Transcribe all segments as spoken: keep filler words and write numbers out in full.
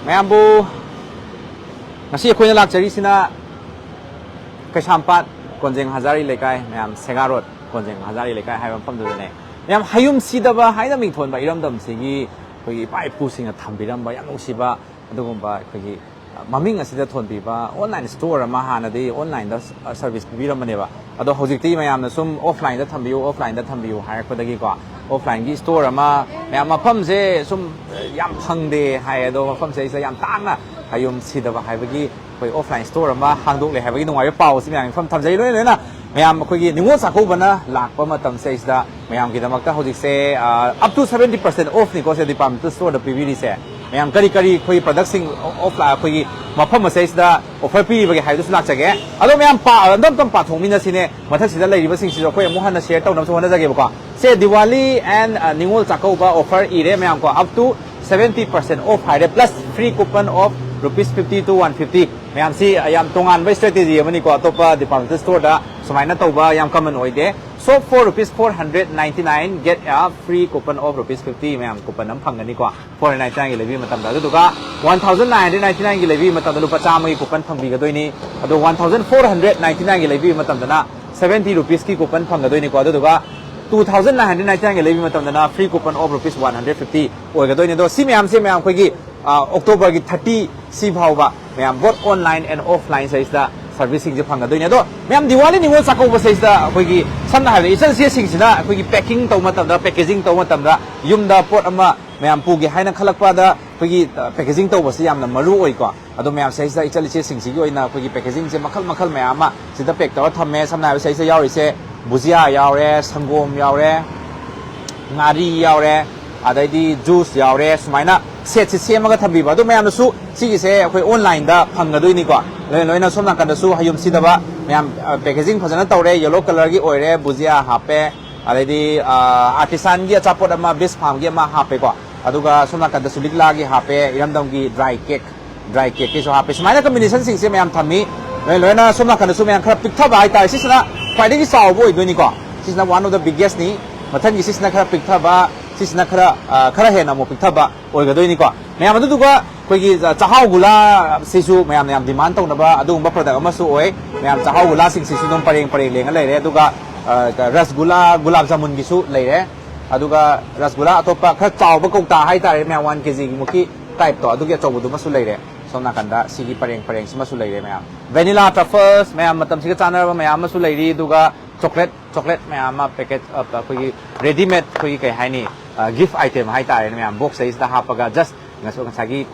ꯃꯌꯥꯝꯕꯨ ꯉꯁꯤ ꯑꯩꯈꯣꯏꯅ ꯂꯥꯛꯆꯔꯤꯁꯤꯅ ꯀꯩꯁꯥꯝꯄꯥꯠ ꯀꯣꯟꯖꯦꯡ ꯍꯖꯥꯔꯤ ꯂꯩꯀꯥꯏ, ꯃꯌꯥꯝ ꯁꯦꯒꯥ ꯔꯣꯗ ꯀꯣꯟꯖꯦꯡ ꯍꯖꯥꯔꯤ ꯂꯩꯀꯥꯏ ꯍꯥꯏꯕ ꯃꯐꯝꯗꯨꯗꯅꯦ꯫ ꯃꯌꯥꯝ ꯍꯌꯨꯝ ꯁꯤꯗꯕ ꯍꯥꯏꯅ ꯃꯤꯡꯊꯣꯟꯕ ꯏꯔꯝꯗꯝꯁꯤꯒꯤ ꯑꯩꯈꯣꯏꯒꯤ ꯏꯄꯥ ꯏꯄꯨꯁꯤꯡꯅ ꯊꯝꯕꯤꯔꯝꯕ ꯌꯥꯝ ꯅꯨꯡꯁꯤꯕ ꯑꯗꯨꯒꯨꯝꯕ ꯑꯩꯈꯣꯏꯒꯤ ꯃꯃꯤꯡ ꯑꯁꯤꯗ ꯊꯣꯟꯕꯤꯕ ꯑꯣꯟꯂꯥꯏꯟ ꯁ꯭ꯇꯣꯔ ꯑꯃ, ꯍꯥꯟꯅꯗꯤ ꯑꯣꯟꯂꯥꯏꯟꯗ ꯁꯔꯚꯤꯁ ꯄꯤꯕꯤꯔꯝꯕꯅꯦꯕ, ꯑꯗꯣ ꯍꯧꯖꯤꯛꯇꯤ ꯃꯌꯥꯝꯅ ꯁꯨꯝ ꯑꯣꯐꯂꯥꯏꯟꯗ ꯊꯝꯕꯤꯌꯨ, ꯑꯣꯐꯂꯥꯏꯟꯗ ꯊꯝꯕꯤꯌꯨ ꯍꯥꯏꯔꯛꯄꯗꯒꯤꯀꯣ, ꯑꯣꯐꯂꯥꯏꯟꯒꯤ ꯁ꯭ꯇꯣꯔ ꯑꯃ, ꯃꯌꯥꯝ ꯃꯐꯝꯁꯦ ꯁꯨꯝ ꯌꯥꯝ ꯐꯪꯗꯦ ꯍꯥꯏ, ꯑꯗꯣ ꯃꯐꯝꯁꯦ ꯑꯩꯁꯤꯗ ꯌꯥꯝ ꯇꯥꯡꯅ ꯍꯌꯨꯝ ꯁꯤꯗꯕ ꯍꯥꯏꯕꯒꯤ ꯑꯩꯈꯣꯏ ꯑꯣꯐꯂꯥꯏꯟ ꯁ꯭ꯇꯣꯔ ꯑꯃ ꯍꯥꯡꯗꯣꯛꯂꯦ ꯍꯥꯏꯕꯒꯤ ꯅꯨꯡꯉꯥꯏꯕ ꯄꯥꯎ ꯑꯁꯤ ꯃꯌꯥꯝꯒꯤ ꯃꯐꯝ ꯊꯝꯖꯩ꯫ ꯂꯣꯏꯅ ꯂꯣꯏꯅ ꯃꯌꯥꯝ ꯑꯩꯈꯣꯏꯒꯤ ꯅꯤꯉꯣꯜ ꯆꯥꯛꯀꯧꯕꯅ ꯂꯥꯛꯄ ꯃꯇꯝꯁꯦ ꯑꯩꯁꯤꯗ ꯃꯌꯥꯝꯒꯤꯗꯃꯛꯇ ꯍꯧꯖꯤꯛꯁꯦ up to seventy percent ꯑꯣꯐꯅꯤꯀꯣ say departmental ꯁ꯭ꯇꯣꯔꯗ ꯄꯤꯕꯤꯔꯤꯁꯦ꯫ ꯃꯌꯥꯝ ꯀꯔꯤ ꯀꯔꯤ ꯑꯩꯈꯣꯏ ꯄ꯭ꯔꯗꯛꯁꯤꯡ ꯑꯣꯐ ꯑꯩꯈꯣꯏꯒꯤ ꯃꯐꯝ ꯑꯁꯤꯗꯩꯁꯤꯗ ꯑꯣꯐꯔ ꯄꯤꯔꯤꯕꯒꯦ ꯍꯥꯏꯕꯗꯨꯁꯨ ꯂꯥꯛꯆꯒꯦ꯫ ꯑꯗꯣ ꯃꯌꯥꯝ ꯄꯥ ꯑꯝꯇꯪ ꯄꯥꯊꯣꯛꯃꯤꯟꯅꯁꯤꯅꯦ꯫ ꯃꯊꯛꯁꯤꯗ ꯂꯩꯔꯤꯕꯁꯤꯡꯁꯤꯁꯨ ꯑꯩꯈꯣꯏ ꯑꯃꯨꯛ ꯍꯟꯅ ꯁꯤꯌꯔ ꯇꯧꯅꯕꯁꯨ ꯍꯣꯠꯅꯖꯒꯦꯕꯀꯣ꯫ ꯁꯦ ꯗꯤꯋꯥꯂꯤ ꯑꯦꯟ ꯅꯤꯉꯣꯜ ꯆꯥꯛꯀꯧꯕ ꯑꯣꯐꯔ ꯏꯔꯦ ꯃꯌꯥꯝ ꯀꯣ, up to seventy percent off ꯍꯥꯏꯔꯦ, plus free coupon of rupees fifty to one fifty. ꯃꯌꯥꯝꯁꯤ ꯌꯥꯝ ꯇꯣꯉꯥꯟꯕ ꯏꯁꯇ꯭ꯔꯦꯇꯦꯖꯤ ꯑꯃꯅꯤꯀꯣ, ꯑꯇꯣꯞꯄ ꯗꯤꯄꯥꯔꯠꯃꯦꯟꯇꯦꯜ ꯁ꯭ꯇꯣꯔꯗ ꯁꯨꯃꯥꯏꯅ ꯇꯧꯕ ꯌꯥꯝ ꯀꯃꯟ ꯑꯣꯏꯗꯦ꯫ Shop for rupees four hundred ninety nine, get a free coupon of rupees fifty꯫ ꯃꯌꯥꯝ ꯀꯨꯄꯟ ꯑꯃ ꯐꯪꯒꯅꯤꯀꯣ, ꯐꯣꯔ ꯍꯟꯗ꯭ꯔꯦꯠ ꯅꯥꯏꯟꯇꯤ ꯅꯥꯏꯟꯒꯤ ꯂꯩꯕꯤꯕ ꯃꯇꯝꯗ꯫ ꯑꯗꯨꯗꯨꯒ one thousand nine hundred ninety ꯅꯥꯏꯟꯒꯤ ꯂꯩꯕꯤꯕ ꯃꯇꯝꯗ ꯂꯨꯄꯥ ꯆꯥꯝꯃꯒꯤ ꯀꯨꯄꯟ ꯐꯪꯕꯤꯒꯗꯣꯏꯅꯤ꯫ ꯑꯗꯣ one thousand four hundred ninety ꯅꯥꯏꯟꯒꯤ ꯂꯩꯕꯤꯕ ꯃꯇꯝꯗꯅ ꯁꯚꯦꯟꯇꯤ ꯔꯨꯄꯤꯁꯀꯤ ꯀꯨꯄꯟ ꯐꯪꯒꯗꯣꯏꯅꯤꯀꯣ꯫ ꯑꯗꯨꯗꯨꯒ two thousand nine hundred ninety ꯅꯥꯏꯟꯒꯤ ꯂꯩꯕꯤꯕ ꯃꯇꯝꯗꯅ free coupon of rupees one hundred fifty ꯑꯣꯏꯒꯗꯣꯏꯅꯤ꯫ ꯑꯗꯣ ꯁꯤ ꯃꯌꯥꯝꯁꯦ ꯃꯌꯥꯝ ꯑꯩꯈꯣꯏꯒꯤ, ꯑ, ꯑꯣꯛꯇꯣꯕꯔꯒꯤ ꯊꯥꯔꯇꯤ ꯁꯤ ꯐꯥꯎꯕ ꯃꯌꯥꯝ both online and offline ꯁꯤꯗꯩꯁꯤꯗ ꯁꯔꯚꯤꯁꯁꯤꯡꯁꯦ ꯐꯪꯒꯗꯣꯏꯅꯤ꯫ ꯑꯗꯣ ꯃꯌꯥꯝ ꯗꯤꯋꯥꯂꯤ ꯅꯤꯉꯣꯜ ꯆꯥꯛꯀꯧꯕ ꯁꯤꯗꯩꯁꯤꯗ ꯑꯩꯈꯣꯏꯒꯤ ꯁꯝꯅ ꯍꯥꯏꯔꯕꯗ ꯏꯆꯜ ꯏꯆꯦꯁꯤꯡꯁꯤꯅ ꯑꯩꯈꯣꯏꯒꯤ ꯄꯦꯀꯤꯡ ꯇꯧꯕ ꯃꯇꯝꯗ, ꯄꯦꯀꯦꯖꯤꯡ ꯇꯧꯕ ꯃꯇꯝꯗ ꯌꯨꯝꯗ ꯄꯣꯠ ꯑꯃ ꯃꯌꯥꯝ ꯄꯨꯒꯦ ꯍꯥꯏꯅ ꯈꯜꯂꯛꯄꯗ ꯑꯩꯈꯣꯏꯒꯤ, ꯑ, ꯄꯦꯀꯦꯖꯤꯡ ꯇꯧꯕꯁꯤ ꯌꯥꯝꯅ ꯃꯔꯨ ꯑꯣꯏꯀꯣ꯫ ꯑꯗꯣ ꯃꯌꯥꯝ ꯁꯤꯗꯩꯁꯤꯗ ꯏꯆꯜ ꯏꯆꯦꯁꯤꯡꯁꯤꯒꯤ ꯑꯣꯏꯅ ꯑꯩꯈꯣꯏꯒꯤ ꯄꯦꯀꯦꯖꯤꯡꯁꯦ ꯃꯈꯜ ꯃꯈꯜ ꯃꯌꯥꯝ ꯑꯃ ꯁꯤꯗ ꯄꯦꯛ ꯇꯧꯔ ꯊꯝꯃꯦ꯫ ꯁꯝꯅ ꯍꯥꯏꯔꯕꯗ ꯁꯤꯗꯩꯁꯤꯗ ꯌꯥꯎꯔꯤꯁꯦ ꯕꯨꯖꯤꯌꯥ ꯌꯥꯎꯔꯦ, ꯁꯪꯒꯣꯝ ꯌꯥꯎꯔꯦ, ꯉꯥꯔꯤ ꯌꯥꯎꯔꯦ, ꯑꯗꯩꯗꯤ ꯖꯨꯁ ꯌꯥꯎꯔꯦ, ꯁꯨꯃꯥꯏꯅ ꯁꯦꯠꯁꯦ ꯁꯦꯝꯃꯒ ꯊꯝꯕꯤꯕ꯫ ꯑꯗꯣ ꯃꯌꯥꯝꯅꯁꯨ ꯁꯤꯒꯤꯁꯦ ꯑꯩꯈꯣꯏ ꯑꯣꯟꯂꯥꯏꯟꯗ ꯐꯪꯒꯗꯣꯏꯅꯤꯀꯣ꯫ ꯂꯣꯏꯅ ꯂꯣꯏꯅ ꯁꯣꯝ ꯅꯥꯀꯟꯗꯁꯨ ꯍꯌꯨꯝ ꯁꯤꯗꯕ ꯃꯌꯥꯝ, ꯑ, ꯄꯦꯀꯦꯖꯤꯡ ꯐꯖꯅ ꯇꯧꯔꯦ, ꯌꯦꯂꯣ ꯀꯂꯔꯒꯤ ꯑꯣꯏꯔꯦ, ꯕꯨꯖꯤꯌꯥ ꯍꯥꯞꯄꯦ, ꯑꯗꯩꯗꯤ, ꯑ, ꯑꯥꯔꯇꯤꯁꯥꯟꯒꯤ ꯑꯆꯥꯄꯣꯠ ꯑꯃ, ꯕꯤꯁ ꯐꯥꯝꯒꯤ ꯑꯃ ꯍꯥꯞꯄꯦꯀꯣ꯫ ꯑꯗꯨꯒ ꯁꯣꯝ ꯅꯥꯀꯟꯗꯁꯨ ꯂꯤꯛꯂꯥꯒꯤ ꯍꯥꯞꯄꯦ, ꯏꯔꯝꯗꯝꯒꯤ ꯗ꯭ꯔꯥꯏ ꯀꯦꯛ, ꯗ꯭ꯔꯥꯏ ꯀꯦꯛꯀꯤꯁꯨ ꯍꯥꯞꯄꯦ꯫ ꯁꯨꯃꯥꯏꯅ ꯀꯝꯕꯤꯅꯦꯁꯟꯁꯤꯡꯁꯦ ꯃꯌꯥꯝ ꯊꯝꯃꯤ꯫ ꯂꯣꯏ-, ꯂꯣꯏꯅ ꯁꯣꯝ ꯅꯥꯀꯟꯗꯁꯨ ꯃꯌꯥꯝ ꯈꯔ ꯄꯤꯛꯊꯕ ꯍꯥꯏꯇꯥꯔꯦ꯫ ꯁꯤꯁꯤꯅ ꯈ꯭ꯋꯥꯏꯗꯒꯤ ꯆꯥꯎꯕ ꯑꯣꯏꯗꯣꯏꯅꯤꯀꯣ꯫ ꯁꯤꯁꯤꯅ one of the biggest ꯅꯤ꯫ ꯃꯊꯪꯒꯤ ꯁꯤꯁꯤꯅ ꯈꯔ ꯄꯤꯛꯊꯕ, ꯁꯤꯁꯤꯅ ꯈꯔ, ꯑ, ꯈꯔ ꯍꯦꯟꯅ ꯑꯃꯨꯛ ꯄꯤꯛꯊꯕ ꯑꯣꯏꯒꯗꯣꯏꯅꯤꯀꯣ꯫ ꯃꯌꯥꯝ ꯑꯗꯨꯗꯨꯒ ꯑꯩꯈꯣꯏꯒꯤ ꯆꯥꯛꯍꯥꯎ ꯒꯨꯂꯥꯁꯤꯁꯨ ꯃꯌꯥꯝꯅ ꯌꯥꯝ ꯗꯤꯃꯥꯟ ꯇꯧꯅꯕ ꯑꯗꯨꯒꯨꯝꯕ ꯄ꯭ꯔꯗꯛ ꯑꯃꯁꯨ ꯑꯣꯏ꯫ ꯃꯌꯥꯝ ꯆꯥꯛꯍꯥꯎ ꯒꯨꯂꯥꯁꯤꯡꯁꯤꯁꯨ ꯑꯗꯨꯝ ꯄꯔꯦꯡ ꯄꯔꯦꯡ ꯂꯦꯡꯉ ꯂꯩꯔꯦ꯫ ꯑꯗꯨꯒ ꯔꯁꯒꯨꯂꯥ, ꯒꯨꯂꯥꯞ ꯖꯥꯃꯨꯟꯒꯤꯁꯨ ꯂꯩꯔꯦ꯫ ꯑꯗꯨꯒ ꯔꯁꯒꯨꯂꯥ ꯑꯇꯣꯞꯄ ꯈꯔ ꯆꯥꯎꯕ ꯀꯧꯇꯥ ꯍꯥꯏꯇꯥꯔꯦ ꯃꯌꯥꯝ, ꯋꯥꯟ ꯀꯦꯖꯤꯒꯤ ꯃꯨꯛꯀꯤ ꯇꯥꯏꯞꯇꯣ, ꯑꯗꯨꯒꯤ ꯑꯆꯧꯕꯗꯨꯃꯁꯨ ꯂꯩꯔꯦ꯫ ꯁꯣꯝ ꯅꯥꯀꯟꯗ ꯁꯤꯒꯤ ꯄꯔꯦꯡ ꯄꯔꯦꯡꯁꯤꯃꯁꯨ ꯂꯩꯔꯦ ꯃꯌꯥꯝ꯫ ꯚꯦꯅꯤꯂꯥ ꯇ꯭ꯔꯐꯜꯁ ꯃꯌꯥꯝ ꯃꯇꯝꯁꯤꯒ ꯆꯥꯟꯅꯔꯕ ꯃꯌꯥꯝ ꯑꯃꯁꯨ ꯂꯩꯔꯤ꯫ ꯑꯗꯨꯒ ꯆꯣꯀ꯭ꯂꯦꯠ ꯆꯣꯀ꯭ꯂꯦꯠ ꯃꯌꯥꯝ ꯑꯃ ꯄꯦꯀꯦꯠ, ꯑꯩꯈꯣꯏꯒꯤ ꯔꯦꯗꯤꯃꯦꯗ, ꯑꯩꯈꯣꯏꯒꯤ ꯀꯩ ꯍꯥꯏꯅꯤ, ꯒꯤꯐ ꯑꯥꯏꯇꯦꯝ ꯍꯥꯏꯇꯥꯔꯦꯅꯦ ꯃꯌꯥꯝ, ꯕꯣꯛꯁ ꯁꯤꯗꯩꯁꯤꯗ ꯍꯥꯞꯄꯒ ꯖꯁ ꯉꯁꯥꯏꯒꯤ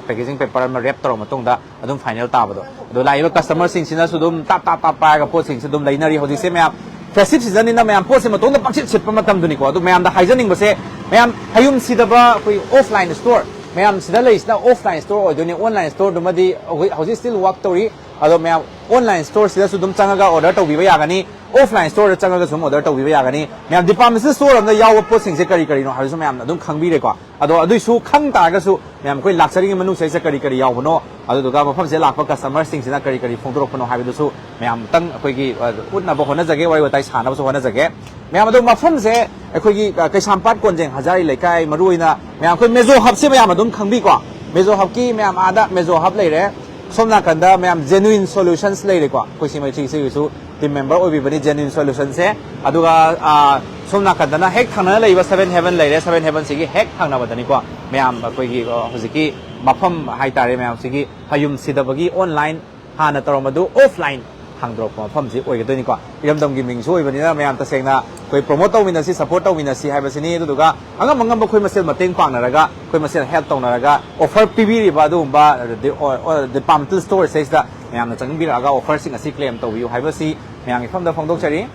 ꯄꯦꯀꯦꯖꯤꯡ ꯄꯦꯄꯔ ꯑꯃ ꯔꯦꯞ ꯇꯧꯔ ꯃꯇꯨꯡꯗ ꯑꯗꯨꯝ ꯐꯥꯏꯅꯦꯜ ꯇꯥꯕꯗꯣ꯫ ꯑꯗꯣ ꯂꯥꯛꯏꯕ ꯀꯁꯇꯃꯔꯁꯤꯡꯁꯤꯅꯁꯨ ꯑꯗꯨꯝ ꯇꯥꯞ ꯇꯥꯞ ꯇꯥꯞ ꯄꯥꯏꯔꯒ ꯄꯣꯠꯁꯤꯡꯁꯤ ꯑꯗꯨꯝ ꯂꯩꯅꯔꯤ꯫ ꯍꯧꯖꯤꯛꯁꯦ ꯃꯌꯥꯝ ꯐꯦꯁꯇꯤꯚ ꯁꯤꯖꯟꯅꯤꯅ ꯃꯌꯥꯝ ꯄꯣꯠꯁꯦ ꯃꯇꯣꯝꯗ ꯄꯪꯁꯤꯠ ꯁꯤꯠꯄ ꯃꯇꯝꯗꯨꯅꯤꯀꯣ꯫ ꯑꯗꯨ ꯃꯌꯥꯝꯗ ꯍꯥꯏꯖꯅꯤꯡꯕꯁꯦ, ꯃꯌꯥꯝ ꯍꯌꯨꯝ ꯁꯤꯗꯕ ꯑꯩꯈꯣꯏ ꯑꯣꯐꯂꯥꯏꯟ ꯁ꯭ꯇꯣꯔ ꯃꯌꯥꯝ ꯁꯤꯗ ꯂꯩꯔꯤꯁꯤꯅ ꯑꯣꯐꯂꯥꯏꯟ ꯁ꯭ꯇꯣꯔ ꯑꯣꯏꯗꯣꯏꯅꯤ꯫ ꯑꯣꯟꯂꯥꯏꯟ ꯁ꯭ꯇꯣꯔꯗꯨꯃꯗꯤ ꯍꯧꯖꯤꯛ ꯍꯧꯖꯤꯛ ꯁ꯭ꯇꯤꯜ ꯋꯥꯛ ꯇꯧꯔꯤ꯫ ꯑꯗꯣ ꯃꯌꯥꯝ ꯑꯣꯟꯂꯥꯏꯟ ꯁ꯭ꯇꯣꯔꯁꯤꯗꯁꯨ ꯑꯗꯨꯝ ꯆꯪꯉꯒ ꯑꯣꯔꯗꯔ ꯇꯧꯕꯤꯕ ꯌꯥꯒꯅꯤ, ꯑꯣꯐꯂꯥꯏꯟ ꯁ꯭ꯇꯣꯔꯗ ꯆꯪꯉꯒꯁꯨ ꯑꯗꯨꯝ ꯑꯣꯔꯗꯔ ꯇꯧꯕꯤꯕ ꯌꯥꯒꯅꯤ꯫ ꯃꯌꯥꯝ ꯗꯤꯄꯥꯔꯠꯃꯦꯟ ꯁ꯭ꯇꯣꯔ ꯑꯃꯗ ꯌꯥꯎꯕ ꯄꯣꯠꯁꯤꯡꯁꯦ ꯀꯔꯤ ꯀꯔꯤꯅꯣ ꯍꯥꯏꯕꯁꯨ ꯃꯌꯥꯝꯅ ꯑꯗꯨꯝ ꯈꯪꯕꯤꯔꯦꯀꯣ꯫ ꯑꯗꯣ ꯑꯗꯨꯏꯁꯨ ꯈꯪ ꯇꯥꯔꯒꯁꯨ ꯃꯌꯥꯝ ꯑꯩꯈꯣꯏ ꯂꯥꯛꯆꯔꯤꯉꯩ ꯃꯅꯨꯡꯁꯤꯗꯩꯁꯤꯗ ꯀꯔꯤ ꯀꯔꯤ ꯌꯥꯎꯕꯅꯣ, ꯑꯗꯨꯗꯨꯒ ꯃꯐꯝꯁꯤꯗ ꯂꯥꯛꯄ ꯀꯁꯇꯃꯔꯁꯤꯡꯁꯤꯅ ꯀꯔꯤ ꯀꯔꯤ ꯐꯣꯡꯗꯣꯔꯛꯄꯅꯣ ꯍꯥꯏꯕꯗꯨꯁꯨ ꯃꯌꯥꯝ ꯑꯃꯨꯛꯇꯪ ꯑꯩꯈꯣꯏꯒꯤ, ꯑ, ꯎꯠꯅꯕ ꯍꯣꯠꯅꯖꯒꯦ, ꯋꯥꯔꯤ ꯋꯥꯇꯥꯏ ꯁꯥꯟꯅꯕꯁꯨ ꯍꯣꯠꯅꯖꯒꯦ꯫ ꯃꯌꯥꯝ ꯑꯗꯣ ꯃꯐꯝꯁꯦ ꯑꯩꯈꯣꯏꯒꯤ, ꯑ, ꯀꯩꯁꯥꯝꯄꯥꯠ ꯀꯣꯟꯖꯦꯡ ꯍꯖꯥꯔꯤ ꯂꯩꯀꯥꯏ, ꯃꯔꯨꯑꯣꯏꯅ ꯃꯌꯥꯝ ꯑꯩꯈꯣꯏ ꯃꯦꯖꯣ ꯍꯕꯁꯦ ꯃꯌꯥꯝ ꯑꯗꯨꯝ ꯈꯪꯕꯤꯀꯣ꯫ ꯃꯦꯖꯣ ꯍꯕꯀꯤ ꯃꯌꯥꯝ ꯑꯥꯗ ꯃꯦꯖꯣ ꯍꯕ ꯂꯩꯔꯦ꯫ ꯁꯣꯝ ꯅꯥꯀꯟꯗ ꯃꯌꯥꯝ Genuine Solutions ꯂꯩꯔꯦꯀꯣ꯫ ꯑꯩꯈꯣꯏ ꯁꯤ ꯃꯩꯁꯤꯒꯤꯁꯨ ꯇꯤꯝ ꯃꯦꯝꯕꯔ ꯑꯣꯏꯕꯤꯕꯅꯤ Genuine Solutions ꯁꯦ꯫ ꯑꯗꯨꯒ, ꯑ, ꯁꯣꯝ ꯅꯥꯀꯟꯗꯅ ꯍꯦꯛ ꯊꯪꯅꯅ ꯂꯩꯕ Seven Heaven ꯂꯩꯔꯦ꯫ Seven Heaven ꯁꯤꯒꯤ ꯍꯦꯛ ꯊꯪꯅꯕꯗꯅꯤꯀꯣ ꯃꯌꯥꯝ ꯑꯩꯈꯣꯏꯒꯤ, ꯑ, ꯍꯧꯖꯤꯛꯀꯤ ꯃꯐꯝ ꯍꯥꯏꯇꯥꯔꯦ ꯃꯌꯥꯝꯁꯤꯒꯤ ꯍꯌꯨꯝ ꯁꯤꯗꯕꯒꯤ ꯑꯣꯟꯂꯥꯏꯟ ꯍꯥꯟꯅ ꯇꯧꯔꯝꯕꯗꯨ ꯑꯣꯐꯂꯥꯏꯟ ꯍꯥꯡꯗꯣꯔꯛꯄ ꯃꯐꯝꯁꯤ ꯑꯣꯏꯒꯗꯣꯏꯅꯤꯀꯣ꯫ ꯏꯔꯝꯗꯝꯒꯤ ꯃꯤꯡꯁꯨ ꯑꯣꯏꯕꯅꯤꯅ ꯃꯌꯥꯝ ꯇꯁꯦꯡꯅ ꯑꯩꯈꯣꯏ ꯄ꯭ꯔꯣꯃꯣꯠ ꯇꯧꯃꯤꯟꯅꯁꯤ, ꯁꯄꯣꯔꯠ ꯇꯧꯃꯤꯟꯅꯁꯤ ꯍꯥꯏꯕꯁꯤꯅꯤ꯫ ꯑꯗꯨꯗꯨꯒ ꯑꯉꯝ ꯑꯉꯝꯕ ꯑꯩꯈꯣꯏ ꯃꯁꯦꯜ ꯃꯇꯦꯡ ꯄꯥꯡꯅꯔꯒ, ꯑꯩꯈꯣꯏ ꯃꯁꯦꯜ ꯍꯦꯜꯞ ꯇꯧꯅꯔꯒ, ꯑꯣꯐꯔ ꯄꯤꯕꯤꯔꯤꯕ ꯑꯗꯨꯒꯨꯝꯕ ꯗꯤ-, ꯑꯣ, ꯑꯣ, ꯗꯤꯄꯥꯔꯠꯃꯦꯟꯇꯦꯜ ꯁ꯭ꯇꯣꯔ ꯁꯤꯗꯩꯁꯤꯗ ꯃꯌꯥꯝꯅ ꯆꯪꯕꯤꯔꯛꯑꯒ ꯑꯣꯐꯔꯁꯤꯡ ꯑꯁꯤ ꯀ꯭ꯂꯦꯝ ꯇꯧꯕꯤꯌꯨ ꯍꯥꯏꯕꯁꯤ ꯃꯌꯥꯝꯒꯤ ꯃꯐꯝꯗ ꯐꯣꯡꯗꯣꯛꯆꯔꯤ꯫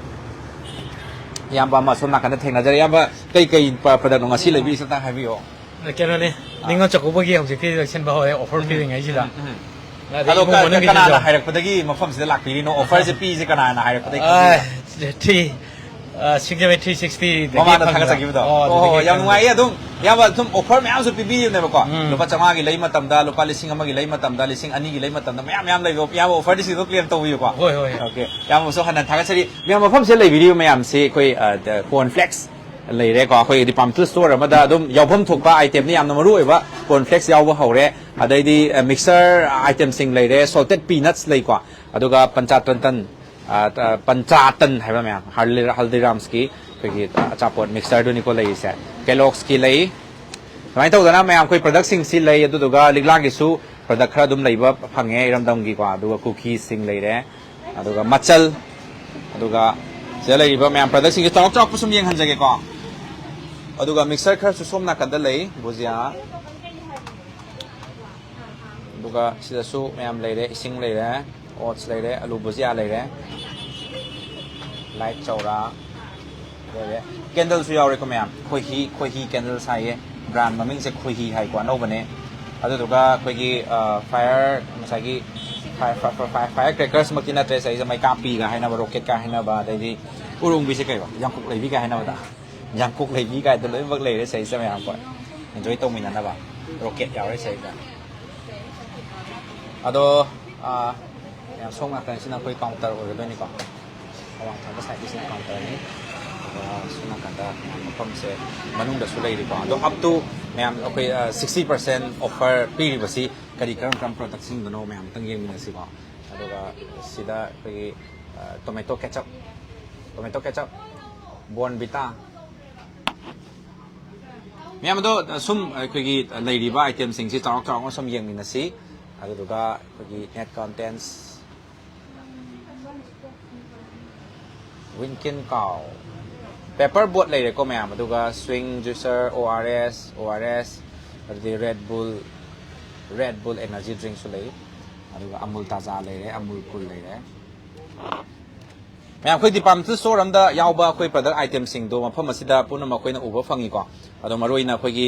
ꯏꯌꯥꯝꯕ ꯑꯃ ꯑꯁꯣꯝ ꯅꯥꯀꯟꯗ ꯊꯦꯡꯅꯖꯔꯦ꯫ ꯏꯌꯥꯝꯕ, ꯀꯩ ꯀꯩ ꯄ-, ꯄ꯭ꯔꯗꯛꯅꯣ ꯉꯁꯤ ꯂꯩꯕꯤꯔꯤꯁꯤ ꯑꯝꯇ ꯍꯥꯏꯕꯤꯌꯣ꯫ ꯀꯩꯅꯣꯅꯦ, ꯅꯤꯉꯣꯜ ꯆꯥꯛꯀꯧꯕꯒꯤ ꯍꯧꯖꯤꯛꯇꯤ ꯂꯣꯏꯁꯤꯟꯕ ꯍꯧꯔꯦ, ꯑꯣꯐꯔ ꯎꯝ꯫ ꯄꯤꯔꯤꯉꯩꯁꯤꯗ꯫ ꯎꯝ, ꯎꯝ꯫ ꯑꯗꯩ ꯑꯗꯣ ꯏꯃꯨꯡ ꯀ-, ꯃꯅꯨꯡꯒꯤꯁꯨ ꯀꯅꯥꯅ ꯌꯥꯎ-, ꯍꯥꯏꯔꯛꯄꯗꯒꯤ ꯃꯐꯝꯁꯤꯗ ꯂꯥꯛꯄꯤꯔꯤꯅꯣ? ꯑꯣꯐꯔꯁꯦ ꯄꯤꯁꯦ ꯀꯅꯥꯅ ꯍꯥꯏꯔꯛꯄꯗꯒꯤ ꯑ, ꯈꯪꯕꯤꯔꯤꯅꯣ? ꯊ꯭ꯔꯤ, ꯑ, ꯁꯤꯡꯖꯃꯩ ꯊ꯭ꯔꯤ ꯁꯤꯛꯁꯇꯤꯗꯒꯤ ꯃꯃꯥꯡꯗ ꯐꯪꯕ꯫ ꯊꯥꯒꯠꯆꯈꯤꯕꯗꯣ? ꯑꯣ, ꯑꯣ, ꯑꯗꯨꯗꯒꯤ ꯌꯥꯝ ꯈꯪꯕ꯫ ꯅꯨꯡꯉꯥꯏꯌꯦ꯫ ꯑꯗꯨꯝ ꯏꯌꯥꯝꯕ ꯑꯗꯨꯝ ꯑꯣꯐꯔ ꯃꯌꯥꯝꯁꯨ ꯄꯤꯕꯤꯕꯅꯦꯕꯀꯣ꯫ ꯎꯝ꯫ ꯂꯨꯄꯥ ꯆꯥꯝꯃꯉꯥꯒꯤ ꯂꯩ ꯃꯇꯝꯗ, ꯂꯨꯄꯥ ꯂꯤꯁꯤꯡ ꯑꯃꯒꯤ ꯂꯩ ꯃꯇꯝꯗ, ꯂꯤꯁꯤꯡ ꯑꯅꯤꯒꯤ ꯂꯩ ꯃꯇꯝꯗ ꯃꯌꯥꯝ ꯃꯌꯥꯝ ꯂꯩꯕ, ꯏꯌꯥꯝꯕ ꯑꯣꯐꯔꯗꯤ ꯁꯤꯗ ꯀ꯭ꯂꯦꯝ ꯇꯧꯕꯤꯌꯨꯀꯣ꯫ ꯍꯣꯏ, ꯍꯣꯏ꯫ ꯑꯣꯀꯦ꯫ ꯏꯌꯥꯝꯕꯁꯨ ꯍꯟꯅ ꯊꯥꯒꯠꯆꯔꯤ꯫ ꯃꯌꯥꯝ ꯃꯐꯝꯁꯤꯗ ꯂꯩꯕꯤꯔꯤꯕ ꯃꯌꯥꯝꯁꯤ ꯑꯩꯈꯣꯏ, ꯑ, ꯗ-, ꯀꯣꯔꯟ ꯐ꯭ꯂꯦꯛꯁ ꯂꯩꯔꯦꯀꯣ꯫ ꯑꯩꯈꯣꯏꯒꯤ departmental store ꯑꯃꯗ ꯑꯗꯨꯝ ꯌꯥꯎꯐꯝ ꯊꯣꯛꯄ itemꯅ ꯌꯥꯝꯅ ꯃꯔꯨ ꯑꯣꯏꯕ, corn flakes ꯌꯥꯎꯕ ꯍꯧꯔꯦ, ꯑꯗꯩꯗꯤ mixture itemꯁꯤꯡ ꯂꯩꯔꯦ, salted peanuts ꯂꯩꯀꯣ, ꯑꯗꯨꯒ ꯄꯟꯆꯥ ꯇꯟ ꯇꯟ, ꯄꯟꯆꯥ ꯇꯟ ꯍꯥꯏꯕ ꯃꯌꯥꯝ, ꯍꯜꯗꯤꯔꯥꯝꯁꯀꯤ ꯑꯩꯈꯣꯏꯒꯤ ꯑꯆꯥꯄꯣꯠ mixtureꯗꯨꯅꯤꯀꯣ ꯂꯩꯔꯤꯁꯦ꯫ Kelloggꯁꯀꯤ ꯂꯩ꯫ ꯁꯨꯃꯥꯏꯅ ꯇꯧꯗꯅ ꯃꯌꯥꯝ ꯑꯩꯈꯣꯏ productꯁꯤꯡꯁꯤ ꯂꯩ꯫ ꯑꯗꯨꯗꯨꯒ ꯂꯤꯛꯂꯥꯒꯤꯁꯨ product ꯈꯔ ꯑꯗꯨꯝ ꯂꯩꯕ ꯐꯪꯉꯦ ꯏꯔꯝꯗꯝꯒꯤꯀꯣ꯫ ꯑꯗꯨꯒ cookieesꯁꯤꯡ ꯂꯩꯔꯦ, ꯑꯗꯨꯒ ꯃꯆꯜ, ꯑꯗꯨꯒ ꯁꯤꯗ ꯂꯩꯔꯤꯕ ꯃꯌꯥꯝ productꯁꯤꯡꯁꯦ ꯆꯥꯎꯔꯥꯛ ꯆꯥꯎꯔꯥꯛꯄ ꯁꯨꯝ ꯌꯦꯡꯍꯟꯖꯒꯦꯀꯣ꯫ ꯑꯗꯨꯒ mixture ꯈꯔꯁꯨ ꯁꯣꯝ ꯅꯥꯀꯟꯗ ꯂꯩ, ꯕꯨꯖꯤꯌꯥ, ꯑꯗꯨꯒ ꯁꯤꯗꯁꯨ ꯃꯌꯥꯝ ꯂꯩꯔꯦ, ꯏꯁꯤꯡ ꯂꯩꯔꯦ, oats ꯂꯩꯔꯦ, ꯑꯂꯨ ꯕꯨꯖꯤꯌꯥ ꯂꯩꯔꯦ, light ꯆꯧꯔꯥ ꯂꯩꯔꯦ꯫ Candleꯁꯨ ꯌꯥꯎꯔꯦꯀꯣ ꯃꯌꯥꯝ, ꯈꯣꯏꯍꯤ, ꯈꯣꯏꯍꯤ candles ꯍꯥꯏꯌꯦ, brand ꯃꯃꯤꯡꯁꯦ ꯈꯣꯏꯍꯤ ꯍꯥꯏꯀꯣ, ꯑꯅꯧꯕꯅꯦ꯫ ꯑꯗꯨꯗꯨꯒ ꯑꯩꯈꯣꯏꯒꯤ fire, ꯉꯁꯥꯏꯒꯤ fire crackersꯃꯛꯇꯤ ꯅꯠꯇ꯭ꯔꯦ, ꯁꯤꯗꯩꯁꯤꯗ ꯃꯩꯀꯥꯞꯄꯤꯒ ꯍꯥꯏꯅꯕ, rocketꯀ ꯍꯥꯏꯅꯕ, ꯑꯗꯩꯗꯤ ꯎꯔꯣꯡꯕꯤꯁꯦ ꯀꯩꯕ, ꯌꯥꯡꯀꯣꯛ ꯂꯩꯕꯤꯒ ꯍꯥꯏꯅꯕꯗ, ꯌꯥꯡꯀꯣꯛ ꯂꯩꯕꯤ ꯀꯥꯏꯗ ꯂꯣꯏꯅꯃꯛ ꯂꯩꯔꯦ ꯁꯤꯗꯩꯁꯤꯗ ꯃꯌꯥꯝ ꯀꯣ, enjoy ꯇꯧꯃꯤꯟꯅꯅꯕ꯫ Rocket ꯌꯥꯎꯔꯦ ꯁꯤꯗꯩꯁꯤꯗ꯫ ꯑꯗꯣ ꯃꯌꯥꯝ ꯁꯣꯝ ꯅꯥꯀꯟꯁꯤꯅ ꯑꯩꯈꯣꯏ counter ꯑꯣꯏꯒꯗꯣꯏꯅꯤꯀꯣ꯫ ꯑꯋꯥꯡ ꯊꯪꯕ sideꯀꯤꯁꯤꯅ counterꯅꯤ꯫ ꯑꯗꯨꯒ ꯁꯣꯝ ꯅꯥꯀꯟꯗ ꯃꯌꯥꯝ ꯃꯐꯝꯁꯦ ꯃꯅꯨꯡꯗꯁꯨ ꯂꯩꯔꯤꯀꯣ꯫ ꯑꯗꯣ up to ꯃꯌꯥꯝ ꯑꯩꯈꯣꯏ sixty percent offer ꯄꯤꯔꯤꯕꯁꯤ ꯀꯔꯤ, ꯀꯔꯝ ꯀꯔꯝ productꯁꯤꯡꯗꯅꯣ ꯃꯌꯥꯝ ꯑꯝꯇꯪ ꯌꯦꯡꯃꯤꯟꯅꯁꯤꯀꯣ꯫ ꯑꯗꯨꯒ ꯁꯤꯗ ꯑꯩꯈꯣꯏꯒꯤ tomato ketchup, tomato ketchup, Bournvita, ꯃꯌꯥꯝ ꯑꯗꯣ ꯁꯨꯝ ꯑꯩꯈꯣꯏꯒꯤ ꯂꯩꯔꯤꯕ itemꯁꯤꯡꯁꯤ ꯆꯥꯎꯔꯥꯛ ꯆꯥꯎꯔꯥꯛꯅ ꯁꯨꯝ ꯌꯦꯡꯃꯤꯟꯅꯁꯤ꯫ ꯑꯗꯨꯗꯨꯒ ꯑꯩꯈꯣꯏꯒꯤ net contents, Winkin cow, paper boat ꯂꯩꯔꯦꯀꯣ ꯃꯌꯥꯝ, ꯑꯗꯨꯒ swing juicer, ORS, ORS, ꯑꯗꯨꯗꯤ Red Bull, Red Bull energy drinkꯁꯨ ꯂꯩ, ꯑꯗꯨꯒ Amul Taza ꯂꯩꯔꯦ, Amul Cool ꯂꯩꯔꯦ꯫ ꯃꯌꯥꯝ, ꯑꯩꯈꯣꯏ departmental store ꯑꯝꯗ ꯌꯥꯎꯕ ꯑꯩꯈꯣꯏ product itemꯁꯤꯡꯗꯣ ꯃꯐꯝ ꯑꯁꯤꯗ ꯄꯨꯝꯅꯃꯛ ꯑꯩꯈꯣꯏꯅ ꯎꯕ ꯐꯪꯉꯤꯀꯣ꯫ ꯑꯗꯣ ꯃꯔꯨꯑꯣꯏꯅ ꯑꯩꯈꯣꯏꯒꯤ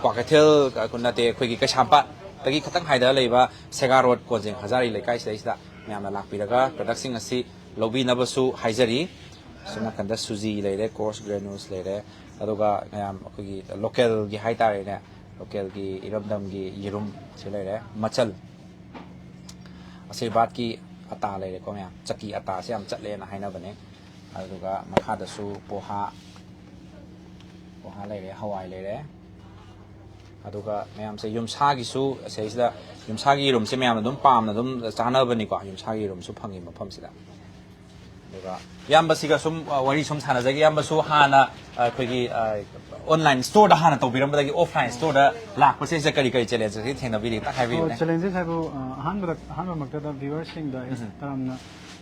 ꯀ꯭ꯋꯥꯀꯩꯊꯦꯜ ꯅꯠꯇꯦ, ꯑꯩꯈꯣꯏꯒꯤ ꯀꯩꯁꯥꯝꯄꯥꯠꯇꯒꯤ ꯈꯤꯇꯪ ꯍꯥꯏꯗꯔ ꯂꯩꯕ ꯁꯦꯒꯥ road ꯀꯣꯟꯖꯦꯡ ꯍꯖꯥꯔꯤ ꯂꯩꯀꯥꯏꯁꯤꯗꯩꯁꯤꯗ ꯃꯌꯥꯝꯅ ꯂꯥꯛꯄꯤꯔꯒ productꯁꯤꯡ ꯑꯁꯤ ꯂꯧꯕꯤꯅꯕꯁꯨ ꯍꯥꯏꯖꯔꯤ꯫ ꯁꯣꯝ ꯅꯥꯀꯟꯗ ꯁꯨꯖꯤ ꯂꯩꯔꯦ, coarse granules ꯂꯩꯔꯦ, ꯑꯗꯨꯒ ꯃꯌꯥꯝ ꯑꯩꯈꯣꯏꯒꯤ localꯒꯤ ꯍꯥꯏꯇꯥꯔꯦꯅꯦ, localꯒꯤ ꯏꯔꯝꯗꯝꯒꯤ ꯌꯦꯔꯨꯝ ꯁꯤ ꯂꯩꯔꯦ, ꯃꯆꯜ ꯑꯁꯤꯔꯕꯥꯗꯀꯤ ꯑꯇꯥ ꯂꯩꯔꯦꯀꯣ ꯃꯌꯥꯝ, ꯆꯀꯤ ꯑꯇꯥꯁꯦ ꯌꯥꯝ ꯆꯠꯂꯦꯅ ꯍꯥꯏꯅꯕꯅꯦ꯫ ꯑꯗꯨꯒ ꯃꯈꯥꯗꯁꯨ ꯄꯣꯍꯥ, ꯄꯣꯍꯥ ꯂꯩꯔꯦ, ꯍꯋꯥꯏ ꯂꯩꯔꯦ꯫ ꯑꯗꯨꯒ ꯃꯌꯥꯝꯁꯦ ꯌꯨꯝꯁꯥꯒꯤꯁꯨ, ꯑꯁꯤꯁꯤꯗ ꯌꯨꯝꯁꯥꯒꯤ ꯌꯦꯔꯨꯝꯁꯦ ꯃꯌꯥꯝꯅ ꯑꯗꯨꯝ ꯄꯥꯝꯅ ꯑꯗꯨꯝ ꯆꯥꯅꯕꯅꯤꯀꯣ꯫ ꯌꯨꯝꯁꯥꯒꯤ ꯌꯦꯔꯨꯝꯁꯨ ꯐꯪꯉꯤ ꯃꯐꯝꯁꯤꯗ꯫ ꯑꯗꯨꯒ ꯏꯌꯥꯝꯕꯁꯤꯒ ꯁꯨꯝ, ꯑ, ꯋꯥꯔꯤ ꯁꯨꯝ ꯁꯥꯟꯅꯖꯒꯦ꯫ ꯏꯌꯥꯝꯕꯁꯨ ꯍꯥꯟꯅ, ꯑ, ꯑꯩꯈꯣꯏꯒꯤ, ꯑ, online storeꯗ ꯍꯥꯟꯅ ꯇꯧꯕꯤꯔꯝꯕꯗꯒꯤ offline storeꯗ ꯂꯥꯛꯄꯁꯦ, ꯁꯤꯗ ꯀꯔꯤ ꯀꯔꯤ challengeꯁꯤ ꯊꯦꯡꯅꯕꯤꯔꯤ? ꯈꯤꯇꯪ ꯑꯣ, ꯍꯥꯏꯕꯤꯌꯨꯅꯦ꯫ Challenges ꯍꯥꯏꯕꯨ, ꯑ, ꯑꯍꯥꯟꯕꯗ, ꯑꯍꯥꯟꯕꯃꯛꯇꯗ viewerꯁꯤꯡꯗ ꯑꯩ ꯎꯝ꯫ ꯇꯔꯥꯝꯅ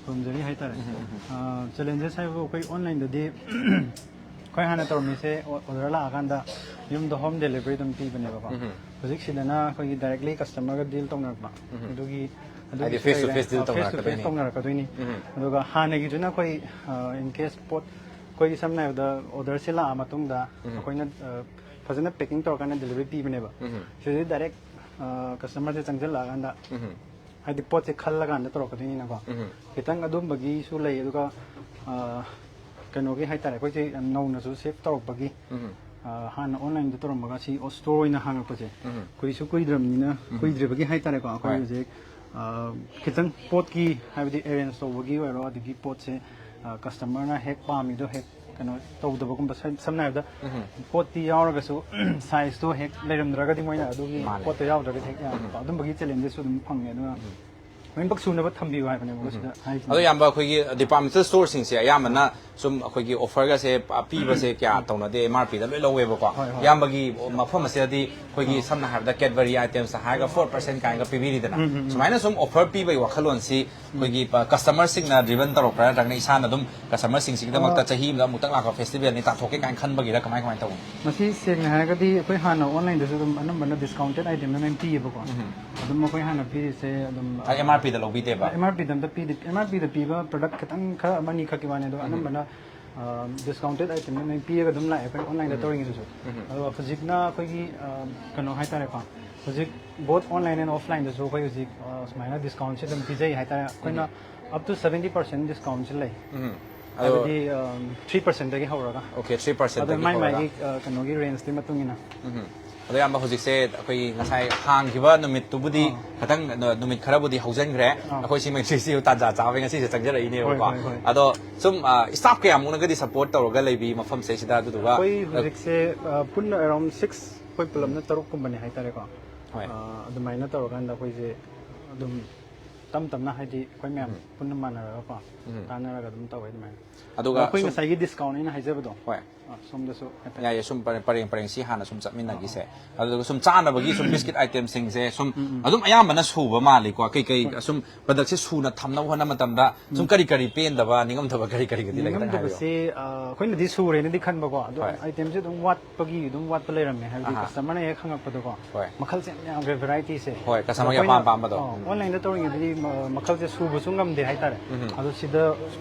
ꯈꯨꯔꯨꯝꯖꯔꯤ ꯍꯥꯏꯇꯥꯔꯦ꯫ ꯎꯝ, ꯎꯝ, ꯎꯝ꯫ ꯑ, challenges ꯍꯥꯏꯕꯨ ꯑꯩꯈꯣꯏ onlineꯗꯗꯤ ꯑꯩꯈꯣꯏ ꯍꯥꯟꯅ ꯇꯧꯔꯝꯃꯤꯁꯦ, ꯑꯣ-, order ꯂꯥꯛꯑꯀꯥꯟꯗ ꯌꯨꯝꯗ home delivery ꯑꯗꯨꯝ ꯄꯤꯕꯅꯦꯕꯀꯣ꯫ ꯎꯝ꯫ ꯍꯧꯖꯤꯛꯁꯤꯗꯅ ꯑꯩꯈꯣꯏꯒꯤ directly customerꯒ deal ꯇꯧꯅꯔꯛꯄ꯫ ꯎꯝ꯫ ꯑꯗꯨꯒꯤ, ꯍꯥꯏꯗꯤ ꯑꯗꯨꯒꯤꯁꯨ face to ꯂꯩꯔꯦ꯫ face deal ꯑ, face to face ꯇꯧꯅꯔꯛꯀꯗꯣꯏꯅꯤ꯫ ꯇꯧꯅꯔꯛꯀꯗꯣꯏꯅꯤ꯫ ꯎꯝ꯫ ꯑꯗꯨꯒ ꯍꯥꯟꯅꯒꯤꯗꯨꯅ ꯑꯩꯈꯣꯏ, ꯑ, in case ꯄꯣꯠ, ꯑꯩꯈꯣꯏꯒꯤ ꯁꯝꯅ ꯍꯥꯏꯔꯕꯗ orderꯁꯦ ꯂꯥꯛꯑ ꯃꯇꯨꯡꯗ ꯎꯝ꯫ ꯑꯩꯈꯣꯏꯅ, ꯑ, ꯐꯖꯅ packing ꯇꯧꯔꯀꯥꯟꯗ delivery ꯄꯤꯕꯅꯦꯕ꯫ ꯎꯝ꯫ ꯁꯤꯗꯗꯤ direct, ꯑ, customerꯁꯦ ꯆꯪꯁꯤꯜꯂꯛꯑꯀꯥꯟꯗ ꯎꯝ꯫ ꯍꯥꯏꯗꯤ ꯄꯣꯠꯁꯦ ꯈꯜꯂꯀꯥꯟꯗ ꯇꯧꯔꯛꯀꯗꯣꯏꯅꯤꯅꯀꯣ꯫ ꯎꯝ꯫ ꯈꯤꯇꯪ ꯑꯗꯨꯝꯕꯒꯤꯁꯨ ꯂꯩ꯫ ꯑꯗꯨꯒ, ꯑ, ꯀꯩꯅꯣꯒꯤ ꯍꯥꯏꯇꯥꯔꯦ, ꯑꯩꯈꯣꯏꯁꯦ ꯌꯥꯝ ꯅꯧꯅꯁꯨ shift ꯇꯧꯔꯛꯄꯒꯤ, ꯎꯝ꯫ ꯑ, ꯍꯥꯟꯅ onlineꯗ ꯇꯧꯔꯝꯃꯒ ꯁꯤ store ꯑꯣꯏꯅ ꯍꯥꯡꯉꯛꯄꯁꯦ ꯎꯝ꯫ ꯀꯨꯏꯁꯨ ꯀꯨꯏꯗ꯭ꯔꯕꯅꯤꯅ, ꯎꯝ꯫ ꯀꯨꯏꯗ꯭ꯔꯤꯕꯒꯤ ꯍꯥꯏꯇꯥꯔꯦꯀꯣ, ꯑꯩꯈꯣꯏ ꯍꯣꯏ꯫ ꯍꯧꯖꯤꯛ, ꯑ, ꯈꯤꯇꯪ ꯄꯣꯠꯀꯤ ꯍꯥꯏꯕꯗꯤ arrange ꯇꯧꯕꯒꯤ ꯑꯣꯏꯔꯣ, ꯑꯗꯒꯤ ꯄꯣꯠꯁꯦ, ꯑ, customerꯅ ꯍꯦꯛ ꯄꯥꯝꯃꯤꯗꯣ ꯍꯦꯛ ꯀꯩꯅꯣ ꯇꯧꯗꯕꯒꯨꯝꯕ, ꯁꯝ-, ꯁꯝꯅ ꯍꯥꯏꯔꯕꯗ ꯎꯝ꯫ ꯄꯣꯠꯇꯤ ꯌꯥꯎꯔꯒꯁꯨ sizeꯇꯣ ꯍꯦꯛ ꯂꯩꯔꯝꯗ꯭ꯔꯒꯗꯤ ꯃꯣꯏꯅ ꯑꯗꯨꯒꯤ ꯃꯥꯅꯦ꯫ ꯄꯣꯠꯇꯣ ꯌꯥꯎꯗ꯭ꯔꯒꯗꯤ ꯍꯦꯛ ꯌꯥꯗꯕ, ꯎꯝ꯫ ꯑꯗꯨꯝꯕꯒꯤ challengesꯁꯨ ꯑꯗꯨꯝ ꯐꯪꯉꯦ꯫ ꯑꯗꯨꯅ ꯎꯝ꯫ ꯂꯣꯏꯅꯃꯛ ꯁꯨꯅꯕ ꯊꯝꯕꯤꯌꯨ ꯍꯥꯏꯕꯅꯦꯕ ꯎꯝ꯫ ꯁꯤꯗ ꯍꯥꯏꯁꯦ꯫ ꯑꯗꯣ ꯏꯌꯥꯝꯕ, ꯑꯩꯈꯣꯏꯒꯤ departmental storeꯁꯤꯡꯁꯦ ꯑꯌꯥꯝꯕꯅ ꯁꯨꯝ ꯑꯩꯈꯣꯏꯒꯤ offerꯒꯁꯦ ꯄ-, ꯄꯤꯕꯁꯦ ꯀꯌꯥ ꯇꯧꯅꯗꯦ, MRPꯗ ꯂꯣꯏ ꯂꯧꯋꯦꯕꯀꯣ꯫ ꯍꯣꯏ, ꯍꯣꯏ꯫ ꯏꯌꯥꯝꯕꯒꯤ ꯃꯐꯝ ꯑꯁꯤꯗꯗꯤ ꯑꯩꯈꯣꯏꯒꯤ ꯑꯥ꯫ ꯁꯝꯅ ꯍꯥꯏꯔꯕꯗ Cadbury itemsꯇ ꯍꯥꯏꯔꯒ four percent ꯀꯥꯏꯅꯒ ꯄꯤꯕꯤꯔꯤꯗꯅ, ꯎꯝ, ꯎꯝ, ꯎꯝ꯫ ꯁꯨꯃꯥꯏꯅ ꯁꯨꯝ offer ꯄꯤꯕꯒꯤ ꯋꯥꯈꯜꯂꯣꯟꯁꯤ ꯑꯩꯈꯣꯏꯒꯤ ꯄ-, customerꯁꯤꯡꯅ driven ꯇꯧꯔꯛꯄ꯭ꯔꯥ, ꯅꯠꯇ꯭ꯔꯒꯅ ꯏꯁꯥꯅ ꯑꯗꯨꯝ customerꯁꯤꯡꯁꯤꯒꯤꯗꯃꯛꯇ ꯑ, ꯆꯍꯤ ꯑꯃꯗ ꯑꯃꯨꯛꯇꯪ ꯂꯥꯛꯄ festivalꯅꯤ, ꯇꯥꯊꯣꯛꯀꯦ ꯀꯥꯏꯅ ꯈꯟꯕꯒꯤꯔ, ꯀꯃꯥꯏ, ꯀꯃꯥꯏꯅ ꯇꯧꯕꯅꯣ? ꯃꯁꯤ ꯁꯦꯡꯅ ꯍꯥꯏꯔꯒꯗꯤ ꯑꯩꯈꯣꯏ ꯍꯥꯟꯅ onlineꯗꯁꯨ ꯑꯗꯨꯝ ꯑꯅꯝꯕꯅ discounted itemꯅ ꯂꯣꯏꯅ ꯄꯤꯌꯦꯕꯀꯣ꯫ ꯎꯝ꯫ ꯑꯗꯨꯝ ꯑꯩꯈꯣꯏ ꯍꯥꯟꯅ ꯄꯤꯔꯤꯁꯦ ꯑꯗꯨꯝ, ꯑ, MRPꯗ ꯂꯧꯕꯤꯗꯦꯕ? MRPꯗ ꯑꯝꯇ ꯄꯤꯗꯦ꯫ MRPꯗ ꯄꯤꯕ product ꯈꯤꯇꯪ ꯈꯔ ꯑꯃꯅꯤ ꯈꯛꯀꯤ ꯋꯥꯅꯤ, ꯑꯗꯣ ꯎꯝ꯫ ꯑꯅꯝꯕꯅ, ꯑ, discounted itemꯅ ꯂꯣꯏꯅ ꯄꯤꯔꯒ ꯑꯗꯨꯝ ꯂꯥꯛꯑꯦ ꯑꯩꯈꯣꯏ onlineꯗ ꯎꯝ꯫ ꯇꯧꯔꯤꯉꯩꯗꯁꯨ꯫ ꯎꯝ꯫ ꯑꯗꯣ ꯍꯧꯖꯤꯛꯅ ꯑꯩꯈꯣꯏꯒꯤ, ꯑ, ꯀꯩꯅꯣ ꯍꯥꯏꯇꯥꯔꯦꯀꯣ, ꯍꯧꯖꯤꯛ both online and offlineꯗꯁꯨ ꯑꯩꯈꯣꯏ ꯍꯧꯖꯤꯛ, ꯑ, ꯁꯨꯃꯥꯏꯅ discountꯁꯦ ꯑꯗꯨꯝ ꯄꯤꯖꯩ ꯍꯥꯏꯇꯥꯔꯦ꯫ ꯑꯩꯈꯣꯏꯅ ꯎꯝ꯫ Up to seventy percent discountꯁꯦ ꯂꯩ꯫ ꯎꯝ꯫ ꯑꯗꯣ ꯍꯥꯏꯕꯗꯤ, ꯑ, three percentꯗꯒꯤ ꯍꯧꯔꯒ꯫ Okay, three percentꯗꯒꯤ ꯑꯗꯣ ꯃꯥꯏ ꯍꯧꯔꯒ꯫ ꯃꯥꯏꯒꯤ, ꯑ, ꯀꯩꯅꯣꯒꯤ rangeꯇꯨꯒꯤ ꯃꯇꯨꯡ ꯏꯟꯅ꯫ ꯎꯝ꯫ ꯑꯗꯣ ꯏꯌꯥꯝꯕ, ꯍꯧꯖꯤꯛꯁꯦ ꯑꯩꯈꯣꯏꯒꯤ ꯉꯁꯥꯏ ꯍꯥꯡꯈꯤꯕ ꯅꯨꯃꯤꯠꯇꯨꯕꯨꯗꯤ ꯑꯥ꯫ ꯈꯇꯪ ꯅ-, ꯅꯨꯃꯤꯠ ꯈꯔꯕꯨꯗꯤ ꯍꯧꯖꯤꯟꯈ꯭ꯔꯦ꯫ ꯑꯥ꯫ ꯑꯩꯈꯣꯏ ꯁꯤ ꯃꯩꯇ꯭ꯔꯤꯁꯤ ꯇꯥꯟꯖꯥ ꯆꯥꯕꯩ ꯉꯁꯤꯁꯦ ꯆꯪꯖꯔꯛꯏꯅꯦꯕꯀꯣ꯫ ꯍꯣꯏ, ꯍꯣꯏ, ꯍꯣꯏ꯫ ꯑꯗꯣ ꯁꯨꯝ, ꯑ, staff ꯀꯌꯥꯃꯨꯛꯅꯒꯗꯤ support ꯇꯧꯔꯒ ꯂꯩꯕꯤ ꯃꯐꯝꯁꯦ ꯁꯤꯗ? ꯑꯗꯨꯗꯨꯒ, ꯑꯩꯈꯣꯏ ꯑ, ꯍꯧꯖꯤꯛꯁꯦ, ꯑ, ꯄꯨꯟꯅ around six, ꯑꯩꯈꯣꯏ ꯄꯨꯂꯞꯅ ꯎꯝ꯫ ꯇꯔꯨꯛꯀꯨꯝꯕꯅꯦ ꯍꯥꯏꯇꯥꯔꯦꯀꯣ꯫ ꯍꯣꯏ꯫ ꯑ, ꯑꯗꯨꯃꯥꯏꯅ ꯇꯧꯔꯀꯥꯟꯗ ꯑꯩꯈꯣꯏꯁꯦ ꯑꯗꯨꯝ ꯇꯞ ꯇꯞꯅ, ꯍꯥꯏꯗꯤ ꯑꯩꯈꯣꯏ ꯃꯌꯥꯝ ꯎꯝ꯫ ꯄꯨꯟꯅ ꯃꯥꯟꯅꯔꯒꯀꯣ, ꯎꯝ꯫ ꯇꯥꯟꯅꯔꯒ ꯑꯗꯨꯝ ꯇꯧꯋꯦ ꯑꯗꯨꯃꯥꯏꯅ꯫ ꯑꯗꯨꯒ ꯑꯩꯈꯣꯏ ꯁꯨꯝ ꯉꯁꯥꯏꯒꯤ discount ꯑꯩꯅ ꯍꯥꯏꯖꯕꯗꯣ, ꯍꯣꯏ꯫ ꯑ, ꯁꯣꯝꯗꯁꯨ ꯍꯥꯏꯐꯦꯠ꯫ ꯌꯥꯏꯌꯦ, ꯁꯨꯝ ꯄꯔꯦꯡ, ꯄꯔꯦꯡ, ꯄꯔꯦꯡ ꯁꯤ ꯍꯥꯟꯅ ꯁꯨꯝ ꯆꯠꯃꯤꯟꯅꯈꯤꯁꯦ꯫ ꯑꯥ, ꯑꯥ꯫ ꯑꯗꯨꯒ ꯁꯨꯝ ꯆꯥꯅꯕꯒꯤ ꯁꯨꯝ biscuit item ꯁꯤꯡꯁꯦ ꯁꯨꯝ ꯎꯝ, ꯎꯝ꯫ ꯑꯗꯨꯝ ꯑꯌꯥꯝꯕꯅ ꯁꯨꯕ ꯃꯥꯜꯂꯤꯀꯣ꯫ ꯀꯩꯀꯩ ꯍꯣꯏ꯫ ꯁꯨꯝ product ꯁꯦ ꯁꯨꯅ ꯊꯝꯅꯕ ꯍꯣꯠꯅꯕ ꯃꯇꯝꯗ ꯁꯨꯝ ꯎꯝ꯫ ꯀꯔꯤ ꯀꯔꯤ ꯄꯦꯟꯗꯕ, ꯅꯤꯡꯉꯝꯗꯕ ꯀꯔꯤ ꯀꯔꯤꯒꯗꯤ ꯂꯩꯒꯦ? ꯈꯤꯇꯪ ꯍꯥꯏꯕꯤꯌꯨ꯫ ꯅꯤꯡꯉꯝꯗꯕꯁꯤ, ꯑ, ꯑꯩꯈꯣꯏꯅꯗꯤ ꯁꯨꯔꯦꯅꯗꯤ ꯈꯟꯕꯀꯣ, ꯑꯗꯣ ꯍꯣꯏ꯫ Item ꯁꯦ ꯑꯗꯨꯝ ꯋꯥꯠꯄꯒꯤ ꯑꯗꯨꯝ ꯋꯥꯠꯄ ꯂꯩꯔꯝꯃꯦ, ꯍꯥꯏꯕꯗꯤ ꯑꯍꯥ꯫ Customer ꯅ ꯍꯦꯛ ꯍꯪꯉꯛꯄꯗꯀꯣ꯫ ꯍꯣꯏ꯫ ꯃꯈꯜꯁꯦ ꯌꯥꯝ ꯌꯥꯝꯈ꯭ꯔꯦ, variety ꯁꯦ꯫ ꯍꯣꯏ, customer ꯒꯤ ꯑꯩꯈꯣꯏꯅ, ꯑꯄꯥꯝ ꯑꯄꯥꯝꯕꯗꯣ꯫ ꯑ, ꯎꯝ꯫ Online ꯗ ꯇꯧꯔꯤꯉꯩꯗꯗꯤ ꯃ-, ꯃꯈꯜꯁꯦ ꯁꯨꯕꯁꯨ ꯉꯝꯗꯦ ꯍꯥꯏꯇꯥꯔꯦ꯫ ꯎꯝ꯫ ꯑꯗꯣ ꯁꯤꯗ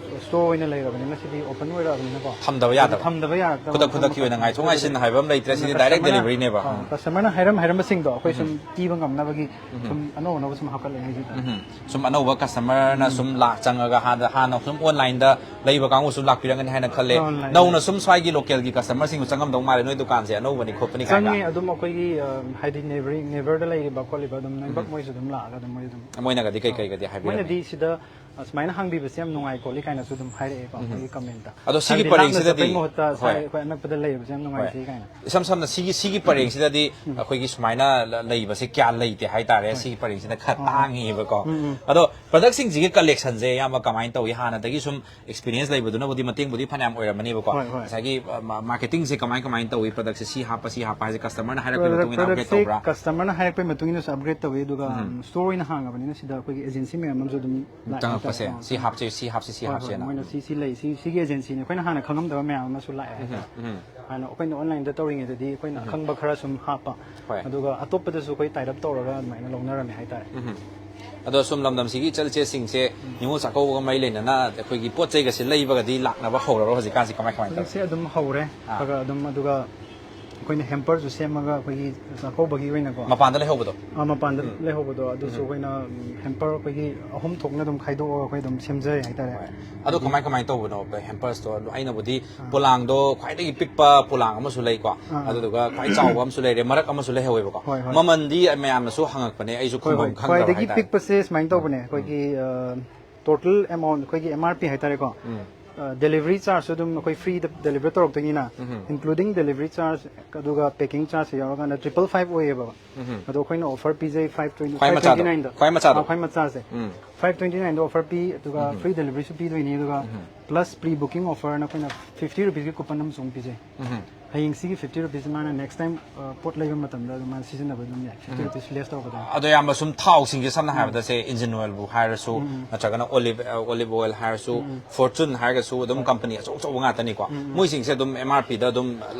store ꯑꯣꯏꯅ ꯂꯩꯔꯕꯅꯤꯅ, ꯁꯤꯗꯤ open ꯑꯣꯏꯔꯛꯑꯕꯅꯤꯅꯀꯣ꯫ ꯊꯝꯗꯕ ꯌꯥꯗꯕ꯫ ꯊꯝꯗꯕ ꯌꯥꯔꯛꯇꯕ ꯈꯨꯗꯛ ꯃꯈꯜ ꯈꯨꯗꯛꯀꯤ ꯃꯈꯜ ꯑꯣꯏꯅ ꯉꯥꯏꯊꯣꯛ ꯉꯥꯏꯁꯤꯟ ꯍꯥꯏꯕ ꯑꯃ ꯂꯩꯇ꯭ꯔꯦ, ꯑꯗꯨꯅ ꯁꯤꯗꯤ direct customer ꯅ, delivery ꯅꯦꯕ꯫ ꯑ, ꯎꯝ꯫ Customer ꯅ ꯍꯥꯏꯔꯝ ꯍꯥꯏꯔꯝꯕꯁꯤꯡꯗꯣ ꯑꯩꯈꯣꯏ ꯁꯨꯝ ꯎꯝ꯫ ꯄꯤꯕ ꯉꯝꯅꯕꯒꯤ ꯎꯝ꯫ ꯁꯨꯝ ꯑꯅꯧ ꯑꯅꯧꯕ ꯁꯨꯝ ꯍꯥꯞꯀꯠꯂꯛꯑꯦ ꯍꯧꯖꯤꯛ꯫ ꯎꯝ꯫ ꯁꯨꯝ ꯑꯅꯧꯕ customer ꯅ ꯎꯝ꯫ ꯁꯨꯝ ꯂꯥꯛ ꯆꯪꯉꯒ ꯍꯥꯟꯅ, ꯍꯥꯟꯅ ꯁꯨꯝ online ꯗ ꯂꯩꯕ ꯀꯥꯡꯕꯨꯁꯨ ꯂꯥꯛꯄꯤꯔꯝꯒꯅꯤ ꯍꯥꯏꯅ ꯈꯜꯂꯦ꯫ ꯑ, online ꯅꯧꯅ ꯂꯩ꯫ ꯁꯨꯝ ꯁ꯭ꯋꯥꯏꯒꯤ local ꯒꯤ customer ꯁꯤꯡꯁꯨ ꯆꯪꯉꯝꯗꯧ ꯃꯥꯜꯂꯦ, ꯅꯣꯏ ꯗꯨꯀꯥꯟꯁꯦ ꯑꯅꯧꯕꯅꯤ ꯈꯣꯠꯄꯅꯤ ꯀꯥꯏꯅ꯫ ꯆꯪꯉꯦ, ꯑꯗꯨꯝ ꯑꯩꯈꯣꯏꯒꯤ, ꯑ, ꯍꯥꯏꯗꯤ neighboring, neighbor ꯗ ꯂꯩꯔꯤꯕ ꯈꯣꯠꯂꯤꯕ ꯑꯗꯨꯝ ꯅꯣꯏꯕꯛ ꯎꯝ꯫ ꯃꯣꯏꯁꯨ ꯑꯗꯨꯝ ꯂꯥꯛꯑꯒ ꯑꯗꯨꯝ ꯃꯣꯏ ꯑꯗꯨꯝ ꯃꯣꯏꯅꯒꯗꯤ ꯀꯩ ꯀꯩꯒꯗꯤ ꯍꯥꯏꯕꯤꯔꯝꯃꯤ? ꯃꯣꯏꯅꯗꯤ ꯁꯤꯗ, ꯑ, ꯁꯨꯃꯥꯏꯅ ꯍꯥꯡꯕꯤꯕꯁꯦ ꯌꯥꯝ ꯅꯨꯡꯉꯥꯏ ꯈꯣꯠꯂꯤ ꯀꯥꯏꯅꯁꯨ ꯑꯗꯨꯝ ꯍꯥꯏꯔꯛꯑꯦꯀꯣ, ꯎꯝ꯫ ꯃꯣꯏꯒꯤ comment ꯇ꯫ ꯑꯗꯣ ꯁꯤꯒꯤ ꯍꯥꯏꯕꯗꯤ ꯂꯥꯞꯅ ꯄꯔꯦꯡꯁꯤꯗꯗꯤ, ꯆꯠꯄꯒꯤ ꯃꯍꯨꯠꯇ ꯁ꯭ꯋꯥꯏ ꯍꯣꯏ꯫ ꯑꯩꯈꯣꯏ ꯑꯅꯛꯄꯗ ꯂꯩꯕꯁꯦ ꯌꯥꯝ ꯍꯣꯏ꯫ ꯅꯨꯡꯉꯥꯏꯖꯩ ꯀꯥꯏꯅ꯫ ꯏꯁꯝ ꯁꯝꯅ ꯁꯤꯒꯤ, ꯁꯤꯒꯤ ꯄꯔꯦꯡꯁꯤꯗꯗꯤ ꯎꯝ꯫ ꯑꯩꯈꯣꯏꯒꯤ ꯁꯨꯃꯥꯏꯅ ꯂ-, ꯂꯩꯕꯁꯦ ꯀꯌꯥ ꯂꯩꯇꯦ ꯍꯥꯏꯇꯥꯔꯦ꯫ ꯍꯣꯏ꯫ ꯁꯤꯒꯤ ꯄꯔꯦꯡꯁꯤꯅ ꯈꯔ ꯑꯣ꯫ ꯇꯥꯡꯉꯤꯕꯀꯣ꯫ ꯎꯝ, ꯎꯝ꯫ ꯑꯗꯣ product ꯁꯤꯡꯁꯤꯒꯤ collection ꯁꯦ ꯏꯌꯥꯝꯕ ꯀꯃꯥꯏꯅ ꯇꯧꯏ? ꯍꯥꯟꯅꯗꯒꯤ ꯁꯨꯝ experience ꯂꯩꯕꯗꯨꯅꯕꯨꯗꯤ ꯃꯇꯦꯡꯕꯨꯗꯤ ꯐꯅꯌꯥꯝ ꯑꯣꯏꯔꯝꯃꯅꯦꯕꯀꯣ꯫ ꯍꯣꯏ, ꯍꯣꯏ꯫ ꯉꯁꯥꯏꯒꯤ, ꯑ, ꯃ-, marketing ꯁꯦ ꯀꯃꯥꯏ, ꯀꯃꯥꯏꯅ ꯇꯧꯏ? Product ꯁꯦ ꯁꯤ ꯍꯥꯞꯄ, ꯁꯤ ꯍꯥꯞꯄ ꯍꯥꯏꯁꯦ customer ꯅ ꯍꯥꯏꯔꯛꯄꯒꯤ product, ꯃꯇꯨꯡ ꯏꯟꯅ product upgrade ꯁꯦ ꯇꯧꯕ꯭ꯔꯥ? Customer ꯅ ꯍꯥꯏꯔꯛꯄꯒꯤ ꯃꯇꯨꯡ ꯏꯟꯅꯁꯨ upgrade ꯇꯧꯏ, ꯑꯗꯨꯒ, ꯎꯝ꯫ ꯎꯝ, store ꯑꯣꯏꯅ ꯍꯥꯡꯉꯕꯅꯤꯅ ꯁꯤꯗ ꯑꯩꯈꯣꯏꯒꯤ agency ꯃꯌꯥꯝ ꯑꯃꯁꯨ ꯑꯗꯨꯝ ꯂꯥꯛꯑꯦ ꯆꯪꯉꯛꯄꯁꯦ, ꯍꯥꯏꯇꯥꯔꯦ꯫ ꯑꯥ, ꯁꯤ ꯍꯥꯞꯁꯦ, ꯁꯤ ꯍꯥꯞꯁꯦ, ꯁꯤ ꯍꯣꯏ, ꯍꯣꯏ, ꯍꯥꯞꯁꯦꯅ꯫ ꯃꯣꯏꯅ ꯁꯤ, ꯁꯤ ꯂꯩ, ꯁꯤ, ꯁꯤꯒꯤ agency ꯅꯤ, ꯑꯩꯈꯣꯏꯅ ꯍꯥꯟꯅ ꯈꯪꯉꯝꯗꯕ ꯃꯌꯥꯝ ꯑꯃꯁꯨ ꯂꯥꯛꯑꯦ ꯎꯝ, ꯍꯥꯏꯇꯥꯔꯦ꯫ ꯎꯝ꯫ ꯍꯥꯟꯅ ꯑꯩꯈꯣꯏꯅ online ꯗ ꯇꯧꯔꯤꯉꯩꯗꯗꯤ ꯑꯩꯈꯣꯏꯅ ꯎꯝ꯫ ꯑꯈꯪꯕ ꯈꯔ ꯁꯨꯝ ꯍꯥꯞꯄ, ꯍꯣꯏ꯫ ꯑꯗꯨꯒ ꯑꯇꯣꯞꯄꯗꯁꯨ ꯑꯩꯈꯣꯏ tie up ꯇꯧꯔꯒ ꯑꯗꯨꯃꯥꯏꯅ ꯂꯧꯅꯔꯝꯃꯦ ꯍꯥꯏꯇꯥꯔꯦ꯫ ꯎꯝ꯫ ꯑꯗꯣ ꯁꯨꯝ ꯂꯝꯗꯝꯁꯤꯒꯤ ꯏꯆꯜ ꯏꯆꯦꯁꯤꯡꯁꯦ ꯎꯝ꯫ ꯅꯤꯉꯣꯜ ꯆꯥꯛꯀꯧꯕꯒ ꯃꯔꯤ ꯂꯩꯅꯅ ꯑꯩꯈꯣꯏꯒꯤ ꯄꯣꯠ ꯆꯩꯒꯁꯦ ꯂꯩꯕꯒꯗꯤ ꯂꯥꯛꯅꯕ ꯍꯧꯔꯕ꯭ꯔꯣ ꯍꯧꯖꯤꯛꯀꯥꯟꯁꯤ? ꯀꯃꯥꯏ, ꯀꯃꯥꯏꯅ ꯇꯧꯔꯤ? ꯍꯧꯖꯤꯛꯁꯦ ꯑꯗꯨꯝ ꯍꯧꯔꯦ, ꯑꯥ꯫ ꯈꯔ ꯈꯔ ꯑꯗꯨꯝ, ꯑꯗꯨꯒ ꯑꯩꯈꯣꯏꯅ ꯍꯦꯝꯄꯔꯁꯨ ꯁꯦꯝꯃꯒ ꯑꯩꯈꯣꯏꯒꯤ ꯆꯥꯛꯀꯧꯕꯒꯤ ꯑꯣꯏꯅꯀꯣ, ꯃꯄꯥꯟꯗ ꯂꯩꯍꯧꯕꯗꯣ꯫ ꯑ, ꯃꯄꯥꯟꯗ ꯂꯩꯍꯧꯕꯗꯣ ꯑꯗꯨꯁꯨ ꯑꯩꯈꯣꯏꯅ ꯍꯦꯝꯄꯔ ꯑꯩꯈꯣꯏꯒꯤ ꯑꯍꯨꯝ ꯊꯣꯛꯅ ꯑꯗꯨꯝ ꯈꯥꯏꯗꯣꯛꯑꯒ ꯑꯩꯈꯣꯏ ꯑꯗꯨꯝ ꯁꯦꯝꯖꯩ ꯍꯥꯏꯇꯥꯔꯦ꯫ ꯑꯗꯣ ꯀꯃꯥꯏ ꯀꯃꯥꯏꯅ ꯇꯧꯕꯅꯣ ꯍꯦꯝꯄꯔꯁꯇꯣ? ꯑꯩꯅꯕꯨꯗꯤ ꯄꯣꯂꯥꯡꯗꯣ ꯈ꯭ꯋꯥꯏꯗꯒꯤ ꯄꯤꯛꯄ ꯄꯣꯂꯥꯡ ꯑꯃꯁꯨ ꯂꯩꯀꯣ, ꯑꯥ꯫ ꯑꯗꯨꯗꯨꯒ ꯈ꯭ꯋꯥꯏ ꯆꯥꯎꯕ ꯑꯃꯁꯨ ꯂꯩꯔꯦ, ꯃꯔꯛ ꯑꯃꯁꯨ ꯂꯩꯍꯧꯋꯦꯕꯀꯣ꯫ ꯍꯣꯏ, ꯍꯣꯏ꯫ ꯃꯃꯜꯗꯤ ꯃꯌꯥꯝꯅꯁꯨ ꯍꯪꯉꯛꯄꯅꯦ, ꯑꯩꯁꯨ ꯍꯣꯏ, ꯍꯣꯏ꯫ ꯈꯪꯗꯕ ꯈꯪꯗꯕ ꯈ꯭ꯋꯥꯏꯗꯒꯤ ꯍꯥꯏꯇꯥꯔꯦ꯫ ꯄꯤꯛꯄꯁꯦ ꯁꯨꯃꯥꯏꯅ ꯇꯧꯕꯅꯦ, ꯑꯩꯈꯣꯏꯒꯤ ꯇꯣꯇꯦꯜ ꯑꯦꯃꯥꯎꯟ, ꯑꯩꯈꯣꯏꯒꯤ ꯑꯦꯝ ꯑꯥꯔ ꯄꯤ ꯍꯥꯏꯇꯥꯔꯦꯀꯣ꯫ ꯎꯝ꯫ ꯗꯦꯂꯤꯚꯔꯤ ꯆꯥꯔꯖꯁꯨ ꯑꯗꯨꯝ ꯑꯩꯈꯣꯏ ꯐ꯭ꯔꯤꯗ ꯗꯦꯂꯤꯚꯔ ꯇꯧꯔꯛꯇꯣꯏꯅꯤꯅ, ꯎꯝ꯫ ꯏꯟꯀ꯭ꯂꯨꯗꯤꯡ ꯗꯦꯂꯤꯚꯔꯤ ꯆꯥꯔꯖ ꯑꯗꯨꯒ ꯄꯦꯀꯤꯡ ꯆꯥꯔꯖꯁꯦ ꯌꯥꯎꯔꯀꯥꯟꯗ ꯇ꯭ꯔꯤꯄꯜ ꯐꯥꯏꯚ ꯑꯣꯏꯌꯦꯕꯀꯣ꯫ ꯎꯝ꯫ ꯑꯗꯣ ꯑꯩꯈꯣꯏꯅ ꯑꯣꯐꯔ ꯄꯤꯖꯩ ꯐꯥꯏꯚ ꯇ꯭ꯋꯦꯟꯇꯤ, ꯈ꯭ꯋꯥꯏ ꯃꯆꯥꯗꯣ? ꯈ꯭ꯋꯥꯏ ꯃꯆꯥꯗꯣ? ꯈ꯭ꯋꯥꯏ ꯃꯆꯥꯁꯦ ꯎꯝ꯫ ꯐꯥꯏꯚ ꯇ꯭ꯋꯦꯟꯇꯤ ꯅꯥꯏꯟꯗ ꯑꯣꯐꯔ ꯄꯤ, ꯑꯗꯨꯒ ꯎꯝ꯫ ꯐ꯭ꯔꯤ ꯗꯦꯂꯤꯚꯔꯤꯁꯨ ꯄꯤꯗꯣꯏꯅꯤ, ꯑꯗꯨꯒ ꯎꯝ꯫ ꯄ꯭ꯂꯁ ꯄ꯭ꯔꯤ ꯕꯨꯀꯤꯡ ꯑꯣꯐꯔꯅ ꯑꯩꯈꯣꯏꯅ ꯐꯤꯐꯇꯤ ꯔꯨꯄꯤꯁꯀꯤ ꯀꯨꯄꯟ ꯑꯃꯁꯨ ꯑꯃꯨꯛ ꯄꯤꯖꯩ꯫ ꯎꯝ꯫ ꯍꯌꯦꯡ ꯁꯤꯒꯤ ꯐꯤꯐꯇꯤ ꯔꯨꯄꯤꯁ ꯃꯥꯅ ꯅꯦꯛꯁ ꯇꯥꯏꯝ ꯄꯣꯠ ꯂꯩꯕ ꯃꯇꯝꯗ ꯑꯗꯨꯝ ꯃꯥꯅ ꯁꯤꯖꯤꯟꯅꯕ ꯑꯗꯨꯝ ꯌꯥꯏ, ꯐꯤꯐꯇꯤ ꯔꯨꯄꯤꯁ ꯂꯦꯁ ꯇꯧꯔꯛꯀꯗꯣꯏꯅꯤ꯫ ꯑꯗꯣ ꯏꯌꯥꯝꯕ, ꯁꯨꯝ ꯊꯥꯎꯁꯤꯡꯁꯦ ꯁꯝꯅ ꯍꯥꯏꯔꯕꯗ ꯁꯦ ꯏꯟꯖꯤꯟ ꯑꯣꯏꯜꯕꯨ ꯍꯥꯏꯔꯁꯨ, ꯅꯠꯇ꯭ꯔꯒꯅ ꯑꯣꯂꯤꯚ ꯑꯣꯂꯤꯚ ꯑꯣꯏꯜ ꯍꯥꯏꯔꯁꯨ, ꯐꯣꯔꯆꯨꯟ ꯍꯥꯏꯔꯒꯁꯨ ꯑꯗꯨꯝ ꯀꯝꯄꯅꯤ ꯑꯆꯧ ꯑꯆꯧꯕ ꯉꯥꯛꯇꯅꯤꯀꯣ꯫ ꯃꯣꯏꯁꯤꯡꯁꯦ ꯑꯗꯨꯝ ꯑꯦꯝ ꯑꯥꯔ ꯄꯤꯗ ꯑꯗꯨꯝ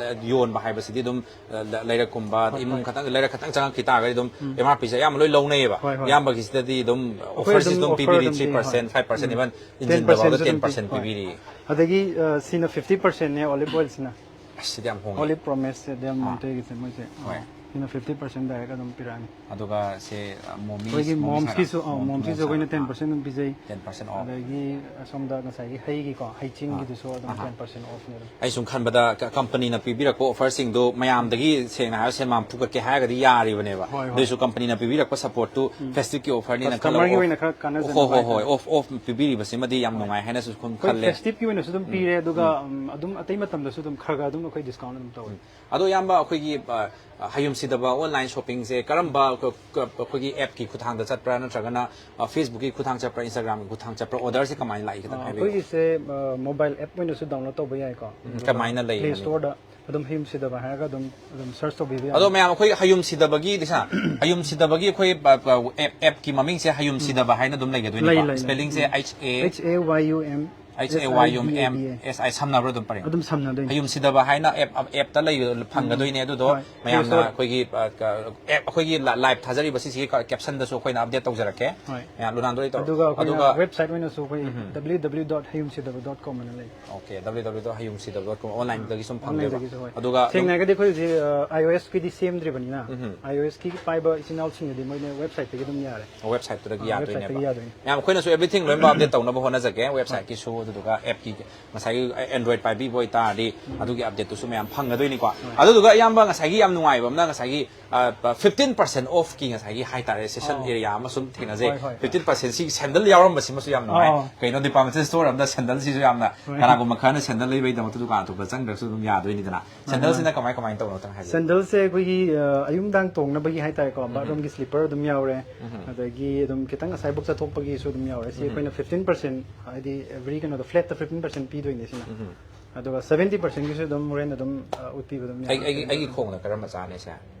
ꯌꯣꯟꯕ ꯍꯥꯏꯕꯁꯤꯗꯤ ꯑꯗꯨꯝ ꯂꯩꯔꯛꯀꯨꯝꯕ, ꯏꯃꯨꯡ ꯈꯛꯇꯪ, ꯂꯩꯔꯛ ꯈꯛꯇꯪ ꯆꯪꯉꯛꯈꯤ ꯇꯥꯔꯒꯗꯤ ꯑꯗꯨꯝ ꯑꯦꯝ ꯑꯥꯔ ꯄꯤꯁꯦ ꯑꯌꯥꯝꯕ ꯂꯣꯏ ꯂꯧꯅꯩꯌꯦꯕ꯫ ꯍꯣꯏ, ꯍꯣꯏ꯫ ꯏꯌꯥꯝꯕꯒꯤꯁꯤꯗꯗꯤ ꯑꯗꯨꯝ ꯑꯩꯈꯣꯏ ꯑꯣꯐꯔꯁꯤ ꯑꯗꯨꯝ ꯑꯗꯨꯝ offer ꯄꯤꯕꯤꯔꯤ, ꯑꯗꯨꯝ ꯊ꯭ꯔꯤ ꯄꯤ, ꯍꯣꯏ꯫ ꯄꯥꯔꯁꯦꯟ, ꯐꯥꯏꯚ ꯄꯥꯔꯁꯦꯟ, ꯎꯝ꯫ ꯏꯚꯟ ꯇꯦꯟ ꯏꯟꯖꯤꯟꯗꯐꯥꯎꯗ ꯄꯥꯔꯁꯦꯟꯁꯨ ꯇꯦꯟ ꯑꯗꯨꯝ ꯄꯤ, ꯄꯥꯔꯁꯦꯟ ꯍꯣꯏ꯫ ꯄꯤꯕꯤꯔꯤ꯫ ꯑꯗꯒꯤ ꯑ, ꯁꯤꯅ ꯐꯤꯐꯇꯤ ꯄꯔꯁꯦꯟꯅꯦ ꯑꯣꯂꯤꯚ ꯑꯣꯏꯜꯁꯤꯅ꯫ ꯑꯁ, ꯁꯤꯗꯤ ꯌꯥꯝ ꯍꯣꯡꯉꯦ꯫ ꯑꯣꯂꯤꯚ ꯄ꯭ꯔꯣꯃꯤꯁ ꯗꯦꯜ ꯑꯥ꯫ ꯃꯣꯟꯇꯦꯒꯤꯁꯦ ꯃꯣꯏꯁꯦ꯫ ꯍꯣꯏ꯫ ꯁꯤꯅ ꯐꯤꯐꯇꯤ ꯄꯔꯁꯦꯟ ꯗꯥꯏꯔꯦꯛ ꯑꯗꯨꯝ ꯄꯤꯔꯛꯑꯅꯤ꯫ ꯑꯗꯨꯒ ꯁꯦ, ꯑ, ꯃꯣꯃꯤꯁ ꯑꯩꯈꯣꯏꯒꯤ ꯍꯥꯏꯕ? ꯃꯣꯝꯁꯀꯤꯁꯨ, ꯑ, ꯃꯣꯝꯁ, ꯃꯣꯝꯁꯀꯤꯁꯨ ꯃꯣꯝꯁ ꯑꯩꯈꯣꯏꯅ ꯍꯥꯏꯕ? ꯇꯦꯟ ꯄꯔꯁꯦꯟ ꯑꯗꯨꯝ ꯄꯤꯖꯩ꯫ Ten percent of. ꯑꯗꯒꯤ ꯑꯁꯣꯝꯗ ꯉꯁꯥꯏꯒꯤ ꯍꯩꯒꯤꯀꯣ, ꯍꯩꯆꯤꯡꯒꯤꯗꯨꯁꯨ ꯑꯗꯨꯝ ꯑꯍꯥ꯫ ꯇꯦꯟ ꯄꯔꯁꯦꯟ ꯑꯣꯐꯅꯦ ꯑꯗꯨꯝ꯫ ꯑꯩ ꯁꯨꯝ ꯈꯟꯕꯗ ꯀ-, ꯀꯝꯄꯅꯤꯅ ꯄꯤꯕꯤꯔꯛꯄ ꯑꯣꯐꯔꯁꯤꯡꯗꯣ ꯃꯌꯥꯝꯗꯒꯤ ꯁꯦꯡꯅ ꯍꯥꯏꯔ ꯁꯦꯟꯃꯥꯟ ꯐꯨꯒꯠꯀꯦ ꯍꯥꯏꯔꯒꯗꯤ ꯌꯥꯔꯤꯕꯅꯦꯕ꯫ ꯍꯣꯏ, ꯍꯣꯏ꯫ ꯑꯗꯨꯏꯁꯨ ꯀꯝꯄꯅꯤꯅ ꯄꯤꯕꯤꯔꯛꯄ ꯁꯞꯄꯣꯔꯠꯇꯨ ꯐꯦꯁꯇꯤꯚꯀꯤ ꯑꯣꯐꯔꯅꯤꯅ Customer-ꯒꯤ ꯈꯜꯂꯒ ꯑꯣꯏꯅ ꯑꯣꯐ-, ꯈꯔ ꯀꯥꯟꯅꯖꯅꯕ ꯍꯣꯏ, ꯍꯣꯏ, ꯍꯣꯏ, ꯍꯥꯏꯇꯥꯔꯦ꯫ ꯑꯣꯐ, ꯑꯣꯐ ꯄꯤꯕꯤꯔꯤꯕꯁꯤꯃꯗꯤ ꯌꯥꯝ ꯅꯨꯡꯉꯥꯏ ꯍꯥꯏꯅꯁꯨ ꯁꯨꯝ ꯑꯩꯈꯣꯏ ꯈꯜꯂꯦ꯫ ꯐꯦꯁꯇꯤꯚꯀꯤ ꯑꯣꯏꯅꯁꯨ ꯑꯗꯨꯝ ꯄꯤꯔꯦ, ꯑꯗꯨꯒ ꯎꯝ, ꯑꯗꯨꯝ ꯑꯇꯩ ꯃꯇꯝꯗꯁꯨ ꯑꯗꯨꯝ ꯈꯔ ꯈꯔ ꯑꯗꯨꯝ ꯑꯩꯈꯣꯏ ꯗꯤꯁꯀꯥꯎꯟ ꯑꯗꯨꯝ ꯇꯧꯋꯦ꯫ ꯑꯗꯣ ꯏꯌꯥꯝꯕ, ꯑꯩꯈꯣꯏꯒꯤ, ꯑ, ꯑ, ꯍꯌꯨꯝꯁꯤꯗꯕ ꯑꯣꯟꯂꯥꯏꯟ ꯁꯣꯞꯄꯤꯡꯁꯦ ꯀꯔꯝꯕ ꯀ-, ꯀ-, ꯑꯩꯈꯣꯏꯒꯤ ꯑꯦꯞꯀꯤ ꯈꯨꯠꯊꯥꯡꯗ ꯆꯠꯄ꯭ꯔꯥ, ꯅꯠꯇ꯭ꯔꯒꯅ, ꯑ, ꯐꯦꯁꯕꯨꯛꯀꯤ ꯈꯨꯠꯊꯥꯡ ꯆꯠꯄ꯭ꯔꯥ, ꯏꯟꯁꯇꯥꯒ꯭ꯔꯥꯝꯒꯤ ꯈꯨꯠꯊꯥꯡ ꯆꯠꯄ꯭ꯔꯥ, ꯑꯣꯔꯗꯔꯁꯦ ꯀꯃꯥꯏꯅ ꯂꯥꯛꯏ, ꯈꯤꯇꯪ ꯑ, ꯍꯥꯏꯕꯤꯌꯨ꯫ ꯑꯩꯈꯣꯏꯒꯤꯁꯦ, ꯑ, ꯃꯣꯕꯥꯏꯜ ꯑꯦꯞ ꯑꯣꯏꯅꯁꯨ ꯗꯥꯎꯟꯂꯣꯗ ꯇꯧꯕ ꯌꯥꯏꯀꯣ꯫ ꯎꯝ, ꯀꯃꯥꯏꯅ ꯂꯩ, ꯄ꯭ꯂꯦ ꯍꯥꯏꯕꯤꯌꯨ꯫ ꯁ꯭ꯇꯣꯔꯗ ꯑꯗꯨꯝ ꯍꯌꯨꯝꯁꯤꯗꯕ ꯍꯥꯏꯔꯒ ꯑꯗꯨꯝ, ꯑꯗꯨꯝ ꯁꯔꯆ ꯇꯧꯕꯤꯕ ꯌꯥꯅꯤ꯫ ꯑꯗꯣ ꯃꯌꯥꯝ, ꯑꯩꯈꯣꯏ ꯍꯌꯨꯝꯁꯤꯗꯕꯒꯤ, ꯂꯤꯁꯥ, ꯍꯌꯨꯝꯁꯤꯗꯕꯒꯤ ꯑꯩꯈꯣꯏ, ꯑ, ꯑ, ꯑꯦꯞ, ꯑꯦꯞꯀꯤ ꯃꯃꯤꯡꯁꯦ ꯍꯌꯨꯝꯁꯤꯗꯕ ꯍꯥꯏꯅ ꯑꯗꯨꯝ ꯂꯩꯒꯗꯣꯏꯅꯤꯀꯣ? ꯂꯩ, ꯂꯩ, ꯂꯩ꯫ ꯏꯁꯄꯦꯂꯤꯡꯁꯦ ꯎꯝ꯫ H A H A Y U M H A Y U M ꯑꯦꯁ ꯑꯥꯏ ꯁꯝꯅꯕ꯭ꯔꯣ? ꯑꯗꯨꯝ ꯄꯔꯦꯡ? ꯑꯗꯨꯝ ꯁꯝꯅꯗꯣꯏꯅꯦ꯫ ꯍꯌꯨꯝ ꯁꯤꯗꯕ ꯍꯥꯏꯅ ꯑꯦꯞ, ꯑꯦꯞꯇ ꯂꯩ, ꯐꯪꯒꯗꯣꯏꯅꯦ꯫ ꯑꯗꯨꯗꯣ ꯍꯣꯏ꯫ ꯃꯌꯥꯝꯅ Play Store ꯑꯩꯈꯣꯏꯒꯤ, ꯑ, ꯀ-, ꯑꯦꯞ, ꯑꯩꯈꯣꯏꯒꯤ ꯂ-, ꯂꯥꯏꯚ ꯊꯥꯖꯔꯤꯕ ꯁꯤꯁꯤꯒꯤ ꯀ-, ꯀꯦꯞꯁꯟꯗꯁꯨ ꯑꯩꯈꯣꯏꯅ ꯑꯞꯗꯦꯠ ꯇꯧꯖꯔꯛꯀꯦ꯫ ꯍꯣꯏ꯫ ꯃꯌꯥꯝ ꯂꯨꯅꯥꯟꯗꯣ ꯂꯣꯏ ꯇꯧꯔꯣ꯫ ꯑꯗꯨꯒ ꯑꯩꯈꯣꯏꯅ ꯑꯗꯨꯒ ꯋꯦꯕꯁꯥꯏꯠ ꯑꯣꯏꯅꯁꯨ ꯑꯩꯈꯣꯏ ꯎꯝ꯫ W W W dot hayumsidaba dot com ꯑꯅ ꯂꯩ꯫ Okay, W W W dot hayumsidaba dot com, ꯑꯣꯟꯂꯥꯏꯟꯗꯒꯤ ꯁꯨꯝ ꯐꯪꯅꯦꯕ꯫ ꯑꯣꯟꯂꯥꯏꯟꯗꯒꯤꯁꯨ, ꯍꯣꯏ꯫ ꯑꯗꯨꯒ ꯑꯗꯨꯝ ꯁꯦꯡꯅ ꯍꯥꯏꯔꯒꯗꯤ ꯑꯩꯈꯣꯏ ꯍꯧꯖꯤꯛ, ꯑ, iOS ꯀꯤꯗꯤ ꯁꯦꯝꯗ꯭ꯔꯤꯕꯅꯤꯅ, ꯎꯝ꯫ iOS ꯀꯤ ꯄꯥꯏꯕ ꯏꯆꯤꯟ ꯏꯅꯥꯎꯁꯤꯡꯒꯤꯗꯤ ꯃꯣꯏꯅ ꯋꯦꯕꯁꯥꯏꯠꯇꯒꯤ ꯑꯗꯨꯝ ꯌꯥꯔꯦ꯫ ꯋꯦꯕꯁꯥꯏꯠꯇꯨꯗꯒꯤ ꯑ, ꯌꯥꯗꯣꯏꯅꯦꯕ꯫ ꯋꯦꯕꯁꯥꯏꯠꯇꯒꯤ ꯌꯥꯗꯣꯏꯅꯦ꯫ ꯃꯌꯥꯝ ꯑꯩꯈꯣꯏꯅꯁꯨ everything ꯂꯣꯏꯅꯃꯛ ꯑꯞꯗꯦꯠ ꯇꯧꯅꯕ ꯍꯣꯠꯅꯖꯒꯦ, ꯍꯣꯏ꯫ ꯋꯦꯕꯁꯥꯏꯠꯀꯤꯁꯨ, ꯑꯗꯨꯗꯨꯒ ꯑꯦꯞꯀꯤ, ꯉꯁꯥꯏꯒꯤ Android ꯄꯥꯏꯕꯤꯕ ꯑꯣꯏꯇꯥꯔꯗꯤ ꯎꯝ꯫ ꯑꯗꯨꯒꯤ ꯑꯞꯗꯦꯠꯇꯨꯁꯨ ꯃꯌꯥꯝ ꯐꯪꯒꯗꯣꯏꯅꯤꯀꯣ꯫ ꯍꯣꯏ꯫ ꯑꯗꯨꯗꯨꯒ ꯏꯌꯥꯝꯕ ꯉꯁꯥꯏꯒꯤ ꯌꯥꯝ ꯅꯨꯡꯉꯥꯏꯕ ꯑꯃꯅ ꯉꯁꯥꯏꯒꯤ, ꯑ, fifteen percent off ꯀꯤ ꯉꯁꯥꯏꯒꯤ ꯍꯥꯏꯇꯥꯔꯦ, ꯁꯦꯁꯟ ꯑꯣ꯫ ꯑꯦꯔꯤꯌꯥ ꯑꯃ ꯁꯨꯝ ꯊꯦꯡꯅꯖꯩ꯫ ꯍꯣꯏ, ꯍꯣꯏ, ꯍꯣꯏ꯫ Fifteen percent ꯁꯤ ꯁꯦꯟꯗꯜ ꯌꯥꯎꯔꯝꯕꯁꯤꯃꯁꯨ ꯌꯥꯝ ꯅꯨꯡꯉꯥꯏ꯫ ꯑꯣ꯫ ꯀꯩꯅꯣ, department store ꯑꯃꯗ ꯁꯦꯟꯗꯜꯁꯤꯁꯨ ꯌꯥꯝꯅ ꯍꯣꯏ꯫ ꯀꯅꯥꯒꯨꯝꯕ ꯈꯔꯅ ꯁꯦꯟꯗꯜ ꯂꯩꯕꯒꯤꯗꯃꯛꯇ ꯗꯨꯀꯥꯟ ꯑꯇꯣꯞꯄ ꯆꯪꯗ꯭ꯔꯁꯨ ꯑꯗꯨꯝ ꯌꯥꯗꯣꯏꯅꯤꯗꯅ꯫ ꯃꯥꯅꯦ, ꯁꯦꯟꯗꯜꯁꯤꯅ ꯃꯥꯅꯦ꯫ ꯀꯃꯥꯏ ꯀꯃꯥꯏꯅ ꯇꯧꯕꯅꯣ ꯈꯤꯇꯪ ꯍꯥꯏꯕꯤꯌꯨ꯫ ꯁꯦꯟꯗꯜꯁꯦ ꯑꯩꯈꯣꯏꯒꯤ, ꯑ, ꯑꯌꯨꯛ ꯅꯨꯡꯗꯥꯡ ꯇꯣꯡꯅꯕꯒꯤ ꯍꯥꯏꯇꯥꯔꯦꯀꯣ, ꯎꯝ꯫ Bathroom ꯒꯤ slipper ꯑꯗꯨꯝ ꯌꯥꯎꯔꯦ, ꯎꯝ꯫ ꯑꯗꯒꯤ ꯑꯗꯨꯝ ꯈꯤꯇꯪ ꯑꯁꯥꯏꯕꯣꯛ ꯆꯠꯊꯣꯛꯄꯒꯤꯁꯨ ꯑꯗꯨꯝ ꯌꯥꯎꯔꯦ꯫ ꯁꯤ ꯎꯝ꯫ ꯑꯩꯈꯣꯏꯅ fifteen percent, ꯍꯥꯏꯗꯤ every ꯀꯩꯅꯣꯗ flat ꯇ fifteen percent ꯄꯤꯗꯣꯏꯅꯦ ꯁꯤꯅ꯫ ꯎꯝ꯫ ꯑꯗꯨꯒ seventy percent ꯒꯤꯁꯨ ꯑꯗꯨꯝ ꯍꯣꯔꯦꯟ ꯑꯗꯨꯝ, ꯑ, ꯎꯠꯄꯤꯕ ꯑꯗꯨꯝ ꯑꯩ-, ꯌꯥꯔꯦ꯫ ꯑꯩꯒꯤ, ꯑꯩꯒꯤ ꯈꯣꯡꯅ ꯀꯔꯝꯕ ꯆꯥꯅꯤ ꯁꯦ?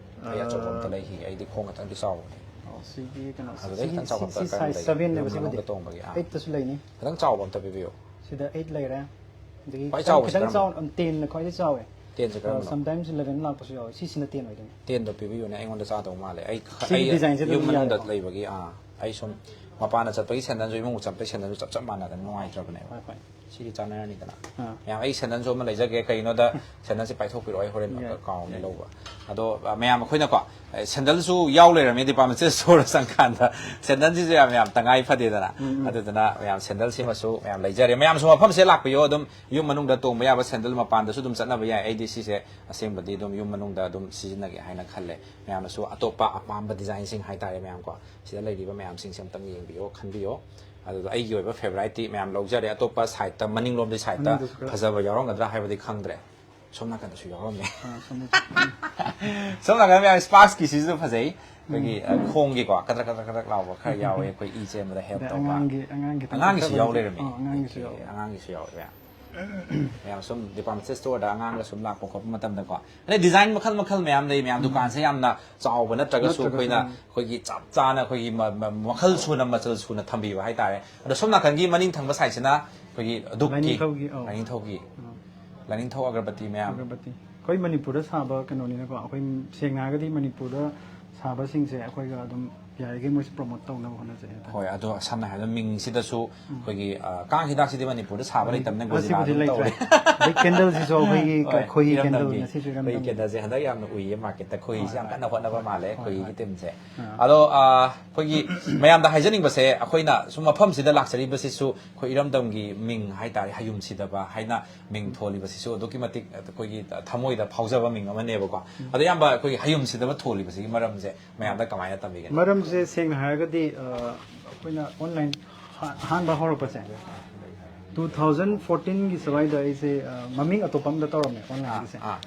ꯑꯩ ꯑꯆꯧꯕ ꯑꯝꯇ ꯑ, ꯂꯩꯈꯤꯒꯦ꯫ ꯑꯩꯗꯤ ꯈꯣꯡ ꯈꯇꯪꯗꯤ ꯆꯥꯎꯕꯅꯦ꯫ ꯑꯣ, ꯁꯤꯒꯤ ꯀꯩꯅꯣ, ꯑꯗꯨꯗꯩ ꯁꯤꯒꯤ, ꯈꯤꯇꯪ ꯁꯤ, ꯆꯥꯎꯈꯠꯄ ꯁꯤ ꯀꯔꯝꯕ size ꯂꯩꯒꯦ? Seven ꯅꯦꯕ ꯌꯨꯝ ꯁꯤꯕꯨꯗꯤ꯫ ꯃꯅꯨꯡꯗ ꯇꯣꯡꯕꯒꯤ, ꯑꯥ꯫ Eight ꯇꯁꯨ ꯂꯩꯅꯤ꯫ ꯈꯤꯇꯪ ꯆꯥꯎꯕ ꯑꯝꯇ ꯄꯤꯕꯤꯌꯨ꯫ ꯁꯤꯗ eight ꯂꯩꯔꯦ꯫ ꯑꯗꯒꯤ ꯈ꯭ꯋꯥꯏ ꯈꯤꯇꯪ, ꯆꯥꯎꯕꯁꯤ ꯈꯤꯇꯪ ꯀꯔꯝꯕꯅꯣ? ꯆꯥꯎ-, ten ꯅ ꯈ꯭ꯋꯥꯏꯗꯒꯤ ꯆꯥꯎꯋꯦ꯫ Ten ꯁꯦ ꯑ, ꯀꯔꯝꯕꯅꯣ? Sometimes eleven ꯂꯥꯛꯄꯁꯨ ꯌꯥꯎꯋꯦ꯫ ꯁꯤꯁꯤꯅ ten ꯑꯣꯏꯗꯣꯏꯅꯦ꯫ Ten ꯗꯣ ꯄꯤꯕꯤꯌꯨꯅꯦ, ꯑꯩꯉꯣꯟꯗ ꯆꯥꯗꯧ ꯃꯥꯜꯂꯦ꯫ ꯑꯩ, ꯁꯤꯒꯤ ꯑꯩ design ꯁꯦ ꯑꯗꯨꯝ ꯌꯨꯝ ꯃꯅꯨꯡꯗ ꯌꯥꯔꯦꯀꯣ? ꯂꯩꯕꯒꯤ, ꯑꯥ, ꯑꯩ ꯁꯨꯝ ꯃꯄꯥꯟꯗ ꯆꯠꯄꯒꯤ ꯁꯦꯟꯗꯜꯁꯨ ꯏꯃꯨꯡ ꯆꯠꯄꯒꯤ ꯁꯦꯟꯗꯜꯁꯨ ꯆꯞ ꯆꯞ ꯃꯥꯟꯅꯗꯅ ꯅꯨꯡꯉꯥꯏꯇ꯭ꯔꯕꯅꯦꯕ꯫ ꯍꯣꯏ, ꯍꯣꯏ꯫ ꯁꯤꯒꯤ ꯆꯥꯟꯅꯔꯅꯤꯗꯅ꯫ ꯑꯥ꯫ ꯃꯌꯥꯝ, ꯑꯩ ꯁꯦꯟꯗꯜꯁꯨ ꯑꯃ ꯂꯩꯖꯒꯦ꯫ ꯀꯩꯅꯣꯗ ꯁꯦꯟꯗꯜꯁꯦ ꯄꯥꯏꯊꯣꯛꯄꯤꯔꯛꯑꯣ, ꯑꯩ ꯍꯣꯔꯦꯟ ꯌꯥꯏ, ꯀꯥꯎꯅꯤ ꯌꯥꯏ꯫ ꯂꯧꯕ꯫ ꯑꯗꯣ, ꯑ, ꯃꯌꯥꯝ, ꯑꯩꯈꯣꯏꯅꯀꯣ, ꯑꯦ, ꯁꯦꯟꯗꯜꯁꯨ ꯌꯥꯎ ꯂꯩꯔꯝꯃꯦ department store ꯆꯪꯀꯥꯟꯗ꯫ ꯁꯦꯟꯗꯜꯁꯤꯁꯨ ꯌꯥꯝ, ꯌꯥꯝ ꯇꯉꯥꯏ ꯐꯗꯦꯗꯅ꯫ ꯎꯝ, ꯎꯝ꯫ ꯑꯗꯨꯗꯨꯅ ꯃꯌꯥꯝ ꯁꯦꯟꯗꯜꯁꯤꯃꯁꯨ ꯃꯌꯥꯝ ꯂꯩꯖꯔꯦ꯫ ꯃꯌꯥꯝꯁꯨ ꯃꯐꯝꯁꯦ ꯂꯥꯛꯄꯤꯌꯣ, ꯑꯗꯨꯝ ꯌꯨꯝ ꯃꯅꯨꯡꯗ ꯇꯣꯡꯕ ꯌꯥꯕ ꯁꯦꯟꯗꯜ ꯃꯄꯥꯟꯗꯁꯨ ꯑꯗꯨꯝ ꯆꯠꯅꯕ ꯌꯥꯏ꯫ ꯑꯩꯗꯤ ꯁꯤꯁꯦ ꯑꯁꯦꯡꯕꯗꯤ ꯑꯗꯨꯝ ꯌꯨꯝ ꯃꯅꯨꯡꯗ ꯑꯗꯨꯝ ꯁꯤꯖꯤꯟꯅꯒꯦ ꯍꯥꯏꯅ ꯈꯜꯂꯦ꯫ ꯃꯌꯥꯝꯅꯁꯨ ꯑꯇꯣꯞꯄ ꯑꯄꯥꯝꯕ design ꯁꯤꯡ ꯍꯥꯏꯇꯥꯔꯦ, ꯃꯌꯥꯝ ꯀꯣ, ꯁꯤꯗ ꯂꯩꯔꯤꯕ ꯃꯌꯥꯝꯁꯤꯡꯁꯦ ꯑꯝꯇꯪ ꯌꯦꯡꯕꯤꯌꯣ, ꯈꯟꯕꯤꯌꯣ꯫ ꯑꯗꯨꯗ ꯑꯩꯒꯤ ꯑꯣꯏꯕ favourite ꯇꯤ ꯃꯌꯥꯝ ꯂꯧꯖꯔꯦ꯫ ꯑꯇꯣꯞꯄ side ꯇ, ꯃꯅꯤꯡꯂꯣꯝꯗꯤ side ꯇ ꯃꯅꯤꯡꯗꯁꯨ ꯈꯔ ꯐꯖꯕ ꯌꯥꯎꯔꯝꯒꯗ꯭ꯔꯥ ꯍꯥꯏꯕꯗꯤ ꯈꯪꯗ꯭ꯔꯦ꯫ ꯁꯣꯝ ꯅꯥꯀꯟꯗꯁꯨ ꯌꯥꯎꯔꯝꯃꯦ꯫ ꯑꯥ, ꯁꯣꯝꯗꯁꯨ꯫ ꯁꯣꯝ ꯅꯥꯀꯟꯗ ꯃꯌꯥꯝ Sparks ꯀꯤꯁꯤꯁꯨ ꯐꯖꯩ꯫ ꯑꯩꯈꯣꯏꯒꯤ, ꯎꯝ꯫ ꯑ, ꯈꯣꯡꯒꯤꯀꯣ, ꯀꯗ꯭ꯔꯛ, ꯀꯗ꯭ꯔꯛ, ꯀꯗ꯭ꯔꯛ ꯂꯥꯎꯕ ꯈꯔ ꯌꯥꯎꯋꯦ꯫ ꯑꯩꯈꯣꯏ ꯏ ꯆꯦꯟꯕꯗ help ꯑꯗꯩ ꯇꯧꯕ꯫ ꯑꯉꯥꯡꯒꯤ, ꯑꯉꯥꯡꯒꯤ ꯑꯉꯥꯡꯒꯤꯁꯨ ꯌꯥꯎ ꯂꯩꯔꯝꯃꯦ꯫ ꯑꯥ, ꯑꯉꯥꯡꯒꯤꯁꯨ ꯑꯣꯀꯦ, ꯌꯥꯎꯋꯦ꯫ ꯑꯉꯥꯡꯒꯤꯁꯨ ꯌꯥꯎꯋꯦ ꯃꯌꯥꯝ꯫ ꯃꯌꯥꯝ ꯁꯨꯝ ꯗꯤꯄꯥꯔꯠꯃꯦꯟ ꯁ꯭ꯇꯣꯔꯗ ꯑꯉꯥꯡꯒ ꯁꯨꯝ ꯂꯥꯛꯄ ꯈꯣꯠꯄ ꯃꯇꯝꯗꯀꯣ, ꯑꯗꯩ ꯗꯤꯖꯥꯏꯟ ꯃꯈꯜ ꯃꯈꯜ ꯃꯌꯥꯝ ꯂꯩ ꯃꯌꯥꯝ꯫ ꯗꯨꯀꯥꯟꯁꯦ ꯌꯥꯝꯅ ꯆꯥꯎꯕ ꯅꯠꯇ꯭ꯔꯒꯁꯨ, ꯅꯠꯇ꯭ꯔꯒꯁꯨ, ꯑꯩꯈꯣꯏꯅ ꯎꯝ꯫ ꯑꯩꯈꯣꯏꯒꯤ ꯆꯞ ꯆꯥꯅ ꯑꯩꯈꯣꯏꯒꯤ ꯃ- ꯃ- ꯃꯈꯜ ꯁꯨꯅ ꯃꯆꯜ ꯁꯨꯅ ꯊꯝꯕꯤꯕ ꯍꯥꯏꯇꯥꯔꯦ꯫ ꯑꯗꯣ ꯁꯣꯝ ꯅꯥꯀꯟꯒꯤ ꯃꯅꯤꯡ ꯊꯪꯕ ꯁꯥꯏꯠꯁꯤꯅ ꯑꯩꯈꯣꯏꯒꯤ ꯙꯨꯞꯀꯤ, ꯂꯥꯏꯅꯤꯡꯊꯧꯒꯤ, ꯑꯧ꯫ ꯂꯥꯏꯅꯤꯡꯊꯧꯒꯤ, ꯑꯥ꯫ ꯂꯥꯏꯅꯤꯡꯊꯧ ꯑꯒꯔꯕꯇꯤ ꯃꯌꯥꯝ꯫ ꯑꯒꯔꯕꯇꯤ꯫ ꯑꯩꯈꯣꯏ ꯃꯅꯤꯄꯨꯔꯗ ꯁꯥꯕ ꯀꯩꯅꯣꯅꯤꯅꯀꯣ, ꯑꯩꯈꯣꯏ ꯁꯦꯡꯅ ꯍꯥꯏꯔꯒꯗꯤ ꯃꯅꯤꯄꯨꯔꯗ ꯁꯥꯕꯁꯤꯡꯁꯦ ꯑꯩꯈꯣꯏꯒ ꯑꯗꯨꯝ ꯌꯥꯔꯤꯈꯩ ꯃꯣꯏꯁꯦ ꯄ꯭ꯔꯣꯃꯣꯠ ꯇꯧꯅꯕ ꯍꯣꯠꯅꯖꯩ ꯍꯥꯏꯇꯥꯔꯦ꯫ ꯍꯣꯏ, ꯑꯗꯣ ꯁꯝꯅ ꯍꯥꯏꯔꯕꯗ ꯃꯤꯡꯁꯤꯗꯁꯨ ꯎꯝ꯫ ꯑꯩꯈꯣꯏꯒꯤ, ꯑ, ꯀꯥꯡ ꯍꯤꯗꯥꯛꯁꯤꯗꯤ ꯃꯅꯤꯄꯨꯔꯗ ꯁꯥꯕ ꯎꯝ꯫ ꯂꯩꯇꯕꯅꯤꯅ ꯒꯣꯖꯤꯂꯥ ꯑꯁꯤꯕꯨꯗꯤ ꯑꯗꯨꯝ ꯂꯩꯇ꯭ꯔꯦ꯫ ꯇꯧꯔꯦ꯫ ꯑꯗꯩ ꯀꯦꯟꯗꯜꯁꯤꯁꯨ ꯑꯩꯈꯣꯏꯒꯤ ꯍꯣꯏ, ꯈꯣꯏꯍꯤ ꯏꯔꯝꯗꯝꯒꯤ꯫ ꯀꯦꯟꯗꯜ ꯉꯁꯤꯁꯨ ꯈꯣꯏꯍꯤ ꯏꯔꯝꯗꯝꯒꯤ꯫ ꯀꯦꯟꯗꯜꯁꯦ ꯍꯟꯗꯛ ꯌꯥꯝꯅ ꯎꯏꯌꯦ ꯃꯥꯔꯀꯦꯠꯇ꯫ ꯈꯣꯏꯍꯤꯁꯦ ꯍꯣꯏ, ꯌꯥꯝ ꯍꯣꯏ꯫ ꯀꯟꯅ ꯍꯣꯠꯅꯕ ꯍꯣꯏ, ꯃꯥꯜꯂꯦ, ꯍꯣꯏ, ꯈꯣꯏꯍꯤꯒꯤ ꯍꯣꯏ꯫ ꯇꯤꯝꯁꯦ꯫ ꯑꯥ꯫ ꯑꯗꯣ, ꯑ, ꯑꯩꯈꯣꯏꯒꯤ ꯃꯌꯥꯝꯗ ꯍꯥꯏꯖꯅꯤꯡꯕꯁꯦ, ꯑꯩꯈꯣꯏꯅ ꯁꯨꯝ ꯃꯐꯝꯁꯤꯗ ꯂꯥꯛꯆꯔꯤꯕꯁꯤꯁꯨ ꯑꯩꯈꯣꯏ ꯏꯔꯝꯗꯝꯒꯤ ꯃꯤꯡ ꯍꯥꯏꯇꯥꯔꯦ, ꯍꯌꯨꯝ ꯁꯤꯗꯕ ꯍꯥꯏꯅ ꯃꯤꯡ ꯊꯣꯜꯂꯤꯕꯁꯤꯁꯨ ꯑꯗꯨꯛꯀꯤ ꯃꯇꯤꯛ ꯑꯩꯈꯣꯏꯒꯤ ꯊꯃꯣꯏꯗ ꯐꯥꯎꯖꯕ ꯃꯤꯡ ꯑꯃꯅꯦꯕꯀꯣ꯫ ꯎꯝ꯫ ꯑꯗꯣ ꯏꯌꯥꯝꯕ, ꯑꯩꯈꯣꯏꯒꯤ ꯍꯌꯨꯝ ꯁꯤꯗꯕ ꯊꯣꯜꯂꯤꯕꯁꯤꯒꯤ ꯃꯔꯝꯁꯦ ꯃꯌꯥꯝꯗ ꯀꯃꯥꯏꯅ ꯇꯝꯕꯤꯒꯅꯤ? ꯃꯔꯝꯁꯦ ꯁꯦꯡꯅ ꯍꯥꯏꯔꯒꯗꯤ, ꯑ, ꯑꯩꯈꯣꯏꯅ ꯑꯣꯟꯂꯥꯏꯟ ꯑꯍꯥꯟꯕ ꯍꯧꯔꯛꯄꯁꯦ ꯇꯨ ꯊꯥꯎꯖꯟ ꯐꯣꯔꯇꯤꯟꯒꯤ ꯁ꯭ꯋꯥꯏꯗ ꯑꯩꯁꯦ, ꯑ, ꯃꯃꯤꯡ ꯑꯇꯣꯞꯄ ꯑꯃꯗ ꯇꯧꯔꯝꯃꯦ ꯑꯣꯟꯂꯥꯏꯟꯒꯤꯁꯦ꯫ ꯑꯥ, ꯑꯥ꯫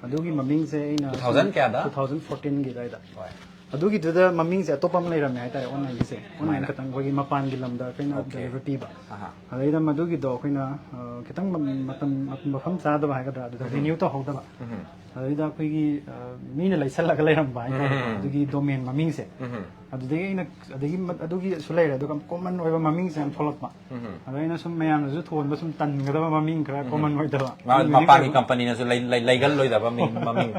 ꯑꯗꯨꯒꯤ ꯃꯃꯤꯡꯁꯦ ꯑꯩꯅ ꯇꯨ ꯊꯥꯎꯖꯟ ꯀꯌꯥꯗ? ꯇꯨ ꯊꯥꯎꯖꯟ ꯐꯣꯔꯇꯤꯟꯒꯤ ꯑꯗꯨꯋꯥꯏꯗ꯫ ꯍꯣꯏ꯫ ꯑꯗꯨꯒꯤꯗꯨꯗ ꯃꯃꯤꯡꯁꯦ ꯑꯇꯣꯞꯄ ꯑꯃ ꯂꯩꯔꯝꯃꯦ ꯍꯥꯏꯇꯥꯔꯦ, ꯑꯣꯟꯂꯥꯏꯟꯒꯤꯁꯦ꯫ ꯑꯣꯟꯂꯥꯏꯟ ꯀꯃꯥꯏꯅ? ꯈꯛꯇꯪ ꯑꯩꯈꯣꯏꯒꯤ ꯃꯄꯥꯟꯒꯤ ꯂꯝꯗ ꯑꯩꯈꯣꯏꯅ ꯑꯣꯀꯦ꯫ ꯗꯦꯂꯤꯚꯔ ꯄꯤꯕ꯫ ꯑꯍꯥ꯫ ꯑꯗꯩꯗ ꯃꯗꯨꯒꯤꯗꯣ ꯑꯩꯈꯣꯏꯅ, ꯑ, ꯈꯤꯇꯪ ꯃ-, ꯃꯇꯝ, ꯃꯐꯝ ꯆꯥꯗꯕ ꯍꯥꯏꯒꯗ꯭ꯔꯥ, ꯑꯗꯨꯗ ꯎꯝ꯫ ꯔꯤꯅ꯭ꯌꯨ ꯇꯧꯍꯧꯗꯕ꯫ ꯎꯝ꯫ ꯑꯗꯩꯗ ꯑꯩꯈꯣꯏꯒꯤ, ꯑ, ꯃꯤꯅ ꯂꯩꯁꯜꯂꯒ ꯂꯩꯔꯝꯕ ꯍꯥꯏꯇꯥꯔꯦ, ꯎꯝ꯫ ꯑꯗꯨꯒꯤ ꯗꯣꯃꯦꯟ ꯃꯃꯤꯡꯁꯦ꯫ ꯎꯝ꯫ ꯑꯗꯨꯗꯒꯤ ꯑꯩꯅ, ꯑꯗꯒꯤ ꯃ-, ꯑꯗꯨꯒꯤꯁꯨ ꯂꯩꯔꯦ, ꯑꯗꯨꯒ ꯀꯣꯃꯟ ꯑꯣꯏꯕ ꯃꯃꯤꯡꯁꯦ ꯌꯥꯝ ꯊꯣꯛꯂꯛꯄ꯫ ꯎꯝ꯫ ꯑꯗ ꯑꯩꯅ ꯁꯨꯝ ꯃꯌꯥꯝꯅꯁꯨ ꯊꯣꯟꯕ ꯁꯨꯝ ꯇꯟꯒꯗꯕ ꯃꯃꯤꯡ ꯈꯔ ꯎꯝ꯫ ꯀꯣꯃꯟ ꯑꯣꯏꯗꯕ꯫ ꯃꯥ-, ꯃꯤꯡ ꯃꯄꯥꯟꯒꯤ ꯑꯣꯏꯕ꯫ ꯀꯝꯄꯅꯤꯅꯁꯨ ꯂꯩ-, ꯂꯩ-, ꯂꯩꯒꯜꯂꯣꯏꯗꯕ ꯃꯤꯡ, ꯃꯃꯤꯡ꯫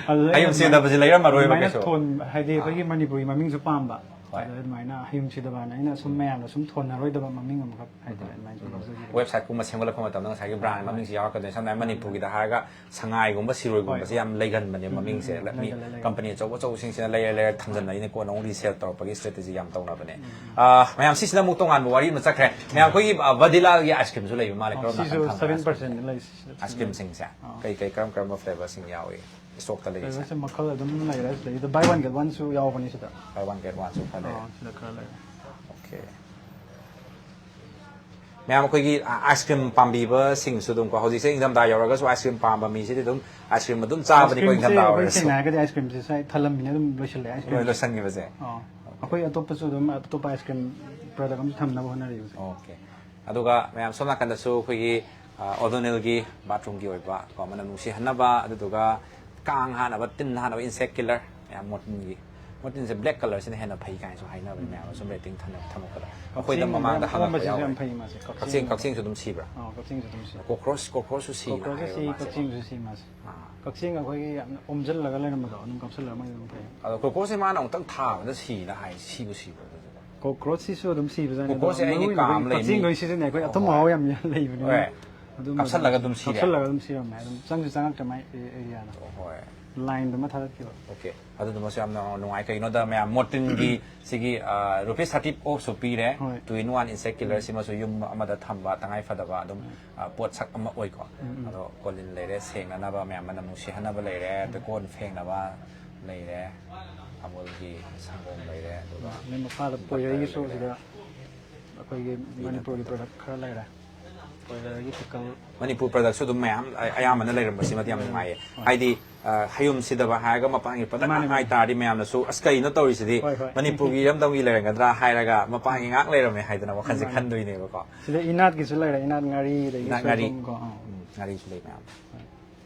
ꯑꯗꯨꯗ ꯑꯩꯅ ꯍꯌꯨꯝ ꯁꯤꯗꯕꯁꯤ ꯂꯩꯔꯝꯃꯔꯣꯏꯕ ꯑꯗꯨꯃꯥꯏꯅ ꯀꯩꯁꯨ꯫ ꯊꯣꯟ-, ꯍꯥꯏꯗꯤ ꯑꯥ꯫ ꯑꯩꯈꯣꯏꯒꯤ ꯃꯅꯤꯄꯨꯔꯤ ꯃꯃꯤꯡꯁꯨ ꯄꯥꯝꯕ꯫ ꯍꯣꯏ꯫ ꯑꯗ ꯑꯗꯨꯃꯥꯏꯅ ꯍꯌꯨꯝ ꯁꯤꯗꯕꯅ ꯑꯩꯅ ꯁꯨꯝ ꯎꯝ꯫ ꯃꯌꯥꯝꯅ ꯁꯨꯝ ꯊꯣꯟꯅꯔꯣꯏꯗꯕ ꯃꯃꯤꯡ ꯑꯃꯈꯛ ꯍꯥꯏꯇꯥꯔꯦ, ꯎꯝ꯫ ꯑꯗꯨꯃꯥꯏꯅ ꯁꯨꯝ ꯎꯝ꯫ ꯂꯧꯖꯒꯤꯕꯅꯤ꯫ ꯋꯦꯕꯁꯥꯏꯠꯀꯨꯝꯕ ꯁꯦꯝꯒꯠꯂꯛꯄ ꯃꯇꯝꯗ ꯉꯁꯥꯏꯒꯤ ꯕ꯭ꯔꯥꯟ ꯍꯣꯏ꯫ ꯃꯃꯤꯡꯁꯤ ꯌꯥꯎꯔꯛꯀꯗꯣꯏꯅꯤ꯫ ꯁꯝꯅ ꯍꯥꯏꯔꯕꯗ ꯃꯅꯤꯄꯨꯔꯒꯤꯗ ꯍꯥꯏꯔꯒ ꯁꯉꯥꯏꯒꯨꯝꯕ, ꯁꯤꯔꯣꯏꯒꯨꯝꯕꯁꯦ ꯍꯣꯏ, ꯍꯣꯏ꯫ ꯌꯥꯝ ꯂꯩꯒꯟꯕꯅꯦ ꯎꯝ, ꯃꯃꯤꯡꯁꯦ꯫ ꯂꯩꯒꯜꯂꯦ, ꯂꯩꯒꯜꯂꯦ꯫ ꯀꯝꯄꯅꯤ ꯑꯆꯧ ꯑꯆꯧꯕꯁꯤꯡꯁꯤꯅ ꯂꯩꯔ ꯂꯩꯔ ꯊꯝꯖꯟꯕꯅꯤꯅ ꯀꯣꯟꯅ ꯑꯃꯨꯛ ꯔꯤꯁꯦꯜ ꯇꯧꯔꯛꯄꯒꯤ ꯁ꯭ꯇ꯭ꯔꯦꯇꯦꯖꯤ ꯌꯥꯝ ꯇꯧꯅꯕꯅꯦ꯫ ꯎꯝ꯫ ꯑꯥ, ꯃꯌꯥꯝ, ꯁꯤꯁꯤꯅ ꯑꯃꯨꯛ ꯇꯣꯉꯥꯟꯕ ꯋꯥꯔꯤ ꯑꯃ ꯆꯠꯈ꯭ꯔꯦ꯫ ꯃꯌꯥꯝ, ꯑꯩꯈꯣꯏꯒꯤ, ꯑ, ꯚꯗꯤꯂꯥꯒꯤ ꯑꯥꯏꯁ ꯀ꯭ꯔꯤꯝꯁꯨ ꯂꯩꯕ ꯃꯥꯜꯂꯦ꯫ ꯑꯣ, ꯀꯔꯝꯕ ꯁꯤꯁꯨ ꯃꯈꯜ ꯁꯚꯦꯟ ꯄꯔꯁꯦꯟ ꯂꯩ, ꯁꯤꯁꯨ ꯑꯥꯏꯁ ꯀ꯭ꯔꯤꯝꯁꯤꯡꯁꯦ? ꯑꯥ꯫ ꯀꯩ ꯀꯩ, ꯀꯔꯝ ꯀꯔꯝꯕ ꯐ꯭ꯂꯦꯚꯔꯁꯤꯡ ꯌꯥꯎꯏ ꯁ꯭ꯇꯣꯛꯇ ꯂꯩꯔꯤꯁꯦ? ꯐ꯭ꯂꯦꯚꯔꯁꯦ ꯃꯈꯜ ꯑꯗꯨꯝ ꯂꯩꯔꯦ꯫ ꯁꯤꯗꯩꯗ ꯕꯥꯏ ꯋꯥꯟ ꯒꯦꯠ ꯋꯥꯟꯁꯨ ꯌꯥꯎꯕꯅꯤ ꯁꯤꯗ꯫ ꯕꯥꯏ ꯋꯥꯟ ꯒꯦꯠ ꯋꯥꯟꯁꯨ ꯈꯔ ꯂꯩꯔꯦ꯫ ꯑꯥ, ꯁꯤꯗ ꯈꯔ ꯂꯩꯔꯦ꯫ ꯑꯣꯀꯦ꯫ ꯃꯌꯥꯝ, ꯑꯩꯈꯣꯏꯒꯤ, ꯑ, ꯑꯥꯏꯁ ꯀ꯭ꯔꯤꯝ ꯄꯥꯝꯕꯤꯕꯁꯤꯡꯁꯨ ꯑꯗꯨꯝ ꯀꯣ, ꯍꯧꯖꯤꯛꯁꯦ ꯏꯪꯊꯝꯊꯥ ꯌꯧꯔꯒꯁꯨ ꯑꯥꯏꯁ ꯀ꯭ꯔꯤꯝ ꯄꯥꯝꯕ ꯃꯤꯁꯤꯗꯤ ꯑꯗꯨꯝ ꯑꯥꯏꯁ ꯀ꯭ꯔꯤꯝ ꯑꯗꯨꯝ ꯆꯥꯕꯅꯤꯀꯣ, ꯑꯥꯏꯁ ꯀ꯭ꯔꯤꯝꯁꯦ ꯏꯪꯊꯝꯊꯥ ꯑꯩꯈꯣꯏ ꯑꯣꯏꯔꯁꯨ꯫ ꯁꯦꯡꯅ ꯍꯥꯏꯔꯒꯗꯤ ꯑꯥꯏꯁ ꯀ꯭ꯔꯤꯝꯁꯦ ꯁ꯭ꯋꯥꯏ ꯊꯜꯂꯝꯃꯤꯅ ꯑꯗꯨꯝ ꯂꯣꯏꯁꯤꯜꯂꯦ ꯑꯥꯏꯁ ꯂꯣꯏ ꯀ꯭ꯔꯤꯝꯁꯦ꯫ ꯂꯣꯏꯁꯟꯈꯤꯕꯁꯦ꯫ ꯑꯥ꯫ ꯑꯩꯈꯣꯏ ꯑꯇꯣꯞꯄꯁꯨ ꯑꯗꯨꯝ ꯑꯇꯣꯞꯄ ꯑꯥꯏꯁ ꯀ꯭ꯔꯤꯝ ꯄ꯭ꯔꯗꯛ ꯑꯃꯁꯨ ꯊꯝꯅꯕ ꯍꯣꯠꯅꯔꯤꯕꯁꯦ꯫ ꯑꯣꯀꯦ꯫ ꯑꯗꯨꯒ ꯃꯌꯥꯝ ꯁꯣꯝ ꯅꯥꯀꯟꯗꯁꯨ ꯑꯩꯈꯣꯏꯒꯤ ꯑꯣꯗꯣꯅꯤꯜꯒꯤ ꯕꯥꯊꯔꯨꯝꯒꯤ ꯑꯣꯏꯕ ꯀꯣ ꯃꯅꯝ ꯅꯨꯡꯁꯤꯍꯟꯅꯕ, ꯑꯗꯨꯗꯨꯒ ꯀꯥꯡ ꯍꯥꯠꯅꯕ, ꯇꯤꯟ ꯍꯥꯠꯅꯕ insect killer ꯃꯌꯥꯝ ꯃꯣꯔꯇꯤꯟꯒꯤ, ꯃꯣꯔꯇꯤꯟꯁꯦ black colourꯁꯤꯅ ꯍꯦꯟꯅ ꯐꯩ ꯀꯥꯏꯅꯁꯨ ꯍꯥꯏꯅꯕꯅꯦ ꯃꯌꯥꯝ ꯁꯨꯝ rating ꯊꯝꯃꯛꯄꯗ꯫ ꯑꯩꯈꯣꯏꯗ ꯀꯛꯆꯦꯡ ꯃꯃꯥꯡꯗ ꯃꯌꯥꯝ ꯍꯪꯉꯛꯄ ꯑꯣꯝꯕꯁꯤꯁꯨ ꯌꯥꯎꯋꯦ꯫ ꯌꯥꯝ ꯐꯩ ꯃꯥꯁꯦ, ꯀꯛꯆꯦꯡ ꯀꯛꯆꯦꯡ, ꯀꯛꯆꯦꯡꯁꯨ ꯑꯗꯨꯝ ꯁꯤꯕ꯭ꯔꯥ? ꯑꯥ, ꯀꯛꯆꯦꯡꯁꯨ ꯑꯗꯨꯝ ꯁꯤ꯫ Cockroach, cockroachꯁꯨ ꯁꯤ ꯀꯣꯀ꯭ꯔꯣꯁ, ꯍꯥꯏꯌꯦꯕ ꯁꯤ ꯃꯥꯁꯦ꯫ ꯀꯛꯆꯦꯡꯁꯨ ꯁꯤ ꯃꯥꯁꯦ꯫ ꯑꯥ꯫ ꯀꯛꯆꯦꯡ ꯑꯩꯈꯣꯏꯒꯤ ꯌꯥꯝꯅ ꯑꯣꯝꯁꯤꯜꯂꯒ ꯂꯩꯔꯝꯕꯗꯣ ꯑꯗꯨꯝ ꯀꯛꯁꯤꯜꯂꯒ ꯃꯣꯏ ꯑꯗꯨꯝ ꯐꯩ꯫ ꯑꯗꯣ cockroachꯁꯦ ꯃꯥꯅ ꯑꯃꯨꯛꯇꯪ ꯊꯥꯕꯗ ꯁꯤꯅ ꯍꯥꯏ, ꯁꯤꯕꯨ ꯁꯤꯕ꯭ꯔꯥ ꯑꯗꯨꯗꯨꯕꯣ? Cockroachꯁꯤꯁꯨ ꯑꯗꯨꯝ ꯁꯤꯕꯖꯥꯠꯅꯤ, ꯑꯗꯣ cockroachꯁꯦ ꯑꯩꯒꯤ ꯃꯔꯨ ꯑꯣꯏꯅ ꯀꯥ ꯑꯃ ꯑꯩꯈꯣꯏꯒꯤ ꯂꯩ, ꯃꯤ ꯀꯛꯆꯦꯡ ꯂꯣꯏ ꯁꯤꯖꯤꯟꯅꯩ ꯑꯩꯈꯣꯏ, ꯑꯣ, ꯑꯊꯨꯝ ꯍꯣꯏ꯫ ꯑꯍꯥꯎ ꯌꯥꯝ ꯂꯩꯕꯅꯤꯅ꯫ ꯍꯣꯏ꯫ ꯑꯗꯨꯝ ꯀꯥꯞꯁꯜꯂꯒ ꯑꯗꯨꯝ ꯁꯤꯔꯦ? ꯀꯥꯞꯁꯜꯂꯒ ꯑꯗꯨꯝ ꯁꯤꯔꯝꯃꯦ, ꯑꯗꯨꯝ ꯆꯪꯁꯨ ꯆꯪꯉꯛꯇ꯭ꯔꯦ ꯃꯥꯏ ꯑꯦ-, areaꯗꯣ꯫ ꯑꯣ, ꯍꯣꯏ꯫ Lineꯗꯨꯃ ꯊꯥꯗꯠꯈꯤꯕ꯫ OK꯫ ꯑꯗꯨꯗꯨꯃꯁꯨ ꯌꯥꯝꯅ ꯅꯨꯡꯉꯥꯏ꯫ ꯀꯩꯒꯤꯅꯣꯗ ꯃꯌꯥꯝ ꯃꯣꯔꯇꯤꯟꯒꯤ ꯁꯤꯒꯤ, ꯑ, rupees thirty offꯁꯨ ꯄꯤꯔꯦ꯫ ꯍꯣꯏ꯫ Two in one insect killer ꯎꯝ꯫ ꯁꯤꯃꯁꯨ ꯌꯨꯝ ꯑꯃꯗ ꯊꯝꯕ ꯇꯉꯥꯏ ꯐꯗꯕ ꯑꯗꯨꯝ, ꯎꯝ꯫ ꯑ, ꯄꯣꯠꯁꯛ ꯑꯃ ꯑꯣꯏꯀꯣ꯫ ꯎꯝ, ꯎꯝ꯫ ꯑꯗꯣ ꯀꯣꯂꯤꯟ ꯂꯩꯔꯦ, ꯁꯦꯡꯅꯅꯕ ꯃꯌꯥꯝ ꯃꯅꯝ ꯅꯨꯡꯁꯤꯍꯟꯅꯕ ꯂꯩꯔꯦ, ꯑꯗ ꯀꯣꯟ ꯐꯦꯡꯅꯕ ꯂꯩꯔꯦ, ꯑꯃꯨꯜꯒꯤ ꯁꯪꯒꯣꯝ ꯂꯩꯔꯦ, ꯑꯗꯨꯒ ꯑꯗꯩ ꯃꯈꯥꯗ butter ꯄꯣꯏꯔꯩꯒꯤꯁꯨ ꯂꯩꯔꯦ꯫ ꯁꯤꯗ ꯑꯩꯈꯣꯏꯒꯤ peanut ꯃꯅꯤꯄꯨꯔꯒꯤ butter꯫ Product ꯈꯔ ꯂꯩꯔꯦ꯫ ꯄꯣꯏꯔꯩꯒꯤ pickle꯫ ꯃꯅꯤꯄꯨꯔ productꯁꯨ ꯑꯗꯨꯝ ꯃꯌꯥꯝ ꯑ-, ꯑꯌꯥꯝꯕꯅ ꯂꯩꯔꯝꯕꯁꯤꯃꯗꯤ ꯌꯥꯝ ꯅꯨꯡꯉꯥꯏꯌꯦ꯫ ꯍꯣꯏ꯫ ꯍꯥꯏꯗꯤ, ꯑ, ꯍꯌꯨꯝ ꯁꯤꯗꯕ ꯍꯥꯏꯔꯒ ꯃꯄꯥꯟꯒꯤ product ꯃꯥꯅꯦ, ꯉꯥꯛ ꯃꯥꯅꯦ꯫ ꯍꯥꯏꯇꯥꯔꯗꯤ ꯃꯌꯥꯝꯅꯁꯨ, "ꯑꯁ, ꯀꯩꯅꯣ ꯇꯧꯔꯤꯁꯤꯗꯤ? ꯍꯣꯏ, ꯍꯣꯏ꯫ ꯃꯅꯤꯄꯨꯔꯒꯤ ꯏꯔꯝꯗꯝꯒꯤ ꯂꯩꯔꯝꯒꯗ꯭ꯔꯥ?" ꯍꯥꯏꯔꯒ ꯃꯄꯥꯟꯒꯤ ꯉꯥꯛ ꯂꯩꯔꯝꯃꯦ ꯍꯥꯏꯗꯅ ꯋꯥꯈꯜꯁꯦ ꯃꯥꯅꯦ꯫ ꯈꯟꯗꯣꯏꯅꯦꯕꯀꯣ꯫ ꯁꯤꯗ ꯏꯅꯥꯠꯀꯤꯁꯨ ꯂꯩꯔꯦ, ꯏꯅꯥꯠ ꯉꯥꯔꯤ, ꯑꯗꯒꯤ ꯏꯅꯥꯠ ꯉꯥꯔꯤ꯫ ꯁꯣꯏꯕꯨꯝ ꯀꯣ, ꯑꯥ꯫ ꯎꯝ, ꯉꯥꯔꯤꯁꯨ ꯂꯩ ꯃꯌꯥꯝ꯫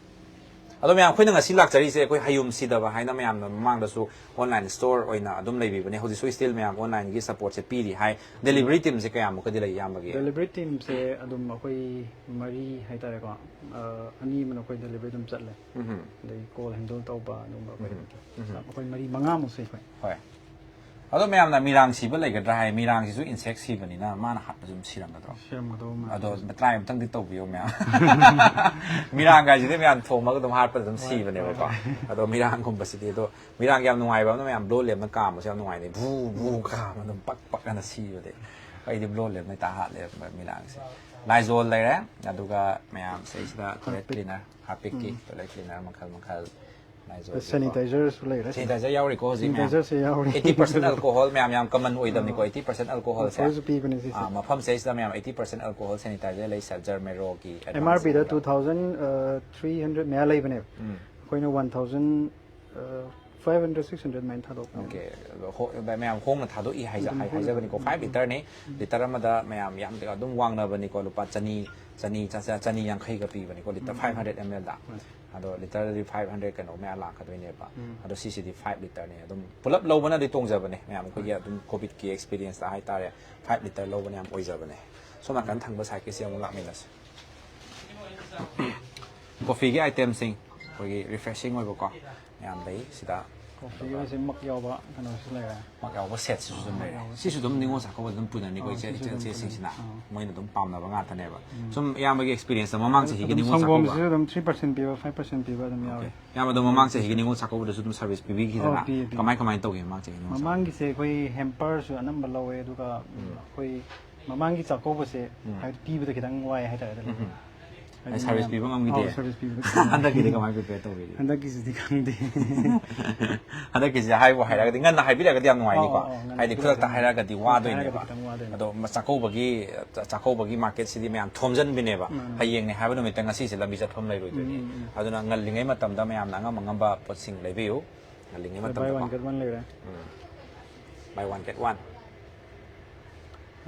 ꯑꯗꯣ ꯃꯌꯥꯝ, ꯑꯩꯈꯣꯏꯅ ꯉꯁꯤ ꯂꯥꯛꯆꯔꯤꯁꯦ ꯑꯩꯈꯣꯏ ꯍꯌꯨꯝ ꯁꯤꯗꯕ ꯍꯥꯏꯅ ꯃꯌꯥꯝꯅ ꯃꯃꯥꯡꯗꯁꯨ online store ꯑꯣꯏꯅ ꯑꯗꯨꯝ ꯂꯩꯕꯤꯕꯅꯦ꯫ ꯍꯧꯖꯤꯛꯁꯨ still ꯃꯌꯥꯝ onlineꯒꯤ supportꯁꯦ ꯄꯤꯔꯤ ꯍꯥꯏ꯫ Delivery teamꯁꯦ ꯀꯌꯥꯃꯨꯛꯀꯗꯤ ꯂꯩ, ꯏꯌꯥꯝꯕꯒꯤ? Delivery teamꯁꯦ ꯑꯗꯨꯝ ꯑꯩꯈꯣꯏ ꯃꯔꯤ ꯍꯥꯏꯇꯥꯔꯦꯀꯣ, ꯑ, ꯑꯅꯤ ꯑꯃꯅ ꯑꯩꯈꯣꯏ delivery ꯑꯗꯨꯝ ꯆꯠꯂꯦ꯫ ꯎꯝ꯫ ꯑꯗꯩ call handle ꯇꯧꯕ ꯑꯗꯨꯝꯕ ꯑꯩꯈꯣꯏ ꯎꯝ꯫ ꯑꯗꯨꯝ ꯎꯝ꯫ ꯑꯩꯈꯣꯏ ꯃꯔꯤ ꯃꯉꯥꯃꯨꯛ ꯁꯨꯏ ꯑꯩꯈꯣꯏ꯫ ꯍꯣꯏ꯫ ꯑꯗꯣ ꯃꯌꯥꯝꯅ ꯃꯤꯔꯥꯡ ꯁꯤꯕ ꯂꯩꯒꯗ꯭ꯔꯥ ꯍꯥꯏ, ꯃꯤꯔꯥꯡꯁꯤꯁꯨ insect ꯁꯤꯕꯅꯤꯅ ꯃꯥꯅ ꯍꯥꯠꯄꯁꯨ ꯑꯗꯨꯝ ꯁꯤꯔꯝꯒꯗ꯭ꯔꯣ? ꯁꯤꯔꯝꯒꯗꯧꯕ ꯃꯥꯜꯂꯦ꯫ ꯑꯗꯣ try ꯑꯝꯇꯪꯗꯤ ꯇꯧꯕꯤꯌꯣ ꯃꯌꯥꯝ꯫ ꯃꯤꯔꯥꯡ ꯀꯥꯏꯁꯤꯗꯤ ꯃꯌꯥꯝ ꯊꯣꯝꯃꯒ ꯑꯗꯨꯝ ꯍꯥꯠꯄꯗ ꯑꯗꯨꯝ ꯍꯣꯏ, ꯁꯤꯕꯅꯦꯕꯀꯣ꯫ ꯍꯣꯏ, ꯍꯣꯏ꯫ ꯑꯗꯣ ꯃꯤꯔꯥꯡꯒꯨꯝꯕꯁꯤꯗꯤ, ꯑꯗꯣ ꯃꯤꯔꯥꯡꯒꯤ ꯌꯥꯝ ꯅꯨꯡꯉꯥꯏꯕ ꯑꯃꯅ ꯃꯌꯥꯝ blow lamp ꯅ ꯀꯥꯝꯕꯁꯦ ꯌꯥꯝ ꯅꯨꯡꯉꯥꯏꯅꯦ꯫ ꯚꯨ ꯚꯨ ꯀꯥꯝꯕ ꯑꯗꯨꯝ ꯄꯛ ꯄꯛ ꯑꯅ ꯁꯤꯕꯗꯤ꯫ ꯑꯩꯗꯤ blow lamp ꯅ ꯍꯦꯛꯇ ꯍꯥꯠꯂꯦ ꯃꯤꯔꯥꯡꯁꯦ꯫ Lysol ꯂꯩꯔꯦ, ꯑꯗꯨꯒ ꯃꯌꯥꯝ ꯁꯤꯗꯩꯁꯤꯗ toilet cleaner, Harpic ꯀꯤ ꯎꯝ꯫ Toilet cleaner ꯃꯈꯜ ꯃꯈꯜ꯫ Lysol ꯒꯤꯀꯣ꯫ Sanitizer ꯁꯨ ꯂꯩꯔꯦ꯫ Sanitizer ꯌꯥꯎꯔꯤꯀꯣ ꯍꯧꯖꯤꯛ ꯃꯌꯥꯝ꯫ Sanitizer ꯁꯨ ꯌꯥꯎꯔꯤ꯫ Eighty percent alcohol ꯃꯌꯥꯝ ꯌꯥꯝ common ꯑꯣꯏꯗꯕꯅꯤꯀꯣ, ꯑꯥ꯫ Eighty percent alcohol ꯁꯦ꯫ Offer ꯁꯨ ꯄꯤꯕꯅꯦ ꯁꯤꯁꯦ꯫ ꯑꯥ, ꯃꯐꯝ ꯁꯤꯗꯩꯁꯤꯗ ꯃꯌꯥꯝ eighty percent alcohol sanitizer ꯂꯩ, Seltzer, Mero ꯒꯤ advance M R P ꯗ ꯑꯣꯏꯕ꯫ Two thousand, ꯑ, three hundred ꯃꯌꯥ ꯂꯩꯕꯅꯦ꯫ ꯎꯝ꯫ ꯑꯩꯈꯣꯏꯅ one thousand, ꯑ, Five hundred, six hundred ꯑꯗꯨꯃꯥꯏꯅ ꯊꯥꯗꯣꯛꯄꯅꯦ꯫ ꯑꯣꯀꯦ꯫ ꯍꯣ- ꯃꯌꯥꯝ ꯍꯣꯡꯅ ꯊꯥꯗꯣꯛꯏ ꯍꯥꯏꯖ- ꯑꯗꯨꯝ ꯍꯥꯏ- ꯍꯣꯡꯅ ꯍꯥꯏꯖꯕꯅꯤꯀꯣ꯫ ꯊꯥꯗꯣꯛꯏ꯫ ꯐꯥꯏꯚ ꯂꯤꯇꯔꯅꯤ꯫ ꯂꯤꯇꯔ ꯑꯃꯗ ꯃꯌꯥꯝ ꯌꯥꯝ ꯑꯗꯨꯝ ꯋꯥꯡꯅꯕꯅꯤꯀꯣ꯫ ꯂꯨꯄꯥ ꯆꯅꯤ, ꯆꯅꯤ ꯆꯥ- ꯆꯅꯤ ꯌꯥꯡꯈꯩꯒ ꯄꯤꯕꯅꯤꯀꯣ, ꯂꯤꯇꯔ ꯐꯥꯏꯚ ꯍꯟꯗ꯭ꯔꯦꯠ ꯑꯦꯝ ꯑꯦꯜꯗ꯫ ꯑꯗꯣ ꯂꯤꯇꯔꯗꯗꯤ ꯐꯥꯏꯚ ꯍꯟꯗ꯭ꯔꯦꯠ ꯀꯩꯅꯣ ꯃꯌꯥ ꯂꯥꯛꯀꯗꯣꯏꯅꯦꯕ꯫ ꯑꯗꯣ ꯁꯤꯁꯤꯗꯤ ꯐꯥꯏꯚ ꯂꯤꯇꯔꯅꯤ꯫ ꯑꯗꯨꯝ ꯄꯨꯂꯞ ꯂꯧꯕꯅꯗꯤ ꯇꯣꯡꯖꯕꯅꯦ ꯃꯌꯥꯝ꯫ ꯑꯩꯈꯣꯏꯒꯤ ꯑꯗꯨꯝ ꯀꯣꯚꯤꯗꯀꯤ ꯑꯦꯛꯁꯄꯤꯔꯤꯌꯦꯟꯁꯇ ꯍꯥꯏꯇꯥꯔꯦ, ꯐꯥꯏꯚ ꯂꯤꯇꯔ ꯂꯧꯕꯅ ꯌꯥꯝ ꯑꯣꯏꯖꯕꯅꯦ꯫ ꯁꯣꯝ ꯅꯥꯀꯟ ꯊꯪꯕ ꯁꯥꯏꯠꯀꯤꯁꯦ ꯑꯃꯨꯛ ꯂꯥꯛꯃꯤꯟꯅꯁꯦ꯫ ꯀꯣꯐꯤꯒꯤ ꯑꯥꯏꯇꯦꯝꯁꯤꯡ ꯑꯩꯈꯣꯏꯒꯤ ꯔꯤꯐ꯭ꯔꯦꯁꯤꯡ ꯑꯣꯏꯕꯀꯣ ꯃꯌꯥꯝ ꯂꯩ ꯁꯤꯗ꯫ ꯀꯣꯐꯤꯒꯤꯁꯦ ꯃꯛ ꯌꯥꯎꯕ ꯀꯩꯅꯣꯁꯨ ꯂꯩꯔꯦ꯫ ꯃꯛ ꯌꯥꯎꯕ ꯁꯦꯠꯁꯤꯁꯨ ꯑꯗꯨꯝ ꯂꯩꯔꯦ꯫ ꯁꯤꯁꯨ ꯑꯗꯨꯝ ꯅꯤꯉꯣꯜ ꯆꯥꯛꯀꯧꯕ ꯑꯗꯨꯝ ꯄꯨꯅꯅꯤꯀꯣ ꯑꯥ, ꯏꯆꯦ ꯁꯤꯁꯨ ꯑꯗꯨꯝ ꯏꯆꯟꯁꯤꯡꯁꯤꯅ꯫ ꯄꯨꯅꯩ꯫ ꯑꯥ꯫ ꯃꯣꯏꯅ ꯑꯗꯨꯝ ꯄꯥꯝꯅꯕ ꯉꯥꯛꯇꯅꯦꯕ꯫ ꯁꯨꯝ ꯏꯌꯥꯝꯕꯒꯤ ꯑꯦꯛꯁꯄꯤꯔꯤꯌꯦꯟꯁꯇ ꯃꯃꯥꯡ ꯆꯍꯤꯒꯤ ꯅꯤꯉꯣꯜ ꯆꯥꯛꯀꯧꯕ꯫ ꯁꯪꯒꯣꯝꯁꯤꯁꯨ ꯑꯗꯨꯝ three percent ꯄꯤꯕ, five percent ꯄꯤꯕ ꯑꯗꯨꯝ ꯌꯥꯎꯋꯦ꯫ ꯏꯌꯥꯝꯕꯗꯣ ꯃꯃꯥꯡ ꯆꯍꯤꯒꯤ ꯅꯤꯉꯣꯜ ꯆꯥꯛꯀꯧꯕꯗꯁꯨ ꯑꯗꯨꯝ ꯁꯥꯔꯚꯤꯁ ꯄꯤꯕꯤꯈꯤꯗꯅ꯫ ꯑꯧ, ꯄꯤꯌꯦ, ꯄꯤꯌꯦ꯫ ꯀꯃꯥꯏ ꯀꯃꯥꯏꯅ ꯇꯧꯒꯦ ꯃꯃꯥꯡ ꯆꯍꯤꯒꯤ ꯅꯤꯉꯣꯜ ꯆꯥꯛꯀꯧꯕ? ꯃꯃꯥꯡꯒꯤꯁꯦ ꯑꯩꯈꯣꯏ ꯍꯦꯝꯄꯔꯁꯨ ꯑꯅꯝꯕ ꯂꯧꯋꯦ, ꯑꯗꯨꯒ ꯑꯩꯈꯣꯏ ꯃꯃꯥꯡꯒꯤ ꯆꯥꯛꯀꯧꯕꯁꯦ ꯍꯥꯏꯕꯗꯤ ꯄꯤꯕꯗ ꯈꯤꯇꯪ ꯋꯥꯏ ꯍꯥꯏꯇꯥꯔꯦ꯫ ꯑꯗꯨꯅ ꯍꯥꯏꯗꯤ ꯁꯥꯔꯚꯤꯁ ꯃꯌꯥꯝ- ꯄꯤꯕ ꯉꯝꯈꯤꯗꯦ? ꯑꯧ, ꯁꯥꯔꯚꯤꯁ ꯄꯤꯕꯗ ꯈꯤꯇꯪ ꯋꯥꯏ꯫ ꯍꯟꯗꯛꯀꯤꯗꯤ ꯀꯃꯥꯏꯅ ꯄ꯭ꯔꯤꯄꯦꯌꯔ ꯇꯧꯕꯤꯒꯦ? ꯍꯟꯗꯛꯀꯤꯁꯤꯗꯤ ꯈꯪꯗꯦ꯫ ꯍꯟꯗꯛꯀꯤꯁꯦ ꯍꯥꯏꯕꯨ ꯍꯥꯏꯔꯒꯗꯤ, ꯉꯟꯅ ꯍꯥꯏꯕꯤꯔꯒꯗꯤ ꯌꯥꯝ ꯅꯨꯡꯉꯥꯏꯅꯤꯀꯣ꯫ ꯑꯧ, ꯑꯧ, ꯉꯟꯅ ꯍꯥꯏꯗꯤ ꯍꯥꯏꯕꯤꯔꯒꯗꯤ ꯈꯨꯗꯛꯇ ꯍꯥꯏꯔꯒꯗꯤ ꯈꯨꯗꯛꯇ ꯍꯥꯏꯔꯒꯗꯤ ꯋꯥꯗꯣꯏꯅꯦꯕ꯫ ꯈꯤꯇꯪ ꯋꯥꯗꯣꯏꯅꯦ꯫ ꯑꯗꯣ ꯃ- ꯆꯥꯛꯀꯧꯕꯒꯤ ꯆꯥꯛꯀꯧꯕꯒꯤ ꯃꯥꯔꯀꯦꯠꯁꯤꯗꯤ ꯃꯌꯥꯝ ꯊꯣꯝꯖꯤꯟꯕꯤꯅꯦꯕ꯫ ꯃꯥꯅꯦ꯫ ꯍꯌꯦꯡꯅꯦ ꯍꯥꯏꯕ ꯅꯨꯃꯤꯠꯇ ꯉꯁꯤꯁꯦ ꯂꯝꯕꯤ ꯆꯠꯐꯝ ꯂꯩꯔꯣꯏꯗꯣꯏꯅꯤ꯫ ꯑꯗꯨꯅ ꯉꯜꯂꯤꯉꯩ ꯃꯇꯝꯗ ꯃꯌꯥꯝꯅ ꯑꯉꯝ ꯑꯉꯝꯕ ꯄꯣꯠꯁꯤꯡ ꯂꯩꯕꯤꯌꯨ꯫ ꯉꯜꯂꯤꯉꯩ ꯕꯥꯏ ꯋꯥꯟ ꯃꯇꯝꯗꯀꯣ꯫ ꯒꯦꯠ ꯋꯥꯟ ꯂꯩꯔꯦ꯫ Buy one get one꯫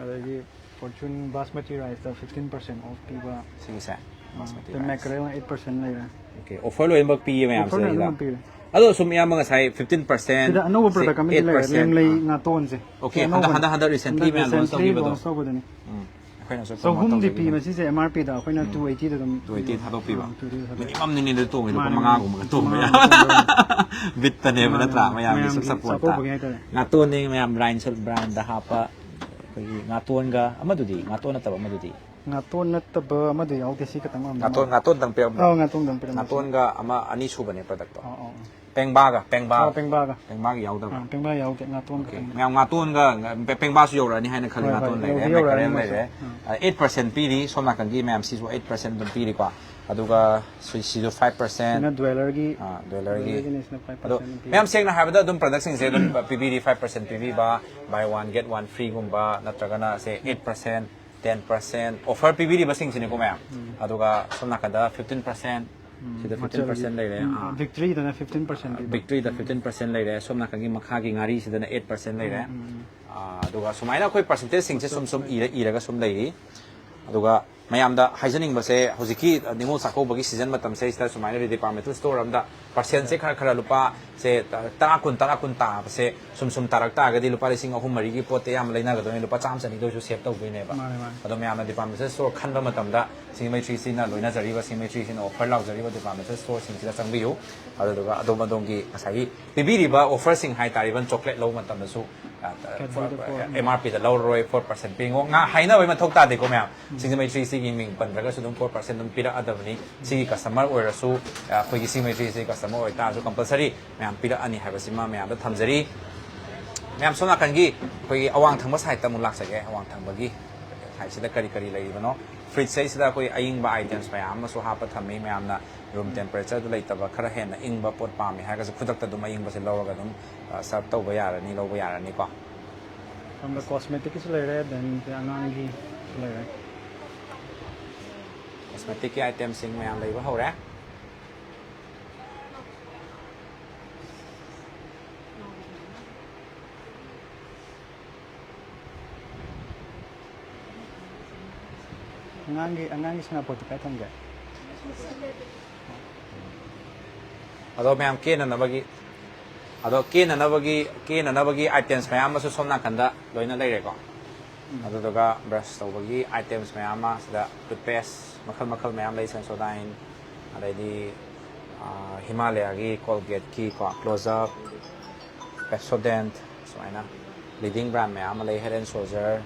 ꯑꯗꯒꯤ ꯐꯣꯔꯆꯨꯟ ꯕꯥꯁꯃꯇꯤ ꯔꯥꯏꯁꯇ fifteen percent off ꯄꯤꯕ꯫ ꯁꯤꯒꯤꯁꯦ ꯕꯥꯁꯃꯇꯤ ꯑꯗꯩ ꯔꯥꯏꯁ꯫ ꯃꯦꯀꯔꯦꯜꯅ eight percent ꯂꯩꯔꯦ꯫ ꯑꯣꯀꯦ, ꯑꯣꯐꯔ ꯂꯣꯏꯅꯃꯛ ꯄꯤꯌꯦ ꯃꯌꯥꯝꯁꯦ ꯑꯣꯐꯔ ꯁꯤꯗ꯫ ꯂꯣꯏꯅꯃꯛ ꯄꯤꯔꯦ꯫ ꯑꯗꯣ ꯁꯨꯝ ꯏꯌꯥꯝꯕ ꯉꯁꯥꯏ fifteen percent, ꯁꯤꯗ ꯑꯅꯧꯕ ꯄ꯭ꯔꯗꯛ ꯑꯃꯗꯤ ꯂꯩꯔꯦ, eight percent꯫ ꯂꯦꯝꯂꯩ ꯑꯥ꯫ ꯉꯥꯇꯣꯟꯁꯦ꯫ ꯑꯣꯀꯦ, ꯁꯤ ꯍꯟꯗꯛ- ꯑꯅꯧꯕꯅꯦ꯫ ꯍꯟꯗꯛ- ꯍꯟꯗꯛ recently ꯍꯟꯗꯛ ꯃꯌꯥꯝ launch recently ꯇꯧꯈꯤꯕꯗꯣ꯫ launch ꯇꯧꯕꯗꯨꯅꯤ꯫ ꯎꯝ꯫ ꯑꯩꯈꯣꯏꯅꯁꯨ promote ꯆꯍꯨꯝꯗꯤ ꯄꯤ ꯇꯧꯕꯤꯕ꯫ ꯃꯁꯤꯁꯦ, M R P ꯗ ꯑꯩꯈꯣꯏꯅ two eighty ꯗ ꯑꯗꯨꯝ Two eighty ꯊꯥꯗꯣꯛꯄꯤꯕ꯫ ꯑꯥ, two eighty ꯊꯥꯗꯣꯛꯄꯤꯕ꯫ Minimum ꯅꯤꯅꯦ ꯑꯗꯨ ꯇꯣꯡꯉꯤꯗꯣ꯫ ꯂꯨꯄꯥ ꯃꯥꯅꯦ, ꯃꯉꯥꯒꯨꯝꯕꯒ ꯇꯣꯡꯕ ꯌꯥꯏ꯫ ꯃꯉꯥꯒꯨꯝꯕ ꯇꯣꯡꯕ ꯌꯥꯏ꯫ ꯕꯤꯠꯇꯅꯦꯕ ꯃꯥꯅꯦ, ꯅꯠꯇ꯭ꯔꯥ? ꯃꯌꯥꯝꯒꯤ ꯁꯨꯝ ꯃꯌꯥꯝꯒꯤ ꯁꯞꯄꯣꯔꯠꯇ꯫ ꯆꯥꯛꯀꯧꯕꯒꯤ ꯍꯥꯏꯇꯥꯔꯦ꯫ ꯉꯥꯇꯣꯟꯅꯤ ꯃꯌꯥꯝ ꯔꯥꯏꯟꯁꯨ ꯕ꯭ꯔꯥꯟꯗ ꯍꯥꯞꯄ ꯑꯩꯈꯣꯏꯒꯤ ꯉꯥꯇꯣꯟꯒ ꯑꯃꯗꯨꯗꯤ, ꯉꯥꯇꯣꯟ ꯅꯠꯇꯕ ꯑꯃꯗꯨꯗꯤ꯫ ꯉꯥꯇꯣꯟ ꯅꯠꯇꯕ ꯑꯃꯗꯨ ꯌꯥꯎꯗꯦ, ꯁꯤ ꯈꯛꯇꯪ ꯑꯣꯏꯔꯝꯗꯧ ꯉꯥꯇꯣꯟ, ꯃꯥꯜꯂꯦ꯫ ꯉꯥꯇꯣꯟꯗꯪ ꯄꯤꯔꯝꯕ꯭ꯔꯣ? ꯑꯧ, ꯉꯥꯇꯣꯟꯗꯪ ꯄꯤꯔꯝꯕ꯫ ꯉꯥꯇꯣꯟꯒ ꯑꯃ ꯑꯅꯤ ꯁꯨꯕꯅꯦ ꯄ꯭ꯔꯗꯛꯇꯣ꯫ ꯑꯧ, ꯑꯧ, ꯑꯧ꯫ ꯄꯦꯡꯕꯥꯒ, ꯄꯦꯡꯕꯥ꯫ ꯑꯧ, ꯄꯦꯡꯕꯥꯒ꯫ ꯄꯦꯡꯕꯥꯒꯤ ꯌꯥꯎꯗꯕ꯭ꯔꯥ? ꯑꯥ, ꯄꯦꯡꯕꯥ ꯌꯥꯎꯗꯦ, ꯉꯥꯇꯣꯟ ꯑꯣꯀꯦ꯫ ꯈꯛꯇꯪꯅꯤ꯫ ꯃꯌꯥꯝ ꯉꯥꯇꯣꯟꯒ ꯄꯦ- ꯄꯦꯡꯕꯥꯁꯨ ꯌꯧꯔꯛꯑꯅꯤ ꯍꯥꯏꯅ ꯈꯜꯂꯤ꯫ ꯍꯣꯏ, ꯍꯣꯏ, ꯉꯥꯇꯣꯟ ꯂꯩꯔꯦ, ꯌꯧꯗꯤ ꯌꯧꯔꯛꯑꯅꯤ ꯃꯦꯀꯔꯦꯜ ꯂꯩꯔꯦ꯫ ꯃꯣꯏꯁꯨ꯫ ꯑꯥ꯫ ꯑ, eight percent ꯄꯤꯔꯤ꯫ ꯁꯣꯝ ꯅꯥꯀꯟꯒꯤ ꯃꯌꯥꯝꯁꯤꯁꯨ eight percent ꯑꯗꯨꯝ ꯄꯤꯔꯤꯀꯣ꯫ ꯑꯗꯨꯒ ꯁꯤ- ꯁꯤꯁꯨ five percent꯫ ꯁꯤꯅ ꯗ꯭ꯋꯦꯂꯔꯒꯤ, ꯑꯥ, ꯗ꯭ꯋꯦꯂꯔꯒꯤ꯫ ꯗ꯭ꯋꯦꯂꯔꯒꯤꯅ ꯁꯤꯅ five percent ꯑꯗꯣ ꯑꯗꯨꯝ ꯄꯤ꯫ ꯃꯌꯥꯝ ꯁꯦꯡꯅ ꯍꯥꯏꯔꯕꯗ ꯑꯗꯨꯝ ꯄ꯭ꯔꯗꯛꯁꯤꯡꯁꯦ ꯑꯗꯨꯝ ꯄꯤꯕꯤꯔꯤ, five percent ꯄꯤꯕꯤꯕ, buy one get one free ꯒꯨꯝꯕ, ꯅꯠꯇ꯭ꯔꯒꯅ ꯁꯦ eight percent, ten percent offer ꯄꯤꯕꯤꯔꯤꯕꯁꯤꯡꯁꯤꯅꯤꯀꯣ ꯃꯌꯥꯝ꯫ ꯑꯗꯨꯒ ꯁꯣꯝ ꯅꯥꯀꯟꯗ fifteen percent, ꯁꯤꯗ fifteen percent ꯂꯩꯔꯦ꯫ ꯑꯥ꯫ ꯕꯤꯛꯇ꯭ꯔꯤꯗꯅ ꯐꯤꯐꯇꯤꯟ ꯄꯔꯁꯦꯟ ꯕꯤꯛꯇ꯭ꯔꯤꯗ fifteen percent ꯂꯩꯔꯦ꯫ ꯁꯣꯝ ꯅꯥꯀꯟꯒꯤ ꯃꯈꯥꯒꯤ ꯉꯥꯔꯤꯁꯤꯗꯅ eight percent ꯂꯩꯔꯦ꯫ ꯎꯝ. ꯑꯥ, ꯑꯗꯨꯒ ꯁꯨꯃꯥꯏꯅ ꯑꯩꯈꯣꯏ percentageꯁꯤꯡꯁꯦ ꯁꯨꯝ ꯁꯨꯝ ꯏꯔ ꯏꯔꯒ ꯁꯨꯝ ꯂꯩꯔꯤ꯫ ꯑꯗꯨꯒ ꯃꯌꯥꯝꯗ ꯍꯥꯏꯖꯅꯤꯡꯕꯁꯦ, ꯍꯧꯖꯤꯛꯀꯤ ꯅꯤꯉꯣꯜ ꯆꯥꯛꯀꯧꯕꯒꯤ season ꯃꯇꯝꯁꯦ ꯁꯤꯗ ꯁꯨꯃꯥꯏꯅ Redepartmental Store ꯑꯝꯗ percentꯁꯦ ꯈꯔ ꯈꯔ ꯂꯨꯄꯥꯁꯦ ꯇꯔꯥ ꯀꯨꯟ, ꯇꯔꯥ ꯀꯨꯟ ꯇꯥꯕꯁꯦ ꯁꯨꯝ ꯁꯨꯝ ꯇꯥꯔꯛ ꯇꯥꯔꯒꯗꯤ ꯂꯨꯄꯥ ꯂꯤꯁꯤꯡ ꯑꯍꯨꯝ ꯃꯔꯤꯒꯤ ꯄꯣꯠꯇꯤ ꯑꯌꯥꯝꯕ ꯂꯩꯅꯒꯗꯣꯏꯅꯤ, ꯂꯨꯄꯥ ꯆꯥꯝꯃ ꯆꯅꯤꯗ ꯑꯣꯏꯔꯁꯨ save ꯇꯧꯗꯣꯏꯅꯦꯕ꯫ ꯃꯥꯅꯦ, ꯃꯥꯅꯦ꯫ ꯑꯗꯣ ꯃꯌꯥꯝꯅ Departmental Store ꯈꯟꯕ ꯃꯇꯝꯗ ꯁꯤꯡꯖꯃꯩ ꯊ꯭ꯔꯤ ꯁꯤꯛꯁꯇꯤꯅ ꯂꯣꯏꯅꯖꯔꯤꯕ, ꯁꯤꯡꯖꯃꯩ ꯊ꯭ꯔꯤ ꯁꯤꯛꯁꯇꯤꯅ offer ꯂꯥꯎꯖꯔꯤꯕ Departmental Storeꯁꯤꯡꯁꯤꯗ ꯆꯪꯕꯤꯌꯨ꯫ ꯑꯗꯨꯗꯨꯒ ꯑꯗꯣꯝ ꯑꯗꯣꯝꯒꯤ ꯉꯁꯥꯏꯒꯤ ꯄꯤꯕꯤꯔꯤꯕ offerꯁꯤꯡ ꯍꯥꯏꯇꯥꯔꯦ, even chocolate ꯂꯧꯕ ꯃꯇꯝꯗꯁꯨ, ꯑ, Cadburyꯗ ꯐꯣꯔ MRPꯗ ꯂꯧꯔꯔꯣꯏ, four percent ꯄꯤꯉꯣ꯫ ꯉꯥ ꯍꯥꯏꯅꯕꯒꯤ ꯃꯊꯧ ꯇꯥꯗꯦꯀꯣ ꯃꯌꯥꯝ꯫ ꯁꯤꯡꯖꯃꯩ ꯊ꯭ꯔꯤ ꯁꯤꯛꯁꯇꯤꯒꯤ ꯃꯤꯡ ꯄꯟꯗ꯭ꯔꯒꯁꯨ ꯑꯗꯨꯝ four percent ꯑꯗꯨꯝ ꯄꯤꯔꯛꯑꯗꯕꯅꯤ꯫ ꯁꯤꯒꯤ customer ꯑꯣꯏꯔꯁꯨ, ꯑ, ꯑꯩꯈꯣꯏꯒꯤ ꯁꯤꯡꯖꯃꯩ ꯊ꯭ꯔꯤ ꯁꯤꯛꯁꯇꯤ customer ꯑꯣꯏꯇꯥꯔꯁꯨ compulsory ꯃꯌꯥꯝ ꯄꯤꯔꯛꯑꯅꯤ ꯍꯥꯏꯕꯁꯤꯃ ꯃꯌꯥꯝꯗ ꯊꯝꯖꯔꯤ꯫ ꯃꯌꯥꯝ ꯁꯣꯝ ꯅꯥꯀꯟꯒꯤ ꯑꯩꯈꯣꯏꯒꯤ ꯑꯋꯥꯡ ꯊꯪꯕ sideꯇ ꯑꯃꯨꯛ ꯂꯥꯛꯆꯒꯦ꯫ ꯑꯋꯥꯡ ꯊꯪꯕꯒꯤ sideꯁꯤꯗ ꯀꯔꯤ ꯀꯔꯤ ꯂꯩꯔꯤꯕꯅꯣ? Fridgeꯁꯤꯗ ꯑꯩꯈꯣꯏ ꯑꯌꯤꯡꯕ items ꯃꯌꯥꯝ ꯑꯃꯁꯨ ꯍꯥꯞꯄ ꯊꯝꯃꯤ꯫ ꯃꯌꯥꯝꯅ room temperatureꯗ ꯂꯩꯇꯕ ꯈꯔ ꯍꯦꯟꯅ ꯏꯪꯕ ꯄꯣꯠ ꯄꯥꯝꯃꯤ ꯍꯥꯏꯔꯒꯁꯨ ꯈꯨꯗꯛꯇ ꯑꯗꯨꯝ ꯑꯌꯤꯡꯕꯁꯦ ꯂꯧꯔꯒ ꯑꯗꯨꯝ, ꯑ, serve ꯇꯧꯕ ꯌꯥꯔꯅꯤ, ꯂꯧꯕ ꯌꯥꯔꯅꯤꯀꯣ꯫ ꯁꯣꯝꯗ cosmeticꯀꯤꯁꯨ ꯂꯩꯔꯦ, then ꯑꯉꯥꯡꯒꯤꯁꯨ ꯂꯩꯔꯦ꯫ Cosmeticꯀꯤ itemꯁꯤꯡ ꯃꯌꯥꯝ ꯂꯩꯕ ꯍꯧꯔꯦ꯫ ꯑꯉꯥꯡꯒꯤ ꯑꯉꯥꯡꯒꯤ ꯁꯥꯟꯅꯄꯣꯠꯇꯤ ꯀꯥꯏ ꯊꯝꯒꯦ? ꯑꯗꯣ ꯃꯌꯥꯝ ꯀꯦꯅꯅꯕꯒꯤ, ꯑꯗꯣ ꯀꯦꯅꯅꯕꯒꯤ, ꯀꯦꯅꯅꯕꯒꯤ items ꯃꯌꯥꯝ ꯑꯃꯁꯨ ꯁꯣꯝ ꯅꯥꯀꯟꯗ ꯂꯣꯏꯅ ꯂꯩꯔꯦꯀꯣ꯫ ꯑꯗꯨꯗꯨꯒ brush ꯇꯧꯕꯒꯤ items ꯃꯌꯥꯝ ꯑꯃ, ꯁꯤꯗ toothpaste ꯃꯈꯜ ꯃꯈꯜ ꯃꯌꯥꯝ ꯂꯩ, Sensodyne, ꯑꯗꯩꯗꯤ, ꯑꯥ, Himalayaꯒꯤ Colgateꯀꯤ ꯀꯣ, Close-Up, Pepsodent, ꯁꯨꯃꯥꯏꯅ leading brand ꯃꯌꯥꯝ ꯑꯃ ꯂꯩ, Head and Shoulder,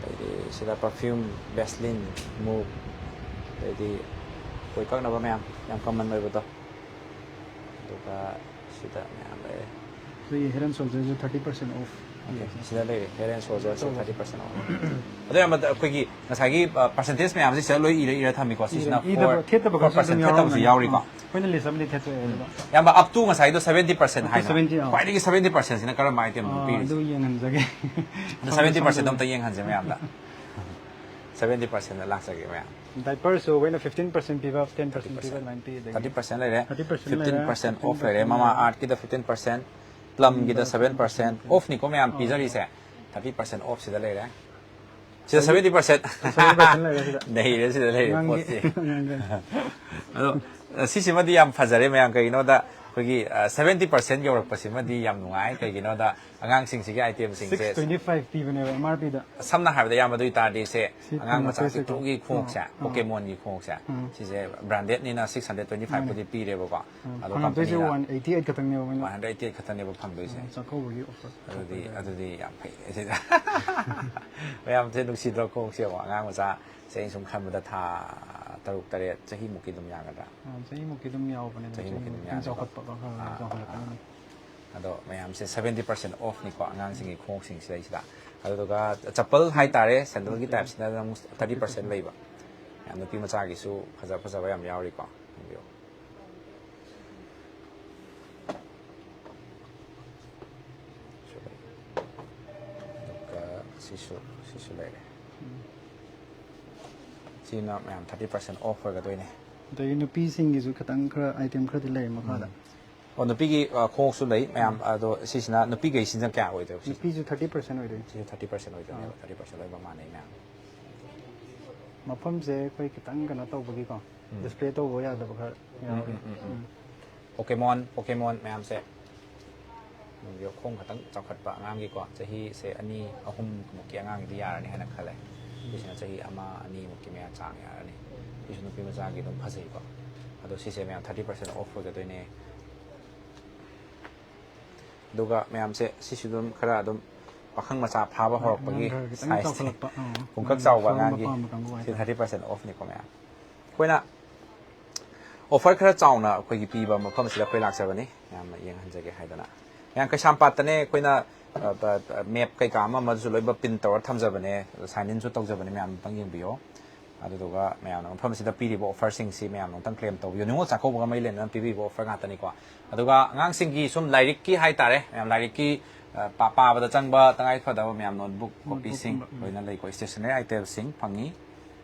ꯑꯗꯩꯗꯤ ꯁꯤꯗ perfume, Vaseline, Move, ꯑꯗꯩꯗꯤ ꯀꯣꯏ ꯀꯛꯅꯕ ꯃꯌꯥꯝ ꯌꯥꯝ common ꯑꯣꯏꯕꯗꯣ, ꯑꯗꯨꯒ ꯁꯤꯗ ꯃꯌꯥꯝ ꯂꯩꯔꯦ꯫ ꯑꯩꯈꯣꯏꯒꯤ Head and Shoulderꯁꯨ thirty percent off. Okay, ꯁꯤꯗ ꯂꯩꯔꯦ, Head and Shoulderꯁꯦ thirty percent off꯫ ꯑꯗꯣ ꯌꯥꯝꯕ ꯑꯩꯈꯣꯏꯒꯤ ꯉꯁꯥꯏꯒꯤ, ꯑ, percentage ꯃꯌꯥꯝꯁꯦ ꯁꯤꯗ ꯂꯣꯏ ꯏꯔ ꯏꯔ ꯊꯝꯃꯤꯀꯣ꯫ ꯁꯤꯁꯤꯅ ꯏꯗꯕ, four, ꯊꯦꯠꯇꯕ four ꯈꯔꯁꯨ ꯑꯗꯨꯝ percent ꯊꯦꯠꯇꯕꯁꯨ ꯌꯥꯎꯔꯝꯒꯅꯤ꯫ ꯌꯥꯎꯔꯤꯀꯣ꯫ ꯑꯩꯈꯣꯏꯅ list ꯑꯃꯗꯤ ꯊꯦꯠꯇꯣꯛꯑꯦ ꯑꯗꯨꯒ ꯌꯥꯝꯕ, up to ꯉꯁꯥꯏꯗꯣ seventy percent Up to ꯍꯥꯏꯅ, seventy, ꯑꯥ꯫ ꯈ꯭ꯋꯥꯏꯗꯒꯤ seventy percentꯁꯤꯅ ꯀꯔꯝꯕ item ꯑꯥ, ꯄꯤꯔꯤꯁꯦ? ꯑꯗꯨ ꯌꯦꯡꯍꯟꯖꯒꯦ꯫ ꯑꯗꯣ seventy percent ꯑꯝꯇ ꯌꯦꯡꯍꯟꯁꯦ ꯃꯌꯥꯝꯗ꯫ Seventy percentꯗ ꯂꯥꯛꯆꯒꯦ ꯃꯌꯥꯝ꯫ ꯗꯥꯏꯄꯔꯁꯨ ꯑꯩꯈꯣꯏꯅ ꯐꯤꯐꯇꯤꯟ ꯄꯔꯁꯦꯟ ꯄꯤꯕ, ꯇꯦꯟ ꯄꯔꯁꯦꯟ ꯄꯤꯕ ꯑꯗꯨꯃꯥꯏꯅ ꯄꯤ꯫ ꯑꯗꯒꯤ ꯊꯥꯔꯇꯤ ꯄꯔꯁꯦꯟ ꯂꯩꯔꯦ, ꯊꯥꯔꯇꯤ ꯄꯔꯁꯦꯟ ꯐꯤꯐꯇꯤꯟ ꯂꯩꯔꯦ, ꯄꯔꯁꯦꯟ ꯐꯤꯐꯇꯤꯟ ꯑꯣꯐ ꯂꯩꯔꯦ꯫ ꯄꯔꯁꯦꯟ ꯃꯃꯥ ꯂꯩꯔꯦ꯫ ꯑꯥꯔꯠꯀꯤꯗ ꯐꯤꯐꯇꯤꯟ ꯄꯔꯁꯦꯟ, ꯄ꯭ꯂꯝꯒꯤꯗ ꯁꯚꯦꯟ ꯄꯔꯁꯦꯟ ꯑꯣꯐꯅꯤꯀꯣ ꯃꯌꯥꯝ ꯄꯤꯖꯔꯤꯁꯦ꯫ ꯊꯥꯔꯇꯤ ꯄꯔꯁꯦꯟ ꯑꯣꯐꯁꯤꯗ ꯂꯩꯔꯦ꯫ ꯁꯤꯗ ꯁꯚꯦꯟꯇꯤ ꯄꯔꯁꯦꯟ꯫ ꯁꯚꯦꯟꯇꯤ ꯄꯔꯁꯦꯟ ꯂꯩꯔꯦ ꯁꯤꯗ꯫ ꯅꯩꯔꯦ ꯁꯤꯗ ꯂꯩꯔꯦ ꯑꯉꯥꯡꯒꯤ ꯄꯣꯠꯁꯤ꯫ ꯑꯉꯥꯡꯒꯤ ꯑꯗꯣ ꯑ, ꯁꯤꯁꯤꯃꯗꯤ ꯌꯥꯝ ꯐꯖꯔꯦ ꯃꯌꯥꯝ꯫ ꯀꯩꯒꯤꯅꯣꯗ ꯑꯩꯈꯣꯏꯒꯤ ꯁꯚꯦꯟꯇꯤ ꯄꯔꯁꯦꯟ ꯌꯧꯔꯛꯄꯁꯤꯃꯗꯤ ꯌꯥꯝ ꯅꯨꯡꯉꯥꯏ꯫ ꯀꯩꯒꯤꯅꯣꯗ ꯑꯉꯥꯡꯁꯤꯡꯁꯤꯒꯤ ꯑꯥꯏꯇꯦꯝꯁꯤꯡꯁꯦ ꯁꯤꯛꯁ ꯇ꯭ꯋꯦꯟꯇꯤ ꯐꯥꯏꯚ ꯄꯤꯕꯅꯦꯕ ꯑꯦꯝ ꯑꯥꯔ ꯄꯤꯗ꯫ ꯁꯝꯅ ꯍꯥꯏꯔꯕꯗ, ꯏꯌꯥꯝꯕ, ꯑꯗꯨ ꯑꯣꯏꯇꯥꯔꯗꯤ ꯁꯦ ꯁꯤ ꯑꯉꯥꯡ ꯃꯆꯥ ꯐꯪꯉꯛꯇꯣꯏꯁꯦꯀꯣ꯫ ꯄꯤꯛꯇ꯭ꯔꯨꯒꯤ ꯈꯣꯡꯎꯞꯁꯦ, ꯑꯥ, ꯑꯥ꯫ ꯄꯣꯀꯦꯃꯣꯟꯒꯤ ꯈꯣꯡꯎꯞꯁꯦ, ꯎꯝ꯫ ꯁꯤꯁꯦ ꯕ꯭ꯔꯥꯟꯗꯦꯗꯅꯤꯅ ꯁꯤꯛꯁ ꯍꯟꯗ꯭ꯔꯦꯠ ꯇ꯭ꯋꯦꯟꯇꯤ ꯐꯥꯏꯚꯄꯨꯗꯤ ꯄꯤꯔꯦꯕꯀꯣ꯫ ꯑꯗꯣ ꯐꯪꯉꯛꯇꯣꯏꯁꯦ ꯀꯝꯄꯅꯤꯅ ꯋꯥꯟ ꯑꯩꯠꯇꯤ ꯑꯩꯠ ꯈꯛꯇꯪꯅꯦꯕ ꯃꯣꯏꯅ꯫ ꯋꯥꯟ ꯍꯟꯗ꯭ꯔꯦꯠ ꯑꯩꯠꯇꯤ ꯑꯩꯠ ꯈꯛꯇꯅꯦꯕ ꯐꯪꯗꯣꯏꯁꯦ꯫ ꯆꯥꯛꯀꯧꯕꯒꯤ ꯑꯣꯐꯔ꯫ ꯑꯗꯨꯗꯤ ꯑꯗꯨꯗꯤ ꯌꯥꯝ ꯐꯩ ꯁꯤꯗ꯫ ꯃꯌꯥꯝꯁꯦ ꯅꯨꯡꯁꯤꯗ꯭ꯔꯣ? ꯈꯣꯡꯎꯞꯁꯦ ꯌꯦꯡꯉꯣ, ꯑꯉꯥꯡ ꯃꯆꯥ ꯁꯦ ꯑꯩꯅ ꯁꯨꯝ ꯈꯟꯕꯗ ꯊꯥ ꯇꯔꯨꯛ ꯇꯔꯦꯠ ꯆꯍꯤꯃꯨꯛꯀꯤ ꯑꯗꯨꯝ ꯌꯥꯒꯗ꯭ꯔꯥ? ꯑꯥ, ꯆꯍꯤꯃꯨꯛꯀꯤ ꯑꯗꯨꯝ ꯌꯥꯎꯕꯅꯦ ꯑꯗꯨꯝ꯫ ꯆꯍꯤꯃꯨꯛꯀꯤ ꯆꯍꯤꯃꯨꯛꯀꯤ ꯑꯗꯨꯝ ꯌꯥꯅꯤꯀꯣ? ꯆꯥꯎꯈꯠꯄ ꯑꯥ, ꯑꯥ, ꯆꯥꯎꯈꯠꯂꯛꯀꯗꯣꯏꯅꯤ꯫ ꯑꯗꯣ ꯃꯌꯥꯝꯁꯦ ꯁꯚꯦꯟꯇꯤ ꯄꯔꯁꯦꯟ ꯑꯣꯐꯅꯤꯀꯣ ꯑꯉꯥꯡꯁꯤꯡꯒꯤ ꯈꯣꯡꯎꯞꯁꯤꯡꯁꯤꯗꯩꯁꯤꯗ꯫ ꯑꯗꯨꯗꯨꯒ ꯆꯄꯜ ꯍꯥꯏꯇꯥꯔꯦ, ꯁꯦꯟꯗꯜꯒꯤ ꯇꯥꯏꯞꯁꯤꯅ ꯑꯃꯨꯛ ꯊꯥꯔꯇꯤ ꯄꯔꯁꯦꯟ ꯂꯩꯕ꯫ ꯌꯥꯝ ꯅꯨꯄꯤ ꯃꯆꯥꯒꯤꯁꯨ ꯐꯖ ꯐꯖꯕ ꯌꯥꯝ ꯌꯥꯎꯔꯤꯀꯣ, ꯌꯦꯡꯕꯤꯌꯨ꯫ ꯑꯗꯨꯒ ꯁꯤꯁꯨ ꯁꯤꯁꯨ ꯂꯩꯔꯦ꯫ ꯁꯤꯅ ꯃꯌꯥꯝ ꯊꯥꯔꯇꯤ ꯄꯔꯁꯦꯟ ꯑꯣꯐ ꯑꯣꯏꯒꯗꯣꯏꯅꯦ꯫ ꯑꯗꯒꯤ ꯅꯨꯄꯤꯁꯤꯡꯒꯤꯁꯨ ꯈꯤꯇꯪ ꯈꯔ ꯑꯥꯏꯇꯦꯝ ꯈꯔꯗꯤ ꯂꯩꯔꯦ ꯃꯈꯥꯗ꯫ ꯑꯣ, ꯅꯨꯄꯤꯒꯤ ꯑ, ꯈꯣꯡꯎꯞꯁꯨ ꯂꯩ ꯃꯌꯥꯝ꯫ ꯑꯗꯣ ꯁꯤꯁꯤꯅ ꯅꯨꯄꯤꯈꯩꯁꯤꯅ ꯀꯌꯥ ꯑꯣꯏꯗꯣꯏꯕ? ꯁꯤꯁꯦ ꯅꯨꯄꯤꯁꯨ ꯊꯥꯔꯇꯤ ꯄꯔꯁꯦꯟ ꯑꯣꯏꯗꯣꯏꯅꯤ꯫ ꯁꯤꯁꯨ ꯊꯥꯔꯇꯤ ꯄꯔꯁꯦꯟ ꯑꯣꯏꯗꯣꯏꯅꯦꯕ꯫ ꯊꯥꯔꯇꯤ ꯄꯔꯁꯦꯟ ꯂꯣꯏꯅꯃꯛ ꯃꯥꯟꯅꯩ ꯃꯌꯥꯝ꯫ ꯃꯐꯝꯁꯦ ꯑꯩꯈꯣꯏ ꯈꯤꯇꯪ ꯀꯩꯅꯣ ꯇꯧꯕꯒꯤꯀꯣ, ꯗꯤꯁꯄ꯭ꯂꯦ ꯇꯧꯕ ꯌꯥꯗꯕ ꯈꯔ ꯌꯥꯎꯔꯤ꯫ ꯎꯝ, ꯎꯝ, ꯎꯝ꯫ ꯄꯣꯀꯦꯃꯣꯟ, ꯄꯣꯀꯦꯃꯣꯟ ꯃꯌꯥꯝꯁꯦ꯫ ꯌꯣꯛꯈꯣꯡ ꯈꯛꯇꯪ ꯆꯥꯎꯈꯠꯄ ꯑꯉꯥꯡꯒꯤꯀꯣ, ꯆꯍꯤꯁꯦ ꯑꯅꯤ ꯑꯍꯨꯝꯃꯨꯛꯀꯤ ꯑꯉꯥꯡꯒꯤꯗꯤ ꯌꯥꯔꯅꯤ ꯍꯥꯏꯅ ꯈꯜꯂꯦ꯫ ꯁꯤꯁꯤꯅ ꯆꯍꯤ ꯑꯃ ꯑꯅꯤꯃꯨꯛꯀꯤ ꯃꯌꯥ ꯆꯥꯡ ꯌꯥꯔꯅꯤ꯫ ꯁꯤꯁꯨ ꯅꯨꯄꯤ ꯃꯆꯥꯒꯤ ꯑꯗꯨꯝ ꯐꯖꯩꯀꯣ꯫ ꯑꯗꯣ ꯁꯤꯁꯦ ꯃꯌꯥꯝ ꯊꯥꯔꯇꯤ ꯄꯔꯁꯦꯟ ꯑꯣꯐ ꯑꯣꯏꯒꯗꯣꯏꯅꯦ꯫ ꯑꯗꯨꯒ ꯃꯌꯥꯝꯁꯦ ꯁꯤꯁꯨ ꯑꯗꯨꯝ ꯈꯔ ꯑꯗꯨꯝ ꯄꯥꯈꯪ ꯃꯆꯥ ꯐꯥꯕ ꯍꯧꯔꯛꯄꯒꯤ ꯑꯉꯥꯡ ꯈꯔ ꯈꯤꯇꯪ ꯁꯥꯏꯖꯁꯦ, ꯆꯥꯎꯈꯠꯂꯛꯄ, ꯑꯥ, ꯄꯨꯡꯀꯛ ꯑꯉꯥꯡ ꯆꯥꯎꯕ ꯁꯣꯟꯕ ꯑꯉꯥꯡꯒꯤ ꯄꯥꯝꯕ ꯀꯥꯡꯕꯨ ꯁꯤ ꯍꯥꯏꯇꯥꯔꯦ꯫ ꯊꯥꯔꯇꯤ ꯄꯔꯁꯦꯟ ꯑꯣꯐꯅꯤꯀꯣ ꯃꯌꯥꯝ꯫ ꯑꯩꯈꯣꯏꯅ ꯑꯣꯐꯔ ꯈꯔ ꯆꯥꯎꯅ ꯑꯩꯈꯣꯏꯒꯤ ꯄꯤꯕ ꯃꯐꯝꯁꯤꯗ ꯑꯩꯈꯣꯏ ꯂꯥꯛꯆꯕꯅꯤ꯫ ꯃꯌꯥꯝꯅ ꯌꯦꯡꯍꯟꯖꯒꯦ ꯍꯥꯏꯗꯅ꯫ ꯃꯌꯥꯝ ꯀꯩꯁꯥꯝꯄꯥꯠꯇꯅꯦ ꯑꯩꯈꯣꯏꯅ, ꯑ, ꯄ-, ꯄ-, ꯃꯦꯞ ꯀꯩꯀꯥ ꯑꯃ ꯑꯃꯁꯨ ꯂꯣꯏꯅꯃꯛ ꯄ꯭ꯔꯤꯟ ꯇꯧꯔ ꯊꯝꯖꯕꯅꯦ꯫ ꯁꯥꯏꯟ ꯏꯟꯁꯨ ꯇꯧꯖꯕꯅꯦ, ꯃꯌꯥꯝ ꯑꯝꯇꯪ ꯌꯦꯡꯕꯤꯌꯣ꯫ ꯑꯗꯨꯗꯨꯒ ꯃꯌꯥꯝꯅ ꯃꯐꯝꯁꯤꯗ ꯄꯤꯔꯤꯕ ꯑꯣꯐꯔꯁꯤꯡꯁꯤ ꯃꯌꯥꯝꯅ ꯑꯝꯇꯪ ꯀ꯭ꯂꯦꯝ ꯇꯧꯕꯤꯌꯨ꯫ ꯅꯤꯉꯣꯜ ꯆꯥꯛꯀꯧꯕꯒ ꯃꯔꯤ ꯂꯩꯅꯅ ꯄꯤꯕꯤꯕ ꯑꯣꯐꯔ ꯉꯥꯛꯇꯅꯤꯀꯣ꯫ ꯑꯗꯨꯒ ꯑꯉꯥꯡꯁꯤꯡꯒꯤ ꯁꯨꯝ ꯂꯥꯏꯔꯤꯛꯀꯤ ꯍꯥꯏꯇꯥꯔꯦ, ꯃꯌꯥꯝ ꯂꯥꯏꯔꯤꯛꯀꯤ, ꯑ, ꯄꯥ-, ꯄꯥꯕꯗ ꯆꯪꯕ ꯇꯉꯥꯏ ꯐꯗꯕ ꯃꯌꯥꯝ ꯅꯣꯠꯕꯨꯛ, ꯀꯣꯄꯤꯁꯤꯡ ꯅꯣꯠꯕꯨꯛꯀꯨꯝꯕ, ꯎꯝ꯫ ꯂꯣꯏꯅ ꯂꯩꯀꯣ꯫ ꯁ꯭ꯇꯦꯁꯅꯔꯤ ꯑꯥꯏꯇꯦꯝꯁꯤꯡ ꯐꯪꯉꯤ꯫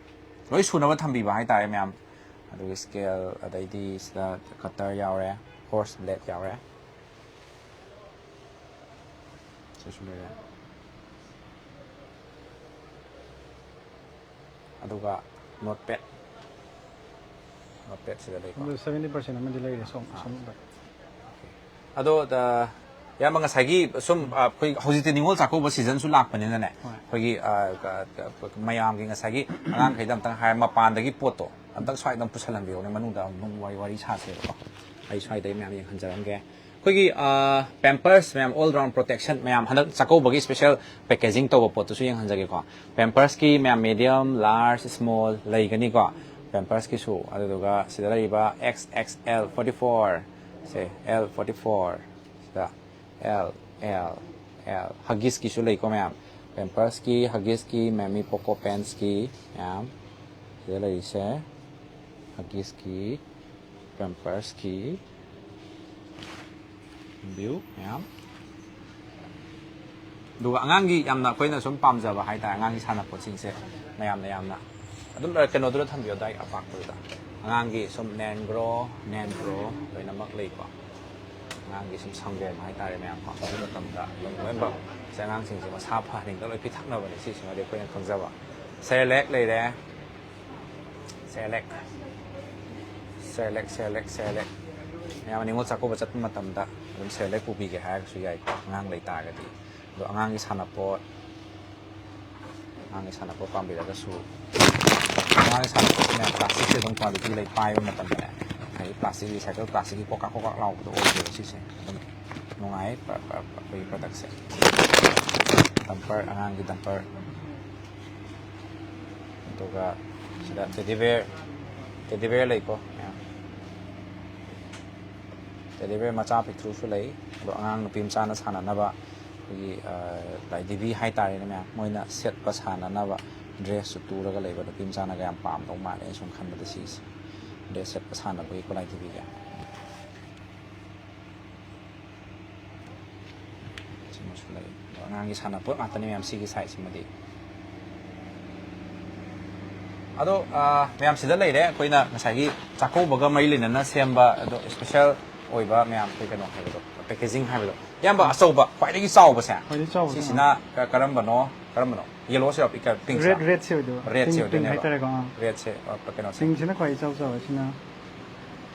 ꯂꯣꯏ ꯁꯨꯅꯕ ꯊꯝꯕꯤꯕ ꯍꯥꯏꯇꯥꯔꯦ ꯃꯌꯥꯝ꯫ ꯑꯗꯨꯒ ꯁ꯭ꯀꯦꯜ, ꯑꯗꯩꯗꯤ ꯁꯤꯗ ꯀꯇꯔ ꯌꯥꯎꯔꯦ, ꯍꯣꯔꯁ ꯕ꯭ꯂꯦꯗ ꯌꯥꯎꯔꯦ, ꯁꯤꯁꯨ ꯂꯩꯔꯦ꯫ ꯑꯗꯨꯒ ꯅꯣꯠ ꯄꯦꯗ, ꯅꯣꯠ ꯄꯦꯗ ꯁꯤꯗ ꯂꯩꯀꯣ꯫ ꯑꯗꯨ ꯁꯚꯦꯟꯇꯤ ꯄꯥꯔꯁꯦꯟ ꯑꯃꯗꯤ ꯂꯩꯔꯦ ꯁꯣꯝ ꯁꯣꯝꯗ꯫ ꯑꯗꯣ ꯑ, ꯏꯌꯥꯝꯕ, ꯉꯁꯥꯏꯒꯤ ꯁꯨꯝ, ꯑ, ꯑꯩꯈꯣꯏ ꯍꯧꯖꯤꯛꯇꯤ ꯅꯤꯉꯣꯜ ꯆꯥꯛꯀꯧꯕ ꯁꯤꯖꯟꯁꯨ ꯂꯥꯛꯄꯅꯤꯅꯅꯦ, ꯍꯣꯏ꯫ ꯑꯩꯈꯣꯏꯒꯤ ꯑ, ꯀ- ꯀ- ꯃꯌꯥꯝꯒꯤ ꯉꯁꯥꯏꯒꯤ ꯑꯉꯥꯡꯈꯩꯗ ꯑꯝꯇꯪ ꯍꯥꯏ, ꯃꯄꯥꯟꯗꯒꯤ ꯄꯣꯠꯇꯣ ꯑꯝꯇꯪ ꯁ꯭ꯋꯥꯏꯗ ꯑꯃꯨꯛ ꯄꯨꯁꯜꯍꯟꯕꯤꯌꯣꯅꯦ, ꯃꯅꯨꯡꯗ ꯑꯃꯨꯛ ꯋꯥꯔꯤ ꯋꯥꯔꯤ ꯁꯥꯁꯦꯕꯀꯣ꯫ ꯑꯩ ꯁ꯭ꯋꯥꯏꯗ ꯃꯌꯥꯝ ꯌꯦꯡꯍꯟꯖꯔꯝꯒꯦ꯫ ꯑꯩꯈꯣꯏꯒꯤ ꯄꯦꯝꯄꯔꯁ ꯃꯌꯥꯝ, all round protection ꯃꯌꯥꯝ, ꯍꯟꯗꯛ ꯆꯥꯛꯀꯧꯕꯒꯤ ꯁ꯭ꯄꯦꯁꯦꯜ ꯄꯦꯀꯦꯖꯤꯡ ꯇꯧꯕ ꯄꯣꯠꯇꯨꯁꯨ ꯌꯦꯡꯍꯟꯖꯒꯦꯀꯣ꯫ ꯄꯦꯝꯄꯔꯁꯀꯤ ꯃꯌꯥꯝ ꯃꯦꯗꯤꯌꯝ, ꯂꯥꯔꯖ, ꯁ꯭ꯃꯣꯜ ꯂꯩꯒꯅꯤꯀꯣ꯫ ꯄꯦꯝꯄꯔꯁꯀꯤꯁꯨ, ꯑꯗꯨꯗꯨꯒ ꯁꯤꯗ ꯂꯩꯔꯤꯕ X X L forty four, ꯁꯦ ꯑꯦꯜ ꯐꯣꯔꯇꯤ ꯐꯣꯔ, ꯁꯤꯗ ꯑꯦꯜ ꯑꯦꯜ ꯑꯦꯜ, ꯍꯒꯤꯁꯀꯤꯁꯨ ꯂꯩꯀꯣ ꯃꯌꯥꯝ꯫ ꯄꯦꯝꯄꯔꯁꯀꯤ, ꯍꯒꯤꯁꯀꯤ, ꯃꯦꯃꯤ ꯄꯣꯀꯣ ꯄꯦꯟꯁꯀꯤ ꯃꯌꯥꯝ ꯁꯤꯗ ꯂꯩꯔꯤꯁꯦ꯫ ꯍꯒꯤꯁꯀꯤ, ꯄꯦꯝꯄꯔꯁꯀꯤ, ꯚ꯭ꯌꯨ ꯃꯌꯥꯝ꯫ ꯑꯗꯨꯒ ꯑꯉꯥꯡꯒꯤ ꯌꯥꯝꯅ ꯑꯩꯈꯣꯏꯅ ꯁꯨꯝ ꯄꯥꯝꯖꯕ ꯍꯥꯏꯇꯥꯔꯦ, ꯑꯉꯥꯡꯒꯤ ꯁꯥꯟꯅꯄꯣꯠꯁꯤꯡꯁꯦ ꯃꯌꯥꯝꯅ ꯌꯥꯝꯅ ꯑꯗꯨꯝ, ꯑ, ꯀꯩꯅꯣꯗꯨꯗ ꯊꯝꯕꯤꯌꯣ, ꯗꯥꯏ ꯑꯄꯥꯛꯄꯗꯨꯗ꯫ ꯑꯉꯥꯡꯒꯤ ꯁꯨꯝ ꯅꯦꯟꯒ꯭ꯔꯣ, ꯅꯦꯟꯒ꯭ꯔꯣ ꯂꯣꯏꯅꯃꯛ ꯂꯩꯀꯣ꯫ ꯑꯉꯥꯡꯒꯤ ꯁꯨꯝ ꯁꯪꯒꯣꯝ ꯍꯥꯏꯇꯥꯔꯦ ꯃꯌꯥꯝ ꯀꯣ꯫ ꯍꯧꯖꯤꯛ ꯃꯇꯝꯗ ꯑꯗꯨꯝ ꯂꯣꯏꯅꯃꯛ ꯁꯦ ꯑꯉꯥꯡꯁꯤꯡꯁꯦ ꯃꯁꯥ ꯐꯍꯟꯅꯤꯡꯗꯅ ꯂꯣꯏ ꯄꯤꯊꯛꯅꯕꯅꯦ꯫ ꯁꯤꯁꯤꯃꯗꯤ ꯑꯩꯈꯣꯏꯅ ꯈꯪꯖꯕ꯫ ꯁꯦꯔꯦꯂꯦꯛ ꯂꯩꯔꯦ, ꯁꯦꯔꯦꯂꯦꯛ, ꯁꯦꯔꯦꯂꯦꯛ, ꯁꯦꯔꯦꯂꯦꯛ, ꯁꯦꯔꯦꯂꯦꯛ꯫ ꯃꯌꯥꯝ ꯅꯤꯉꯣꯜ ꯆꯥꯛꯀꯧꯕ ꯆꯠꯄ ꯃꯇꯝꯗ ꯑꯗꯨꯝ ꯁꯦꯔꯦꯂꯦꯛ ꯄꯨꯕꯤꯒꯦ ꯍꯥꯏꯔꯒꯁꯨ ꯌꯥꯏꯀꯣ, ꯑꯉꯥꯡ ꯂꯩꯇꯥꯔꯒꯗꯤ꯫ ꯑꯗꯣ ꯑꯉꯥꯡꯒꯤ ꯁꯥꯟꯅꯄꯣꯠ, ꯑꯉꯥꯡꯒꯤ ꯁꯥꯟꯅꯄꯣꯠ ꯄꯥꯝꯕꯤꯔꯒꯁꯨ, ꯑꯉꯥꯡꯒꯤ ꯁꯥꯟꯅꯄꯣꯠꯁꯤꯅ ꯄ꯭ꯂꯥꯁꯇꯤꯛꯁꯦ ꯑꯗꯨꯝ ꯀ꯭ꯋꯥꯂꯤꯇꯤ ꯂꯩ, ꯄꯥꯏꯕ ꯃꯇꯝꯗꯅꯦ ꯉꯁꯥꯏꯒꯤ ꯄ꯭ꯂꯥꯁꯇꯤꯛ, ꯔꯤꯁꯥꯏꯀꯜ ꯄ꯭ꯂꯥꯁꯇꯤꯛꯀꯤ ꯀꯣꯀꯥꯛ ꯀꯣꯀꯥꯛ ꯂꯥꯎꯕꯗꯣ ꯑꯣꯏꯗꯦꯕ꯫ ꯁꯤꯁꯦ ꯑꯗꯨꯝ ꯅꯨꯡꯉꯥꯏ꯫ ꯄ- ꯄ- ꯄ- ꯑꯩꯈꯣꯏꯒꯤ ꯄ꯭ꯔꯗꯛꯁꯦ, ꯗꯝꯄꯔ, ꯑꯉꯥꯡꯒꯤ ꯗꯝꯄꯔ꯫ ꯑꯗꯨꯒ ꯁꯤꯗ ꯇꯦꯗꯤ ꯕꯤꯌꯔ, ꯇꯦꯗꯤ ꯕꯤꯌꯔ ꯂꯩꯀꯣ ꯃꯌꯥꯝ꯫ ꯇꯦꯗꯤ ꯕꯤꯌꯔ ꯃꯆꯥ ꯄꯤꯛꯇ꯭ꯔꯨꯁꯨ ꯂꯩ꯫ ꯑꯗꯣ ꯑꯉꯥꯡ ꯅꯨꯄꯤ ꯃꯆꯥꯅ ꯁꯥꯟꯅꯅꯕ ꯑꯩꯈꯣꯏꯒꯤ, ꯑ, ꯂꯥꯏꯙꯤꯕꯤ ꯍꯥꯏꯇꯥꯔꯦꯅꯦ ꯃꯌꯥꯝ, ꯃꯣꯏꯅ ꯁꯦꯠꯄ ꯁꯥꯟꯅꯅꯕ ꯗ꯭ꯔꯦꯁꯁꯨ ꯇꯨꯔꯒ ꯂꯩꯕ ꯅꯨꯄꯤ ꯃꯆꯥꯅꯒ ꯌꯥꯝ ꯄꯥꯝꯗꯧ ꯃꯥꯜꯂꯦ ꯑꯩꯅ ꯁꯨꯝ ꯈꯟꯕꯗ꯫ ꯁꯤꯁꯦ ꯗ꯭ꯔꯦꯁ ꯁꯦꯠꯄ ꯁꯥꯟꯅꯕꯒꯤꯀꯣ, ꯂꯥꯏꯙꯤꯕꯤꯒ꯫ ꯁꯤꯃꯁꯨ ꯂꯩ꯫ ꯑꯗꯣ ꯑꯉꯥꯡꯒꯤ ꯁꯥꯟꯅꯄꯣꯠ ꯉꯥꯛꯇꯅꯤ ꯃꯌꯥꯝ ꯁꯤꯒꯤ ꯁꯥꯏꯖꯁꯤꯃꯗꯤ꯫ ꯑꯗꯣ ꯑ, ꯃꯌꯥꯝ ꯁꯤꯗ ꯂꯩꯔꯦ, ꯑꯩꯈꯣꯏꯅ ꯉꯁꯥꯏꯒꯤ ꯆꯥꯛꯀꯧꯕꯒ ꯃꯔꯤ ꯂꯩꯅꯅ ꯁꯦꯝꯕ ꯑꯗꯣ special ꯑꯣꯏꯕ ꯃꯌꯥꯝ ꯑꯩꯈꯣꯏ ꯀꯩꯅꯣ ꯍꯥꯏꯕꯗꯣ, packaging ꯍꯥꯏꯕꯗꯣ꯫ ꯏꯌꯥꯝꯕ, ꯑꯆꯧꯕ, ꯈ꯭ꯋꯥꯏꯗꯒꯤ ꯆꯥꯎꯕꯁꯦ, ꯈ꯭ꯋꯥꯏꯗꯒꯤ ꯆꯥꯎꯕꯁꯦ, ꯁꯤꯁꯤꯅ ꯀ- ꯀꯔꯝꯕꯅꯣ? ꯀꯔꯝꯕꯅꯣ? Yellow ꯁꯤꯔꯣ, pink ꯁꯤꯔꯣ? Red, red ꯁꯤ ꯑꯣꯏꯗꯣꯏꯕ꯫ Red ꯁꯤ pink, pink ꯑꯣꯏꯗꯣꯏꯅꯦꯕ꯫ ꯍꯥꯏꯇꯥꯔꯦꯀꯣ, ꯑꯥ꯫ Red ꯁꯦ, ꯑ, ꯀꯩꯅꯣꯁꯦ꯫ Pink ꯁꯤꯅ ꯈ꯭ꯋꯥꯏ ꯏꯆꯥꯎ ꯆꯥꯎꯕ꯫ ꯁꯤꯅ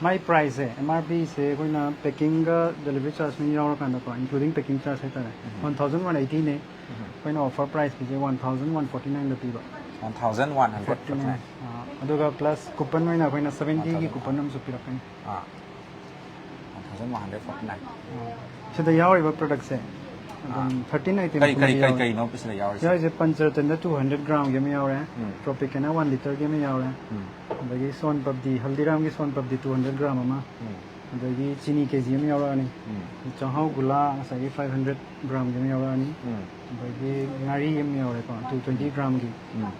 ꯃꯥꯏ price ꯁꯦ, M R P ꯁꯦ ꯑꯩꯈꯣꯏꯅ packing ꯒ delivery charge ꯅ ꯌꯥꯎꯔꯀꯥꯟꯗꯀꯣ, including packing charge ꯍꯥꯏꯇꯥꯔꯦ, ꯎꯝ꯫ One thousand one eighty ꯅꯦ꯫ ꯎꯝ꯫ ꯑꯩꯈꯣꯏꯅ offer price ꯄꯤꯁꯦ one thousand one forty nine ꯗ ꯄꯤꯕ꯫ One thousand one hundred forty nine꯫ ꯑꯥ, ꯑꯗꯨꯒ plus coupon ꯑꯣꯏꯅ ꯑꯩꯈꯣꯏꯅ seventy ꯒꯤ one thousand꯫ Coupon ꯑꯃꯁꯨ ꯄꯤꯔꯛꯀꯅꯤ꯫ ꯑꯥ꯫ One thousand one hundred forty nine꯫ ꯑꯥ, ꯁꯤꯗ ꯌꯥꯎꯔꯤꯕ product ꯁꯦ ꯑꯗꯨꯝ ꯑꯥ꯫ Thirteen item ꯀꯔꯤ, ꯀꯔꯤ, ꯀꯨꯝꯕꯗꯤ ꯀꯔꯤ, ꯌꯥꯎꯔꯦ꯫ ꯀꯔꯤꯅꯣ ꯁꯤꯗ ꯌꯥꯎꯔꯤꯁꯦ? ꯌꯥꯎꯔꯤꯁꯦ Panchratna two hundred gram ꯒꯤ ꯑꯃ ꯌꯥꯎꯔꯦ, ꯎꯝ꯫ Tropicana one liter ꯒꯤ ꯑꯃ ꯌꯥꯎꯔꯦ, ꯎꯝ꯫ ꯑꯗꯒꯤ Son Papdi, Haldiram ꯒꯤ Son Papdi two hundred gram ꯑꯃ, ꯎꯝ꯫ ꯑꯗꯒꯤ ꯆꯤꯅꯤ K G ꯑꯃ ꯌꯥꯎꯔꯛꯑꯅꯤ, ꯎꯝ꯫ ꯆꯥꯛꯍꯥꯎ ꯒꯨꯂꯥ ꯉꯁꯥꯏꯒꯤ five hundred gram ꯒꯤ ꯑꯃ ꯌꯥꯎꯔꯛꯑꯅꯤ, ꯎꯝ꯫ ꯑꯗꯒꯤ ꯉꯥꯔꯤ ꯑꯃ ꯌꯥꯎꯔꯦꯀꯣ, two twenty gram ꯒꯤ, ꯎꯝ꯫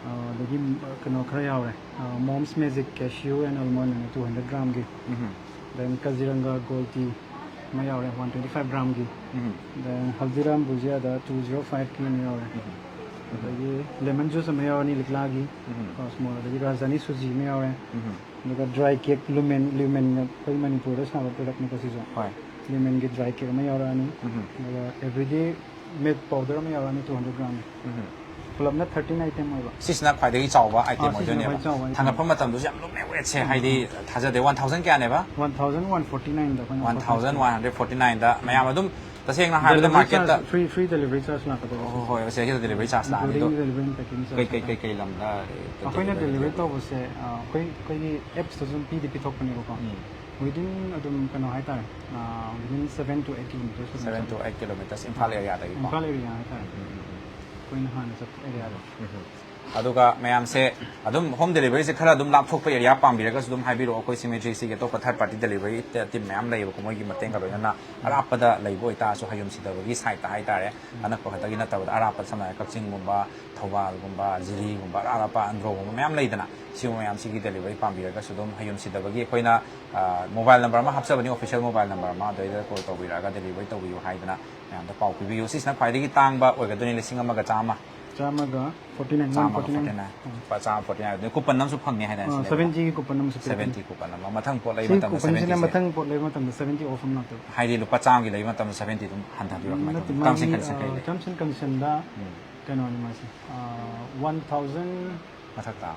ꯑ, ꯑꯗꯒꯤ ꯀꯩꯅꯣ ꯈꯔ ꯌꯥꯎꯔꯦ, ꯑ, Mom's Magic cashew and almond ꯑꯅ two hundred gram ꯒꯤ, ꯎꯝ꯫ Then Kaziranga Gold Tea ꯑꯃ ꯌꯥꯎꯔꯦ, one twenty five gram ꯒꯤ, ꯎꯝ꯫ Then Haldiram Bhujia ꯗ two zero five ꯀꯤ ꯑꯃ ꯌꯥꯎꯔꯦ, ꯎꯝ꯫ ꯑꯗꯒꯤ lemon juice ꯑꯃ ꯌꯥꯎꯔꯅꯤ ꯂꯤꯛꯂꯥꯒꯤ, ꯎꯝ꯫ Cosmo, ꯑꯗꯒꯤ Rajdhani Suji ꯑꯃ ꯌꯥꯎꯔꯦ, ꯎꯝ꯫ ꯑꯗꯨꯒ dry cake, Lumen, Lumen ꯑꯩꯈꯣꯏ ꯃꯅꯤꯄꯨꯔꯗ ꯁꯥꯕ product ꯅꯤꯀꯣ ꯁꯤꯁꯨ꯫ ꯍꯣꯏ꯫ Lumen ꯒꯤ dry cake ꯑꯃ ꯌꯥꯎꯔꯛꯑꯅꯤ꯫ ꯎꯝ꯫ ꯑꯗꯨꯒ everyday milk powder ꯑꯃ ꯌꯥꯎꯔꯛꯑꯅꯤ, two hundred gram꯫ ꯎꯝ꯫ ꯄꯨꯂꯞꯅ thirteen item ꯑꯣꯏꯕ꯫ ꯁꯤꯁꯤꯅ ꯈ꯭ꯋꯥꯏꯗꯒꯤ ꯆꯥꯎꯕ item ꯑꯥ, ꯁꯤꯁꯤꯅ ꯑꯣꯏꯗꯣꯏꯅꯦꯕ꯫ ꯈ꯭ꯋꯥꯏ ꯆꯥꯎꯕ item꯫ ꯊꯥꯡꯒꯠꯄ ꯃꯇꯝꯗꯁꯨ ꯌꯥꯝ ꯂꯨꯝꯃꯦ, weight ꯁꯦ, ꯎꯝ꯫ ꯍꯥꯏꯗꯤ ꯊꯥꯖꯗꯦ꯫ One thousand ꯀꯌꯥꯅꯦꯕ? One thousand one forty nine ꯗ ꯑꯩꯈꯣꯏꯅ offer price ꯄꯤꯕ꯫ One thousand one hundred forty nine ꯗ꯫ ꯃꯌꯥꯝ ꯑꯗꯨꯝ ꯇꯁꯦꯡꯅ ꯍꯥꯏꯔꯕꯗ delivery market ꯇ charge, free, free delivery charge ꯂꯥꯛꯀꯗꯣꯏꯕ꯫ ꯍꯣꯏ, ꯍꯣꯏ, ꯁꯤꯁꯦ delivery charge ꯂꯥꯛꯑꯅꯤ꯫ Including ꯑꯗꯣ delivery and packing charge ꯀꯩ, ꯀꯩ, ꯍꯥꯏꯇꯥꯔꯦ꯫ ꯀꯩ, ꯀꯩ ꯂꯝꯗ, ꯑ, ꯑꯩꯈꯣꯏꯅ ꯀꯩ delivery ꯇꯧꯕꯁꯦ, ꯑ, ꯑꯩꯈꯣꯏ, ꯑꯩꯈꯣꯏꯒꯤ apps ꯇꯁꯨ ꯑꯗꯨꯝ ꯄꯤꯗꯤ ꯄꯤꯊꯣꯛꯄꯅꯦꯕꯀꯣ꯫ ꯎꯝ꯫ Within ꯑꯗꯨꯝ ꯀꯩꯅꯣ ꯍꯥꯏꯇꯥꯔꯦ, ꯑ, within seven to eight kilometers ꯑꯗꯨꯝ seven to ꯆꯠꯂꯦ꯫ Eight kilometers, ꯏꯝꯐꯥꯜ ꯑꯥ, area ꯗꯒꯤꯀꯣ? ꯏꯝꯐꯥꯜ area ꯍꯥꯏꯇꯥꯔꯦ꯫ ꯎꯝ, ꯎꯝ, ꯎꯝ, ꯎꯝ꯫ ꯑꯩꯈꯣꯏꯅ ꯍꯥꯟꯅ ꯆꯠꯄ area ꯗꯣ꯫ ꯎꯝ, ꯎꯝ꯫ ꯑꯗꯨꯒ ꯃꯌꯥꯝꯁꯦ ꯑꯗꯨꯝ home delivery ꯁꯦ ꯈꯔ ꯑꯗꯨꯝ ꯂꯥꯞꯊꯣꯛꯄ area ꯄꯥꯝꯕꯤꯔꯒꯁꯨ ꯑꯗꯨꯝ ꯍꯥꯏꯕꯤꯔꯛꯑꯣ꯫ ꯑꯩꯈꯣꯏ ꯁꯤꯃꯦꯇ꯭ꯔꯤꯁꯤꯒꯤ ꯑꯇꯣꯞꯄ third party delivery team ꯃꯌꯥꯝ ꯂꯩꯌꯦꯕꯀꯣ, ꯃꯣꯏꯒꯤ ꯃꯇꯦꯡꯒ ꯂꯣꯏꯅꯅ꯫ ꯎꯝ꯫ ꯑꯔꯥꯞꯄꯗ ꯂꯩꯕ ꯑꯣꯏꯇꯥꯔꯁꯨ ꯍꯌꯨꯝ ꯁꯤꯗꯕꯒꯤ side ꯇ ꯍꯥꯏꯇꯥꯔꯦ, ꯎꯝ꯫ ꯑꯅꯛꯄ ꯈꯛꯇꯒꯤ ꯅꯠꯇꯕꯗ ꯑꯔꯥꯞꯄ, ꯁꯝꯅ ꯍꯥꯏꯔꯕꯗ ꯀꯛꯆꯤꯡꯒꯨꯝꯕ, ꯊꯧꯕꯥꯜꯒꯨꯝꯕ, ꯖꯤꯔꯤꯒꯨꯝꯕ, ꯑꯔꯥꯞ ꯑꯔꯥꯞꯄ ꯑꯟꯗ꯭ꯔꯣꯒꯨꯝꯕ ꯃꯌꯥꯝ ꯂꯩꯗꯅ, ꯁꯤꯒꯨꯝꯕ ꯃꯌꯥꯝꯁꯤꯒꯤ delivery ꯄꯥꯝꯕꯤꯔꯒꯁꯨ ꯑꯗꯨꯝ ꯍꯌꯨꯝ ꯁꯤꯗꯕꯒꯤ ꯑꯩꯈꯣꯏꯅ, ꯑ, mobile number ꯑꯃ ꯍꯥꯞꯆꯕꯅꯤ, official mobile number ꯑꯃ, ꯑꯗꯨꯗꯩꯗ call ꯇꯧꯕꯤꯔꯛꯑꯒ delivery ꯇꯧꯕꯤꯌꯨ ꯍꯥꯏꯗꯅ ꯃꯌꯥꯝꯗ ꯄꯥꯎ ꯄꯤꯕꯤꯌꯨ꯫ ꯁꯤꯁꯤꯅ ꯈ꯭ꯋꯥꯏꯗꯒꯤ ꯇꯥꯡꯕ ꯑꯣꯏꯒꯗꯣꯏꯅꯤ, ꯂꯤꯁꯤꯡ ꯑꯃꯒ ꯆꯥꯝꯃ꯫ ꯆꯥꯝꯃꯒ ꯐꯣꯔꯇꯤ ꯅꯥꯏꯟ, ꯆꯥꯝꯃꯒ ꯐꯣꯔꯇꯤ ꯅꯥꯏꯟ꯫ ꯐꯣꯔꯇꯤ ꯅꯥꯏꯟ, ꯂꯨꯄꯥ ꯆꯥꯝꯃ ꯐꯣꯔꯇꯤ ꯅꯥꯏꯟ ꯑꯗꯨꯅ ꯀꯨꯄꯟ ꯑꯃꯁꯨ ꯐꯪꯉꯦ ꯍꯥꯏꯗꯅ, ꯑꯥ, ꯁꯤꯅꯦꯕ? ꯁꯚꯦꯟꯇꯤꯒꯤ ꯀꯨꯄꯟ ꯑꯃꯁꯨ ꯄꯤꯔꯛꯀꯅꯤ꯫ ꯁꯚꯦꯟꯇꯤ ꯀꯨꯄꯟ ꯑꯃ, ꯃꯊꯪ ꯄꯣꯠ ꯂꯩꯕ ꯁꯤ ꯃꯇꯝꯗ ꯀꯨꯄꯟꯁꯤꯅ ꯁꯚꯦꯟꯇꯤꯁꯦ꯫ ꯃꯊꯪ ꯄꯣꯠ ꯂꯩꯕ ꯃꯇꯝꯗ ꯁꯚꯦꯟꯇꯤ ꯑꯣꯐ ꯑꯃ ꯂꯥꯛꯇꯣꯏꯕ꯫ ꯍꯥꯏꯗꯤ ꯂꯨꯄꯥ ꯆꯥꯝꯃꯒꯤ ꯂꯩꯕ ꯃꯇꯝꯗ ꯁꯚꯦꯟꯇꯤ ꯑꯗꯨꯝ ꯍꯟꯊꯕꯤꯔꯛꯄ ꯅꯠꯇꯦ, ꯃꯇꯝꯗ? ꯇꯥꯝꯁ ꯑꯦꯟ ꯃꯥꯒꯤ, ꯀꯟꯗꯤꯁꯟ ꯀꯩ ꯑꯥ, ꯂꯩ? ꯇꯥꯝꯁ ꯑꯦꯟ ꯀꯟꯗꯤꯁꯟꯗ ꯎꯝ꯫ ꯀꯩꯅꯣꯅꯤ ꯃꯥꯁꯦ, ꯑꯥ, ꯋꯥꯟ ꯊꯥꯎꯖꯟ, ꯃꯊꯛꯇ?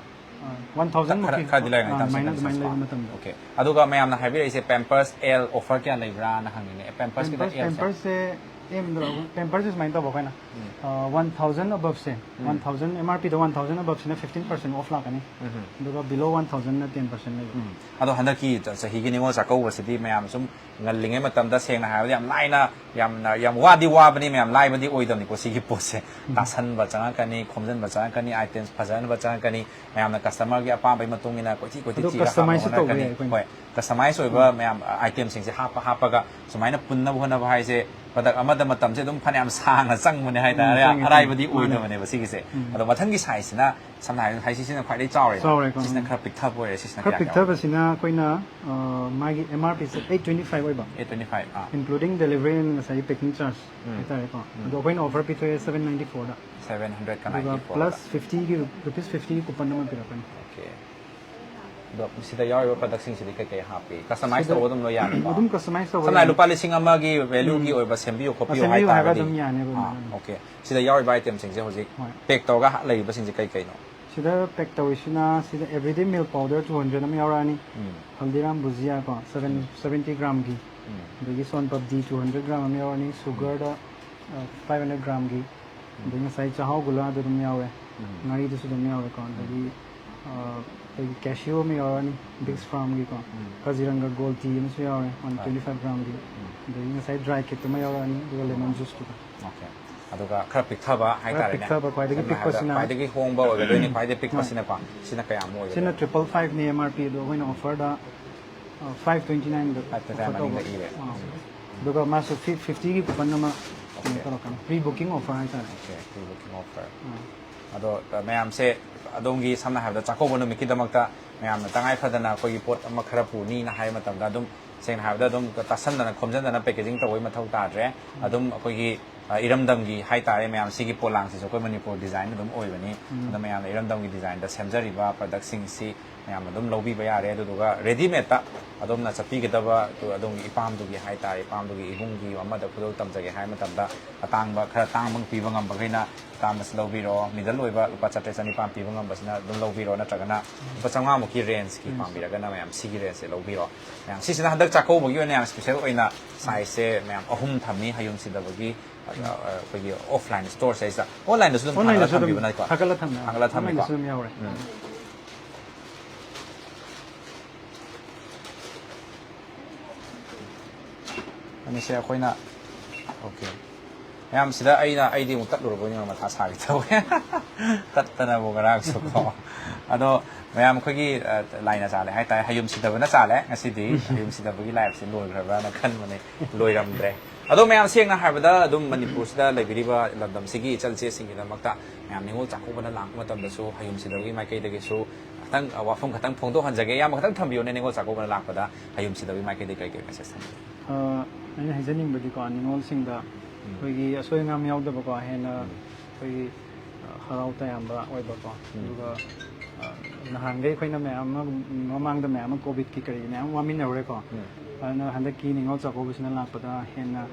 ꯑꯥ, ꯋꯥꯟ ꯊꯥꯎꯖꯟ ꯈꯔ, ꯃꯨꯛꯀꯤ, ꯈꯔꯗꯤ ꯂꯩꯔꯝꯒꯅꯤ, ꯑꯥ, ꯇꯥꯝꯁ ꯑꯦꯟ ꯑꯗꯨꯃꯥꯏꯅ, ꯀꯟꯗꯤꯁꯟ ꯑꯗꯨꯃꯥꯏꯅ ꯂꯩꯕ ꯀꯣ꯫ ꯃꯇꯝꯗ꯫ ꯑꯣꯀꯦ꯫ ꯑꯗꯨꯒ ꯃꯌꯥꯝꯅ ꯍꯥꯏꯕꯤꯔꯛꯏꯁꯦ, ꯄꯦꯝꯄꯔꯁ ꯑꯦꯜ ꯑꯣꯐꯔ ꯀꯌꯥ ꯂꯩꯕ꯭ꯔꯥꯅ ꯍꯪꯉꯤꯅꯦ꯫ ꯄꯦꯝꯄꯔꯁꯀꯤꯗ ꯄꯦꯝꯄꯔꯁ, ꯑꯦꯜꯁꯦ? ꯄꯦꯝꯄꯔꯁꯁꯦ, ꯑꯦꯝꯗ ꯂꯧ-, ꯄꯦꯝꯄꯔꯁꯁꯦ ꯁꯨꯃꯥꯏꯅ ꯇꯧꯕ ꯑꯩꯈꯣꯏꯅ, ꯎꯝ꯫ ꯑꯥ, ꯋꯥꯟ ꯊꯥꯎꯖꯟ ꯑꯕꯞꯁꯦ, um. One thousand, M R ꯄꯤꯗ ꯋꯥꯟ ꯊꯥꯎꯖꯟ ꯑꯕꯞꯁꯤꯅ ꯐꯤꯐꯇꯤꯟ ꯄꯔꯁꯦꯟ ꯑꯣꯐ ꯂꯥꯛꯀꯅꯤ꯫ ꯎꯝ꯫ ꯑꯗꯨꯒ below ꯋꯥꯟ ꯊꯥꯎꯖꯟꯅ ꯇꯦꯟ ꯄꯔꯁꯦꯟ ꯂꯩꯕ꯫ ꯎꯝ꯫ ꯑꯗꯣ ꯍꯟꯗꯛꯀꯤ ꯆ-, ꯆꯍꯤꯒꯤ ꯅꯤꯉꯣꯜ ꯆꯥꯛꯀꯧꯕꯁꯤꯗꯤ ꯃꯌꯥꯝ ꯁꯨꯝ ꯉꯜꯂꯤꯉꯩ ꯃꯇꯝꯗ, ꯁꯦꯡꯅ ꯍꯥꯏꯔꯕꯗ, ꯌꯥꯝ ꯂꯥꯏꯅ, ꯌꯥꯝꯅ, ꯌꯥꯝ ꯋꯥꯗꯤ ꯋꯥꯕꯅꯤ, ꯃꯌꯥꯝ ꯂꯥꯏꯕꯗꯤ ꯑꯣꯏꯗꯕꯅꯤꯀꯣ ꯁꯤꯒꯤ ꯄꯣꯠꯁꯦ꯫ ꯎꯝ꯫ ꯇꯥꯁꯟꯕ ꯆꯪꯉꯛꯀꯅꯤ, ꯈꯣꯝꯖꯤꯟꯕ ꯆꯪꯉꯛꯀꯅꯤ, items ꯐꯖꯍꯟꯕ ꯆꯪꯉꯛꯀꯅꯤ, ꯃꯌꯥꯝꯅ customerꯒꯤ ꯑꯄꯥꯝꯕꯒꯤ ꯃꯇꯨꯡ ꯏꯟꯅ ꯀꯣꯏꯊꯤ ꯀꯣꯏꯊꯤ ꯑꯗꯨ ꯊꯤꯔ ꯍꯥꯞꯅꯕ customizeꯁꯨ ꯇꯧꯕ ꯍꯣꯠꯅꯔꯛꯀꯅꯤ꯫ ꯌꯥꯏ ꯑꯩꯈꯣꯏꯅ꯫ ꯍꯣꯏ, customize ꯑꯣꯏꯕ ꯎꯝ꯫ ꯃꯌꯥꯝ, ꯑ, itemꯁꯤꯡꯁꯦ ꯍꯥꯞꯄ ꯍꯥꯞꯄꯒ ꯁꯨꯃꯥꯏꯅ ꯄꯨꯟꯅꯕ ꯍꯣꯠꯅꯕ ꯍꯥꯏꯁꯦ product ꯑꯃꯗ ꯃꯇꯝꯁꯦ ꯑꯗꯨꯝ ꯐꯅꯌꯥꯝ ꯁꯥꯡꯅ ꯆꯪꯕꯅꯦ ꯍꯥꯏꯇꯥꯔꯦ꯫ ꯎꯝ, ꯆꯪꯉꯦ, ꯑꯔꯥꯏꯕꯗꯤ ꯆꯪꯉꯦ꯫ ꯃꯥꯅꯦ꯫ ꯑꯣꯏꯗꯕꯅꯦꯕ ꯁꯤꯒꯤꯁꯦ꯫ ꯎꯝ꯫ ꯑꯗꯣ ꯃꯊꯪꯒꯤ sizeꯁꯤꯅ ꯁꯝꯅ ꯍꯥꯏꯔꯕꯗ ꯍꯥꯏꯁꯤꯁꯤꯅ ꯈ꯭ꯋꯥꯏꯗꯒꯤ ꯆꯥꯎꯔꯦꯅ꯫ ꯆꯥꯎꯔꯦꯀꯣ꯫ ꯁꯤꯁꯤꯅ ꯎꯝ꯫ ꯈꯔ ꯄꯤꯛꯊꯕ ꯑꯣꯏꯔꯦ, ꯁꯤꯁꯤꯅ ꯈꯔ ꯀꯌꯥ ꯌꯥꯎꯔꯤꯅꯣ? ꯄꯤꯛꯊꯕꯁꯤꯅ ꯑꯩꯈꯣꯏꯅ, ꯑ, ꯃꯥꯒꯤ ꯑꯦꯝ ꯑꯥꯔ ꯄꯤꯁꯦ ꯑꯩꯠ ꯇ꯭ꯋꯦꯟꯇꯤ ꯐꯥꯏꯚ ꯑꯣꯏꯕ꯫ ꯑꯩꯠ ꯇ꯭ꯋꯦꯟꯇꯤ ꯐꯥꯏꯚ, ꯑꯥ꯫ Including delivery and ꯉꯁꯥꯏꯒꯤ packing charge ꯎꯝ꯫ ꯍꯥꯏꯇꯥꯔꯦꯀꯣ꯫ ꯎꯝ꯫ ꯑꯗꯣ ꯑꯩꯈꯣꯏꯅ offer ꯄꯤꯊꯣꯛꯑꯦ seven ninety fourꯗ꯫ Seven hundred ꯀ ꯑꯗꯨꯒ ninety fourꯗ꯫ Plus fiftyꯒꯤ, rupees fiftyꯒꯤ coupon ꯑꯃ ꯄꯤꯔꯛꯀꯅꯤ꯫ ꯑꯣꯀꯦ꯫ ꯑꯗꯣ ꯁꯤꯗ ꯌꯥꯎꯔꯤꯕ productꯁꯤꯡꯁꯤꯗꯤ ꯀꯩꯀꯩ ꯍꯥꯞꯄꯤ? Customize ꯁꯤꯗ ꯇꯧꯕ ꯑꯗꯨꯝ ꯂꯣꯏ ꯌꯥꯅꯤꯀꯣ? ꯑꯗꯨꯝ customize ꯇꯧꯕ ꯁꯝꯅ ꯍꯥꯏ ꯌꯥꯅꯤ꯫ ꯂꯨꯄꯥ ꯂꯤꯁꯤꯡ ꯑꯃꯒꯤ valueꯒꯤ ꯎꯝ꯫ ꯑꯣꯏꯕ ꯁꯦꯝꯕꯤꯌꯨ ꯈꯣꯠꯄꯤꯌꯨ ꯁꯦꯝꯕꯤꯌꯨ ꯍꯥꯏꯕ ꯍꯥꯏꯇꯥꯔꯒꯗꯤ? ꯑꯗꯨꯝ ꯌꯥꯅꯦꯕ ꯑꯥ, ꯑꯗꯨꯝ꯫ ꯑꯣꯀꯦ꯫ ꯁꯤꯗ ꯌꯥꯎꯔꯤꯕ itemꯁꯤꯡꯁꯦ ꯍꯧꯖꯤꯛ ꯍꯣꯏ꯫ Pack ꯇꯧꯔꯒ ꯂꯩꯔꯤꯕꯁꯤꯡꯁꯦ ꯀꯩ ꯀꯩꯅꯣ? ꯁꯤꯗ pack ꯇꯧꯔꯤꯁꯤꯅ, ꯁꯤꯗ everyday milk powder two hundred ꯑꯃ ꯌꯥꯎꯔꯛꯑꯅꯤ, ꯎꯝ꯫ Haldiram bhujia ꯀꯣ, seven, ꯎꯝ꯫ Seventy gramꯒꯤ, ꯎꯝ꯫ ꯑꯗꯒꯤ ꯁꯣꯟ ꯄꯞꯗꯤ two hundred gram ꯑꯃ ꯌꯥꯎꯔꯅꯤ, sugarꯗ, ꯑ, five hundred gramꯒꯤ, ꯎꯝ꯫ ꯑꯗꯒꯤ ꯉꯁꯥꯏ ꯆꯥꯛꯍꯥꯎ ꯒꯨꯂꯥꯗꯨ ꯑꯗꯨꯝ ꯌꯥꯎꯔꯦ, ꯎꯝ꯫ ꯉꯥꯔꯤꯗꯨꯁꯨ ꯑꯗꯨꯝ ꯌꯥꯎꯔꯦꯀꯣ, ꯑꯗꯒꯤ, ꯎꯝ꯫ ꯑ, ꯑꯩꯈꯣꯏꯒꯤ cashew ꯑꯃ ꯌꯥꯎꯔꯛꯑꯅꯤ, Biggs ꯎꯝ꯫ Farmꯒꯤꯀꯣ, ꯎꯝ꯫ Kaziranga Gold Tea ꯑꯃꯁꯨ ꯌꯥꯎꯔꯦ, one twenty five gramꯒꯤ, ꯎꯝ꯫ ꯑꯗꯒꯤ ꯉꯁꯥꯏ dry cakeꯇꯨꯃ ꯌꯥꯎꯔꯛꯑꯅꯤ, ꯑꯗꯨꯒ lemon juiceꯇꯨꯒ꯫ ꯑꯣꯀꯦ꯫ ꯑꯗꯨꯒ ꯈꯔ ꯄꯤꯛꯊꯕ ꯈꯔ ꯍꯥꯏꯇꯥꯔꯦꯅꯦ꯫ ꯄꯤꯛꯊꯕ, ꯈ꯭ꯋꯥꯏꯗꯒꯤ ꯁꯝꯅ ꯍꯥꯏꯔꯕꯗ ꯄꯤꯛꯄꯁꯤꯅ ꯈ꯭ꯋꯥꯏꯗꯒꯤ ꯍꯣꯡꯕ ꯑꯣꯏꯒꯗꯣꯏꯅꯤ, ꯈ꯭ꯋꯥꯏꯗꯒꯤ ꯍꯣꯏ꯫ ꯄꯤꯛꯄꯁꯤꯅꯀꯣ꯫ ꯁꯤꯅ ꯀꯌꯥꯃꯨꯛ ꯑꯣꯏꯒꯗꯣꯏꯅꯣ? ꯁꯤꯅ triple fiveꯅꯤ ꯑꯦꯝ ꯑꯥꯔ ꯄꯤ, ꯑꯗꯣ ꯑꯩꯈꯣꯏꯅ offerꯗ, ꯑ, five twenty nineꯗ five twenty nine offer ꯇꯧꯕ꯫ ꯃꯅꯤꯡꯗ ꯏꯔꯦ꯫ ꯑꯥ꯫ ꯎꯝ꯫ ꯑꯗꯨꯒ ꯃꯥꯁꯨ fif-, fiftyꯒꯤ coupon ꯑꯃ ꯀꯩꯅꯣ ꯑꯣꯀꯦ꯫ ꯇꯧꯔꯛꯀꯅꯤ, pre booking offer ꯍꯥꯏꯇꯥꯔꯦ꯫ Okay, pre booking offer꯫ ꯑꯥ꯫ ꯑꯗꯣ, ꯑ, ꯃꯌꯥꯝꯁꯦ ꯑꯗꯣꯝꯒꯤ ꯁꯝꯅ ꯍꯥꯏꯔꯕꯗ ꯆꯥꯛꯀꯧꯕ ꯅꯨꯃꯤꯠꯀꯤꯗꯃꯛꯇ ꯃꯌꯥꯝꯅ ꯇꯉꯥꯏ ꯐꯗꯅ ꯑꯩꯈꯣꯏꯒꯤ ꯄꯣꯠ ꯑꯃ ꯈꯔ ꯄꯨꯅꯤꯅ ꯍꯥꯏꯕ ꯃꯇꯝꯗ ꯑꯗꯨꯝ ꯁꯦꯡꯅ ꯍꯥꯏꯔꯕꯗ ꯑꯗꯨꯝ ꯇꯥꯁꯟꯗꯅ ꯈꯣꯝꯖꯤꯟꯗꯅ packaging ꯇꯧꯕꯒꯤ ꯃꯊꯧ ꯇꯥꯗ꯭ꯔꯦ꯫ ꯑꯗꯨꯝ ꯑꯩꯈꯣꯏꯒꯤ, ꯑ, ꯏꯔꯝꯗꯝꯒꯤ ꯍꯥꯏꯇꯥꯔꯦ, ꯃꯌꯥꯝ ꯁꯤꯒꯤ ꯄꯣꯂꯥꯡꯁꯤꯁꯨ ꯑꯩꯈꯣꯏ ꯃꯅꯤꯄꯨꯔ design ꯑꯗꯨꯝ ꯑꯣꯏꯕꯅꯤ꯫ ꯑꯗꯣ ꯃꯌꯥꯝꯅ ꯏꯔꯝꯗꯝꯒꯤ designꯗ ꯁꯦꯝꯖꯔꯤꯕ productꯁꯤꯡꯁꯤ ꯃꯌꯥꯝꯅ ꯑꯗꯨꯝ ꯂꯧꯕꯤꯕ ꯌꯥꯔꯦ꯫ ꯑꯗꯨꯗꯨꯒ readymadeꯇ ꯑꯗꯣꯝꯅ ꯆꯠꯄꯤꯒꯗꯕ ꯑꯗꯨ ꯑꯗꯣꯝꯒꯤ ꯏꯄꯥꯝꯗꯨꯒꯤ ꯍꯥꯏꯇꯥꯔꯦ, ꯏꯄꯥꯝꯗꯨꯒꯤ ꯏꯕꯨꯡꯒꯤ ꯑꯃꯗ ꯈꯨꯗꯣꯜ ꯇꯝꯖꯒꯦ ꯍꯥꯏꯕ ꯃꯇꯝꯗ ꯑꯇꯥꯡꯕ, ꯈꯔ ꯇꯥꯡꯕ ꯄꯤꯕ ꯉꯝꯕꯈꯩꯅ ꯑꯇꯥꯡꯕꯁꯤ ꯂꯧꯕꯤꯔꯣ, middle ꯑꯣꯏꯕ ꯂꯨꯄꯥ ꯆꯥꯇ꯭ꯔꯦꯠ ꯆꯅꯤꯄꯥꯟ ꯄꯤꯕ ꯉꯝꯕꯁꯤꯅ ꯑꯗꯨꯝ ꯂꯧꯕꯤꯔꯣ, ꯅꯠꯇ꯭ꯔꯒꯅ ꯂꯨꯄꯥ ꯆꯥꯝꯃꯉꯥꯃꯨꯛꯀꯤ rangeꯀꯤ ꯄꯥꯝꯕꯤꯔꯒꯅ ꯃꯌꯥꯝ ꯁꯤꯒꯤ rangeꯁꯦ ꯂꯧꯕꯤꯔꯣ꯫ ꯃꯌꯥꯝ ꯁꯤꯁꯤꯅ ꯍꯟꯗꯛ ꯆꯥꯛꯀꯧꯕꯒꯤ ꯑꯣꯏꯅ ꯌꯥꯝ special ꯑꯣꯏꯅ sizeꯁꯦ ꯃꯌꯥꯝ ꯑꯍꯨꯝ ꯊꯝꯃꯤ ꯍꯌꯨꯝ ꯁꯤꯗꯕꯒꯤ, ꯑ, ꯑ, ꯑꯩꯈꯣꯏꯒꯤ offline store ꯁꯤꯗꯩꯁꯤꯗ꯫ Onlineꯗꯁꯨ ꯑꯗꯨꯝ ꯊꯥꯒꯠꯂ onlineꯗꯁꯨ ꯑꯗꯨꯝ ꯊꯝꯕꯤꯕ ꯅꯠꯇ꯭ꯔꯣ? ꯊꯥꯒꯠꯂ ꯊꯝꯃꯦ꯫ ꯊꯥꯒꯠꯂ ꯊꯝꯃꯤꯀꯣ? Onlineꯗꯁꯨ ꯑꯗꯨꯝ ꯌꯥꯎꯔꯦ꯫ ꯎꯝ꯫ ꯑꯅꯤꯁꯦ ꯑꯩꯈꯣꯏꯅ, okay꯫ ꯃꯌꯥꯝ ꯁꯤꯗ ꯑꯩꯅ, ꯑꯩꯗꯤ ꯑꯃꯨꯛ ꯇꯠꯂꯨꯔꯕꯣꯏ ꯅꯤꯡꯉꯨꯔꯦ, ꯃꯊꯥ ꯁꯥꯒꯦ ꯇꯧꯋꯦ꯫ ꯇꯠꯇꯅꯕꯨ ꯉꯔꯥꯡꯁꯨꯀꯣ꯫ ꯑꯗꯣ ꯃꯌꯥꯝ ꯑꯩꯈꯣꯏꯒꯤ, ꯑ, ꯂꯥꯏꯅ ꯆꯥꯜꯂꯦ ꯍꯥꯏꯇꯥꯔꯦ, ꯍꯌꯨꯝ ꯁꯤꯗꯕꯅ ꯆꯥꯜꯂꯦ ꯉꯁꯤꯗꯤ꯫ ꯍꯌꯨꯝ ꯁꯤꯗꯕꯒꯤ liveꯁꯦ ꯂꯣꯏꯈ꯭ꯔꯕ꯭ꯔꯥꯅ ꯈꯟꯕꯅꯦ, ꯂꯣꯏꯔꯝꯗ꯭ꯔꯦ꯫ ꯑꯗꯣ ꯃꯌꯥꯝ ꯁꯦꯡꯅ ꯍꯥꯏꯔꯕꯗ ꯑꯗꯨꯝ ꯃꯅꯤꯄꯨꯔꯁꯤꯗ ꯂꯩꯕꯤꯔꯤꯕ ꯂꯝꯗꯝꯁꯤꯒꯤ ꯏꯆꯜ ꯏꯆꯦꯁꯤꯡꯒꯤꯗꯃꯛꯇ ꯃꯌꯥꯝ ꯅꯤꯉꯣꯜ ꯆꯥꯛꯀꯧꯕꯅ ꯂꯥꯛꯄ ꯃꯇꯝꯗꯁꯨ ꯍꯌꯨꯝ ꯁꯤꯗꯕꯒꯤ ꯃꯥꯏꯀꯩꯗꯒꯤꯁꯨ ꯈꯤꯇꯪ, ꯑ, ꯋꯥꯐꯝ ꯈꯤꯇꯪ ꯐꯣꯡꯗꯣꯛꯍꯟꯖꯒꯦ꯫ ꯏꯌꯥꯝꯕ ꯈꯤꯇꯪ ꯊꯝꯕꯤꯌꯣꯅꯦ, ꯅꯤꯉꯣꯜ ꯆꯥꯛꯀꯧꯕꯅ ꯂꯥꯛꯄꯗ ꯍꯌꯨꯝ ꯁꯤꯗꯕꯒꯤ ꯃꯥꯏꯀꯩꯗꯒꯤ ꯀꯔꯤ ꯀꯔꯤ message ꯊꯝꯕꯤꯒꯦ? ꯑ, ꯑꯩꯅ ꯍꯥꯏꯖꯅꯤꯡꯕꯗꯤꯀꯣ, ꯅꯤꯉꯣꯜꯁꯤꯡꯗ ꯑꯩꯈꯣꯏꯒꯤ ꯑꯁꯣꯏ ꯑꯉꯥꯝ ꯌꯥꯎꯗꯕꯀꯣ, ꯍꯦꯟꯅ ꯑꯩꯈꯣꯏꯒꯤ, ꯑ, ꯍꯔꯥꯎ ꯇꯌꯥꯝꯕ ꯑꯣꯏꯕꯀꯣ, ꯑꯗꯨꯒ, ꯑ, ꯅꯍꯥꯟꯈꯩ ꯑꯩꯈꯣꯏꯅ ꯃꯌꯥꯝ ꯑꯃ, ꯃꯃꯥꯡꯗ ꯃꯌꯥꯝ ꯑꯃ COVIDꯀꯤ ꯀꯔꯤꯒꯤ ꯃꯌꯥꯝ ꯋꯥꯃꯤꯟꯅꯔꯨꯔꯦꯀꯣ, ꯑꯗꯨꯅ ꯍꯟꯗꯛꯀꯤ ꯅꯤꯉꯣꯜ ꯆꯥꯛꯀꯧꯕꯁꯤꯅ ꯂꯥꯛꯄꯗ ꯍꯦꯟꯅ,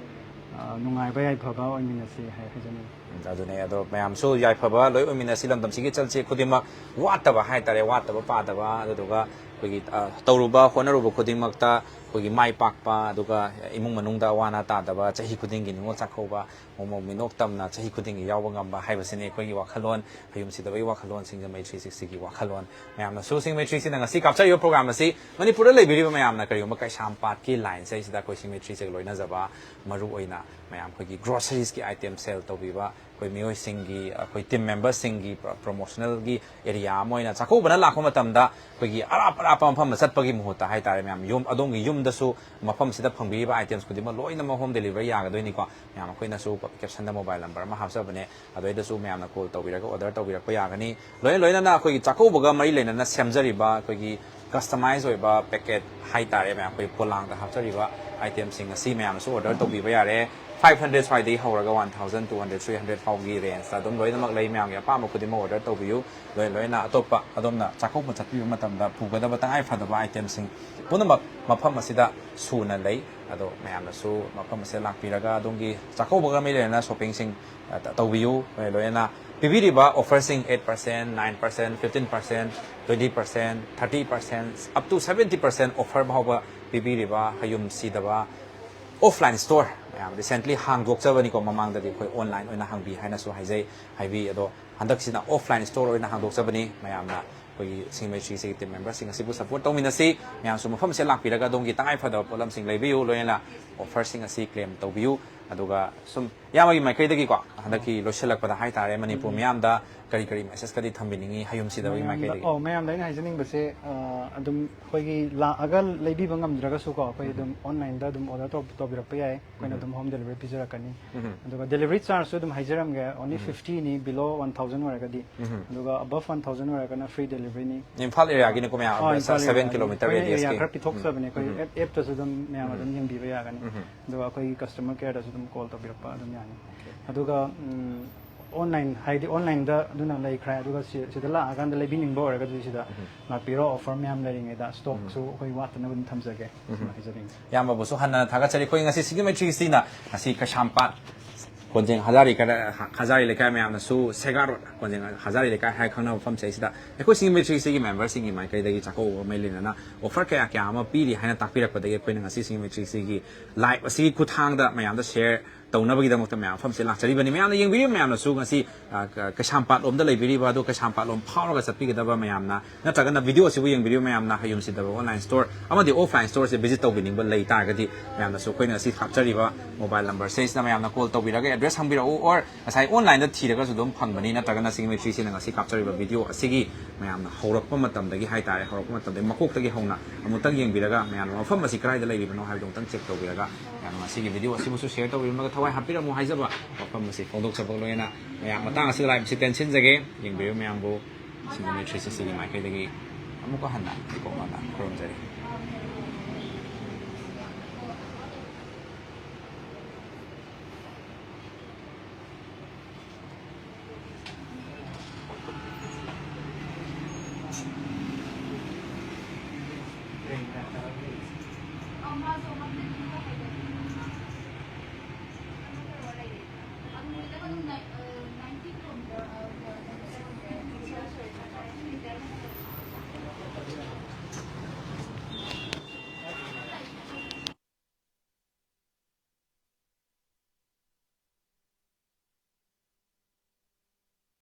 ꯑ, ꯅꯨꯡꯉꯥꯏꯕ ꯌꯥꯏꯐꯕ ꯑꯣꯏꯃꯤꯟꯅꯁꯤ ꯍꯥꯏ-, ꯍꯥꯏꯖꯅꯤꯡꯉꯤ꯫ ꯎꯝ, ꯑꯗꯨꯅꯦ꯫ ꯑꯗꯣ ꯃꯌꯥꯝꯁꯨ ꯌꯥꯏꯐꯕ ꯂꯣꯏ ꯑꯣꯏꯃꯤꯟꯅꯁꯤ, ꯂꯝꯗꯝꯁꯤꯒꯤ ꯏꯆꯜꯁꯦ ꯈꯨꯗꯤꯡꯃꯛ ꯋꯥꯠꯇꯕ ꯍꯥꯏꯇꯥꯔꯦ, ꯋꯥꯠꯇꯕ ꯄꯥꯗꯕ, ꯑꯗꯨꯗꯨꯒ ꯑꯩꯈꯣꯏꯒꯤ, ꯑ, ꯇꯧꯔꯨꯕ ꯍꯣꯠꯅꯔꯨꯕ ꯈꯨꯗꯤꯡꯃꯛꯇ ꯑꯩꯈꯣꯏꯒꯤ ꯃꯥꯏ ꯄꯥꯛꯄ, ꯑꯗꯨꯒ ꯏꯃꯨꯡ ꯃꯅꯨꯡꯗ ꯑꯋꯥ ꯑꯅꯥ ꯇꯥꯗꯕ, ꯆꯍꯤ ꯈꯨꯗꯤꯡꯒꯤ ꯅꯤꯉꯣꯜ ꯆꯥꯛꯀꯧꯕ, ꯃꯣꯃꯣꯟ ꯃꯤꯅꯣꯛ ꯇꯝꯅ ꯆꯍꯤ ꯈꯨꯗꯤꯡꯒꯤ ꯌꯥꯎꯕ ꯉꯝꯕ ꯍꯥꯏꯕꯁꯤꯅꯤ ꯑꯩꯈꯣꯏꯒꯤ ꯋꯥꯈꯜꯂꯣꯟ, ꯍꯌꯨꯝ ꯁꯤꯗꯕꯒꯤ ꯋꯥꯈꯜꯂꯣꯟ, ꯁꯤꯡꯖꯃꯩ three sixtyꯒꯤ ꯋꯥꯈꯜꯂꯣꯟ꯫ ꯃꯌꯥꯝꯅꯁꯨ ꯁꯤꯡꯖꯃꯩ three sixtyꯅ ꯉꯁꯤ ꯀꯥꯞꯆꯔꯤꯕ program ꯑꯁꯤ ꯃꯅꯤꯄꯨꯔꯗ ꯂꯩꯕꯤꯔꯤꯕ ꯃꯌꯥꯝꯅ ꯀꯔꯤꯒꯨꯝꯕ ꯀꯩꯁꯥꯝꯄꯥꯠꯀꯤ lineꯁꯦ ꯁꯤꯗ ꯑꯩꯈꯣꯏ ꯁꯤꯡꯖꯃꯩ three sixtyꯒ ꯂꯣꯏꯅꯖꯕ, ꯃꯔꯨ ꯑꯣꯏꯅ ꯃꯌꯥꯝ ꯑꯩꯈꯣꯏꯒꯤ groceries item sell ꯇꯧꯕꯤꯕ, ꯑꯩꯈꯣꯏ ꯃꯤꯑꯣꯏꯁꯤꯡꯒꯤ, ꯑꯩꯈꯣꯏ team memberꯁꯤꯡꯒꯤ ꯄ꯭ꯔ-, promotionalꯒꯤ area ꯑꯃ ꯑꯣꯏꯅ ꯆꯥꯛꯀꯧꯕꯅ ꯂꯥꯛꯄ ꯃꯇꯝꯗ ꯑꯩꯈꯣꯏꯒꯤ ꯑꯔꯥꯞ ꯑꯔꯥꯞꯄ ꯃꯐꯝꯗ ꯆꯠꯄꯒꯤ ꯃꯍꯨꯠꯇ ꯍꯥꯏꯇꯥꯔꯦ, ꯃꯌꯥꯝ ꯌꯨꯝ, ꯑꯗꯣꯝꯒꯤ ꯌꯨꯝꯗꯁꯨ ꯃꯐꯝꯁꯤꯗ ꯐꯪꯕꯤꯔꯤꯕ items ꯈꯨꯗꯤꯡꯃꯛ ꯂꯣꯏꯅꯃꯛ home delivery ꯌꯥꯒꯗꯣꯏꯅꯤꯀꯣ꯫ ꯃꯌꯥꯝ ꯑꯩꯈꯣꯏꯅꯁꯨ captionꯗ mobile number ꯑꯃ ꯍꯥꯞꯆꯕꯅꯦ, ꯑꯗꯨꯗꯩꯗꯁꯨ ꯃꯌꯥꯝꯅ call ꯇꯧꯕꯤꯔꯒ order ꯇꯧꯕꯤꯔꯛꯄ ꯌꯥꯒꯅꯤ꯫ ꯂꯣꯏꯅ ꯂꯣꯏꯅꯅ ꯑꯩꯈꯣꯏꯒꯤ ꯆꯥꯛꯀꯧꯕꯒ ꯃꯔꯤ ꯂꯩꯅꯅ ꯁꯦꯝꯖꯔꯤꯕ ꯑꯩꯈꯣꯏꯒꯤ ꯀꯁꯇꯃꯥꯏꯖ ꯑꯣꯏꯕ ꯄꯦꯀꯦꯠ ꯍꯥꯏꯇꯥꯔꯦ, ꯃꯌꯥꯝ ꯑꯩꯈꯣꯏ ꯄꯣꯂꯥꯡꯗ ꯍꯥꯞꯆꯔꯤꯕ ꯑꯥꯏꯇꯦꯝꯁꯤꯡ ꯑꯁꯤ ꯃꯌꯥꯝꯅꯁꯨ ꯑꯣꯔꯗꯔ ꯇꯧꯕꯤꯕ ꯌꯥꯔꯦ꯫ ꯐꯥꯏꯚ ꯍꯟꯗ꯭ꯔꯦꯗ ꯁ꯭ꯋꯥꯏꯗꯒꯤ ꯍꯧꯔꯒ one thousand two hundred, three hundred ꯐꯥꯎꯒꯤ ꯔꯦꯟꯖꯇ ꯑꯗꯨꯝ ꯂꯣꯏꯅꯃꯛ ꯂꯩ꯫ ꯃꯌꯥꯝꯒꯤ ꯑꯄꯥꯝꯕ ꯈꯨꯗꯤꯡꯃꯛ ꯑꯣꯔꯗꯔ ꯇꯧꯕꯤꯌꯨ꯫ ꯂꯣꯏ ꯂꯣꯏꯅ ꯑꯇꯣꯞꯄ ꯑꯗꯣꯝꯅ ꯆꯥꯛꯀꯧꯕ ꯆꯠꯄꯤꯕ ꯃꯇꯝꯗ ꯄꯨꯒꯗꯕ ꯇꯉꯥꯏ ꯐꯗꯕ ꯑꯥꯏꯇꯦꯝꯁꯤꯡ ꯄꯨꯝꯅꯃꯛ ꯃꯐꯝ ꯑꯁꯤꯗ ꯁꯨꯅ ꯂꯩ꯫ ꯑꯗꯣ ꯃꯌꯥꯝꯅꯁꯨ ꯃꯐꯝ ꯑꯁꯤꯗ ꯂꯥꯛꯄꯤꯔꯒ ꯑꯗꯣꯝꯒꯤ ꯆꯥꯛꯀꯧꯕꯒ ꯃꯔꯤ ꯂꯩꯅꯅ ꯁꯣꯞꯄꯤꯡꯁꯤꯡ, ꯑ, ꯇꯧꯕꯤꯌꯨ꯫ ꯂꯣꯏ ꯂꯣꯏꯅ ꯄꯤꯕꯤꯔꯤꯕ ꯑꯣꯐꯔꯁꯤꯡ, eight percent, nine percent, fifteen percent, twenty percent, thirty percent, up to seventy percent offer ꯐꯥꯎꯕ ꯄꯤꯕꯤꯔꯤꯕ ꯍꯌꯨꯝ ꯁꯤꯗꯕ ꯑꯣꯐꯂꯥꯏꯟ ꯁ꯭ꯇꯣꯔ ꯃꯌꯥꯝ ꯔꯤꯁꯦꯟꯠꯂꯤ ꯍꯥꯡꯗꯣꯛꯆꯕꯅꯤꯀꯣ꯫ ꯃꯃꯥꯡꯗꯗꯤ ꯑꯩꯈꯣꯏ ꯑꯣꯟꯂꯥꯏꯟ ꯑꯣꯏꯅ ꯍꯥꯡꯕꯤ ꯍꯥꯏꯅꯁꯨ ꯍꯥꯏꯖꯩ, ꯍꯥꯏꯕꯤ꯫ ꯑꯗꯣ ꯍꯟꯗꯛꯁꯤꯅ ꯑꯣꯐꯂꯥꯏꯟ ꯁ꯭ꯇꯣꯔ ꯑꯣꯏꯅ ꯍꯥꯡꯗꯣꯛꯆꯕꯅꯤ꯫ ꯃꯌꯥꯝꯅ ꯑꯩꯈꯣꯏꯒꯤ ꯁꯤꯡꯃꯩ ꯊ꯭ꯔꯤ ꯁꯤꯒꯤ ꯇꯤꯝ ꯃꯦꯝꯕꯔꯁꯤꯡ ꯑꯁꯤꯕꯨ ꯁꯄꯣꯔꯠ ꯇꯧꯃꯤꯟꯅꯁꯤ꯫ ꯃꯌꯥꯝꯁꯨ ꯃꯐꯝꯁꯤꯗ ꯂꯥꯛꯄꯤꯔꯒ ꯑꯗꯣꯝꯒꯤ ꯇꯉꯥꯏ ꯐꯗꯕ ꯄꯣꯠꯂꯝꯁꯤꯡ ꯂꯩꯕꯤꯌꯨ, ꯂꯣꯏꯅꯅ ꯑꯣꯐꯔꯁꯤꯡ ꯑꯁꯤ ꯀ꯭ꯂꯦꯝ ꯇꯧꯕꯤꯌꯨ꯫ ꯑꯗꯨꯒ ꯁꯨꯝ ꯏꯌꯥꯝꯕꯒꯤ ꯃꯥꯏꯀꯩꯗꯒꯤꯀꯣ, ꯍꯟꯗꯛꯀꯤ ꯂꯣꯏꯁꯤꯜꯂꯛꯄꯗ ꯍꯥꯏꯇꯥꯔꯦ, ꯃꯅꯤꯄꯨꯔ ꯃꯤꯌꯥꯝꯗ ꯀꯔꯤ ꯀꯔꯤ ꯃꯦꯁꯦꯖꯀꯗꯤ ꯊꯝꯕꯤꯅꯤꯡꯉꯤ ꯍꯌꯨꯝ ꯁꯤꯗꯕꯒꯤ ꯃꯥꯏꯀꯩꯗꯒꯤ? ꯑꯣ, ꯃꯌꯥꯝꯗ ꯑꯩꯅ ꯍꯥꯏꯖꯅꯤꯡꯕꯁꯦ, ꯑ, ꯑꯗꯨꯝ ꯑꯩꯈꯣꯏꯒꯤ ꯂꯥꯛꯑꯒ ꯂꯩꯕꯤꯕ ꯉꯝꯗ꯭ꯔꯒꯁꯨꯀꯣ, ꯑꯩꯈꯣꯏ ꯑꯗꯨꯝ ꯑꯣꯟꯂꯥꯏꯟꯗ ꯑꯗꯨꯝ ꯑꯣꯔꯗꯔ ꯇꯧꯕꯤꯔꯛꯄ ꯌꯥꯏ꯫ ꯑꯩꯈꯣꯏꯅ ꯑꯗꯨꯝ ꯍꯣꯝ ꯗꯦꯂꯤꯚꯔꯤ ꯄꯤꯖꯔꯛꯀꯅꯤ꯫ ꯑꯗꯨꯒ ꯗꯦꯂꯤꯚꯔꯤ ꯆꯥꯔꯖꯁꯨ ꯑꯗꯨꯝ ꯍꯥꯏꯖꯔꯝꯒꯦ, ꯑꯣꯟꯂꯤ ꯐꯤꯐꯇꯤꯅꯤ, ꯕꯤꯂꯣ ꯋꯥꯟ ꯊꯥꯎꯖꯟ ꯑꯣꯏꯔꯒꯗꯤ꯫ ꯑꯗꯨꯒ ꯑꯕꯞ ꯋꯥꯟ ꯊꯥꯎꯖꯟ ꯑꯣꯏꯔꯒꯅ ꯐ꯭ꯔꯤ ꯗꯦꯂꯤꯚꯔꯤꯅꯤ꯫ ꯏꯝꯐꯥꯜ ꯑꯦꯔꯤꯌꯥꯒꯤꯅꯤꯀꯣ ꯃꯌꯥꯝ, ꯑꯣ, ꯏꯝꯐꯥꯜ ꯁꯚꯦꯟ ꯑꯦꯔꯤꯌꯥꯒꯤ ꯀꯤꯂꯣꯃꯤꯇꯔ ꯑꯩꯈꯣꯏꯅ ꯑꯦꯔꯤꯌꯥ ꯔꯦꯗꯤꯌꯁꯀꯤ꯫ ꯈꯔ ꯄꯤꯊꯣꯛꯆꯕꯅꯦ ꯑꯩꯈꯣꯏ꯫ ꯑꯦꯞ ꯑꯦꯞꯇꯁꯨ ꯑꯗꯨꯝ ꯃꯌꯥꯝ ꯑꯗꯨꯝ ꯌꯦꯡꯕꯤꯕ ꯌꯥꯒꯅꯤ꯫ ꯑꯗꯨꯒ ꯑꯩꯈꯣꯏꯒꯤ ꯀꯁꯇꯃꯔ ꯀꯦꯌꯔꯗꯁꯨ ꯑꯗꯨꯝ ꯀꯣꯜ ꯇꯧꯕꯤꯔꯛꯄ ꯑꯗꯨꯝ ꯌꯥꯅꯤ꯫ ꯑꯗꯨꯒ, ꯎꯝ, ꯑꯣꯟꯂꯥꯏꯟ, ꯍꯥꯏꯗꯤ ꯑꯣꯟꯂꯥꯏꯟꯗ ꯑꯗꯨꯅ ꯂꯩꯈ꯭ꯔꯦ꯫ ꯑꯗꯨꯒ ꯁꯤ-, ꯁꯤꯗ ꯂꯥꯛꯑꯀꯥꯟꯗ ꯂꯩꯕꯤꯅꯤꯡꯕ ꯑꯣꯏꯔꯒꯗꯤ ꯁꯤꯗ ꯂꯥꯛꯄꯤꯔꯣ, ꯑꯣꯐꯔ ꯃꯌꯥꯝ ꯂꯩꯔꯤꯉꯩꯗ꯫ ꯁ꯭ꯇꯣꯛꯁꯨ ꯑꯩꯈꯣꯏ ꯋꯥꯠꯇꯅꯕ ꯑꯗꯨꯝ ꯊꯝꯖꯒꯦ꯫ ꯁꯤꯃ ꯍꯥꯏꯖꯅꯤꯡꯉꯤ꯫ ꯏꯌꯥꯝꯕꯕꯨꯁꯨ ꯍꯟꯅ ꯊꯥꯒꯠꯆꯔꯤ꯫ ꯑꯩꯈꯣꯏ ꯉꯁꯤ ꯁꯤꯡꯖꯃꯩ ꯊ꯭ꯔꯤ ꯁꯤꯛꯁꯇꯤꯅ ꯉꯁꯤ ꯀꯩꯁꯥꯝꯄꯥꯠ ꯀꯣꯟꯖꯦꯡ ꯍꯖꯥꯔꯤ ꯀꯗ-, ꯍꯖꯥꯔꯤ ꯂꯩꯀꯥꯏ ꯃꯌꯥꯝꯅꯁꯨ ꯁꯦꯒꯥ ꯔꯣꯗ, ꯀꯣꯟꯖꯦꯡ ꯍꯖꯥꯔꯤ ꯂꯩꯀꯥꯏ ꯍꯥꯏꯔ ꯈꯪꯅꯕ ꯃꯐꯝꯁꯦ, ꯁꯤꯗ ꯑꯩꯈꯣꯏ ꯁꯤꯡꯖꯃꯩ ꯊ꯭ꯔꯤ ꯁꯤꯛꯁꯇꯤꯒꯤ ꯃꯦꯝꯕꯔꯁꯤꯡꯒꯤ ꯃꯥꯏꯀꯩꯗꯒꯤ ꯆꯥꯛꯀꯧꯕ ꯃꯔꯤ ꯂꯩꯅꯅ ꯑꯣꯐꯔ ꯀꯌꯥ ꯀꯌꯥ ꯑꯃ ꯄꯤꯔꯤ ꯍꯥꯏꯅ ꯇꯥꯛꯄꯤꯔꯛꯄꯗꯒꯤ ꯑꯩꯈꯣꯏꯅ ꯉꯁꯤ ꯁꯤꯡꯖꯃꯩ ꯊ꯭ꯔꯤ ꯁꯤꯛꯁꯇꯤꯒꯤ ꯂꯥꯏꯚ ꯑꯁꯤꯒꯤ ꯈꯨꯠꯊꯥꯡꯗ ꯃꯌꯥꯝꯗ ꯁꯦꯌꯔ ꯇꯧꯅꯕꯒꯤꯗꯃꯛꯇ ꯃꯌꯥꯝ ꯃꯐꯝꯁꯤꯗ ꯂꯥꯛꯆꯔꯤꯕꯅꯤ꯫ ꯃꯌꯥꯝꯅ ꯌꯦꯡꯕꯤꯔꯤꯕ ꯃꯌꯥꯝꯅꯁꯨ ꯉꯁꯤ, ꯑ, ꯀ-, ꯀꯩꯁꯥꯝꯄꯥꯠ ꯂꯣꯝꯗ ꯂꯩꯕꯤꯔꯤꯕ, ꯑꯗꯣ ꯀꯩꯁꯥꯝꯄꯥꯠ ꯂꯣꯝ ꯐꯥꯎꯔꯒ ꯆꯠꯄꯤꯒꯗꯕ ꯃꯌꯥꯝꯅ, ꯅꯠꯇ꯭ꯔꯒꯅ ꯚꯤꯗꯤꯑꯣ ꯑꯁꯤꯕꯨ ꯌꯦꯡꯕꯤꯔꯤꯕ ꯃꯌꯥꯝꯅ ꯍꯌꯨꯝ ꯁꯤꯗꯕ ꯑꯣꯟꯂꯥꯏꯟ ꯁ꯭ꯇꯣꯔ ꯑꯃꯗꯤ ꯑꯣꯐꯂꯥꯏꯟ ꯁ꯭ꯇꯣꯔꯁꯦ ꯚꯤꯖꯤꯠ ꯇꯧꯕꯤꯅꯤꯡꯕ ꯂꯩ ꯇꯥꯔꯒꯗꯤ, ꯃꯌꯥꯝꯅꯁꯨ ꯑꯩꯈꯣꯏꯅ ꯉꯁꯤ ꯍꯥꯞꯆꯔꯤꯕ ꯃꯣꯕꯥꯏꯜ ꯅꯝꯕꯔꯁꯦ, ꯁꯤꯗ ꯃꯌꯥꯝꯅ ꯀꯣꯜ ꯇꯧꯕꯤꯔꯒ ꯑꯦꯗ꯭ꯔꯦꯁ ꯍꯪꯕꯤꯔꯛꯎ, ꯑꯣꯔ ꯉꯁꯥꯏ ꯑꯣꯟꯂꯥꯏꯟꯗ ꯊꯤꯔꯒꯁꯨ ꯑꯗꯨꯝ ꯐꯪꯕꯅꯤ, ꯅꯠꯇ꯭ꯔꯒꯅ ꯁꯤꯡꯖꯃꯩ ꯊ꯭ꯔꯤ ꯁꯤꯛꯁꯇꯤꯅ ꯉꯁꯤ ꯀꯥꯞꯆꯔꯤꯕ ꯚꯤꯗꯤꯑꯣ ꯑꯁꯤꯒꯤ ꯃꯌꯥꯝꯅ ꯍꯧꯔꯛꯄ ꯃꯇꯝꯗꯒꯤ ꯍꯥꯏꯇꯥꯔꯦ, ꯍꯧꯔꯛꯄ ꯃꯇꯝꯗꯒꯤ ꯃꯀꯣꯛꯇꯒꯤ ꯍꯧꯅ ꯑꯃꯨꯛꯇꯪ ꯌꯦꯡꯕꯤꯔꯒ, ꯃꯌꯥꯝꯅ ꯃꯐꯝ ꯑꯁꯤ ꯀꯗꯥꯏꯗ ꯂꯩꯔꯤꯕꯅꯣ ꯍꯥꯏꯕꯗꯨ ꯑꯃꯨꯛꯇꯪ ꯆꯦꯛ ꯇꯧꯕꯤꯔꯒ, ꯃꯌꯥꯝꯅ ꯉꯁꯤꯒꯤ ꯚꯤꯗꯤꯑꯣ ꯑꯁꯤꯕꯨꯁꯨ ꯁꯦꯌꯔ ꯇꯧꯕꯤꯔꯝꯃꯒ ꯊꯋꯥꯏ ꯍꯥꯞꯄꯤꯔꯝꯃꯨ ꯍꯥꯏꯖꯕ ꯋꯥꯐꯝ ꯑꯁꯤ ꯐꯣꯡꯗꯣꯛꯆꯕꯒ ꯂꯣꯏꯅꯅ, ꯃꯌꯥꯝ ꯃꯇꯥꯡ ꯑꯁꯤꯗ ꯂꯥꯏꯚ ꯑꯁꯤ ꯇꯦꯟꯁꯤꯟꯖꯒꯦ꯫ ꯌꯦꯡꯕꯤꯔꯤꯕ ꯃꯌꯥꯝꯕꯨ ꯁꯤꯡꯖꯃꯩ ꯊ꯭ꯔꯤ ꯁꯤꯛꯁꯇꯤꯒꯤ ꯃꯥꯏꯀꯩꯗꯒꯤ ꯑꯃꯨꯛꯀ ꯍꯟꯅ ꯏꯀꯣꯛ ꯃꯥꯅ ꯈꯨꯔꯨꯝꯖꯔꯤ꯫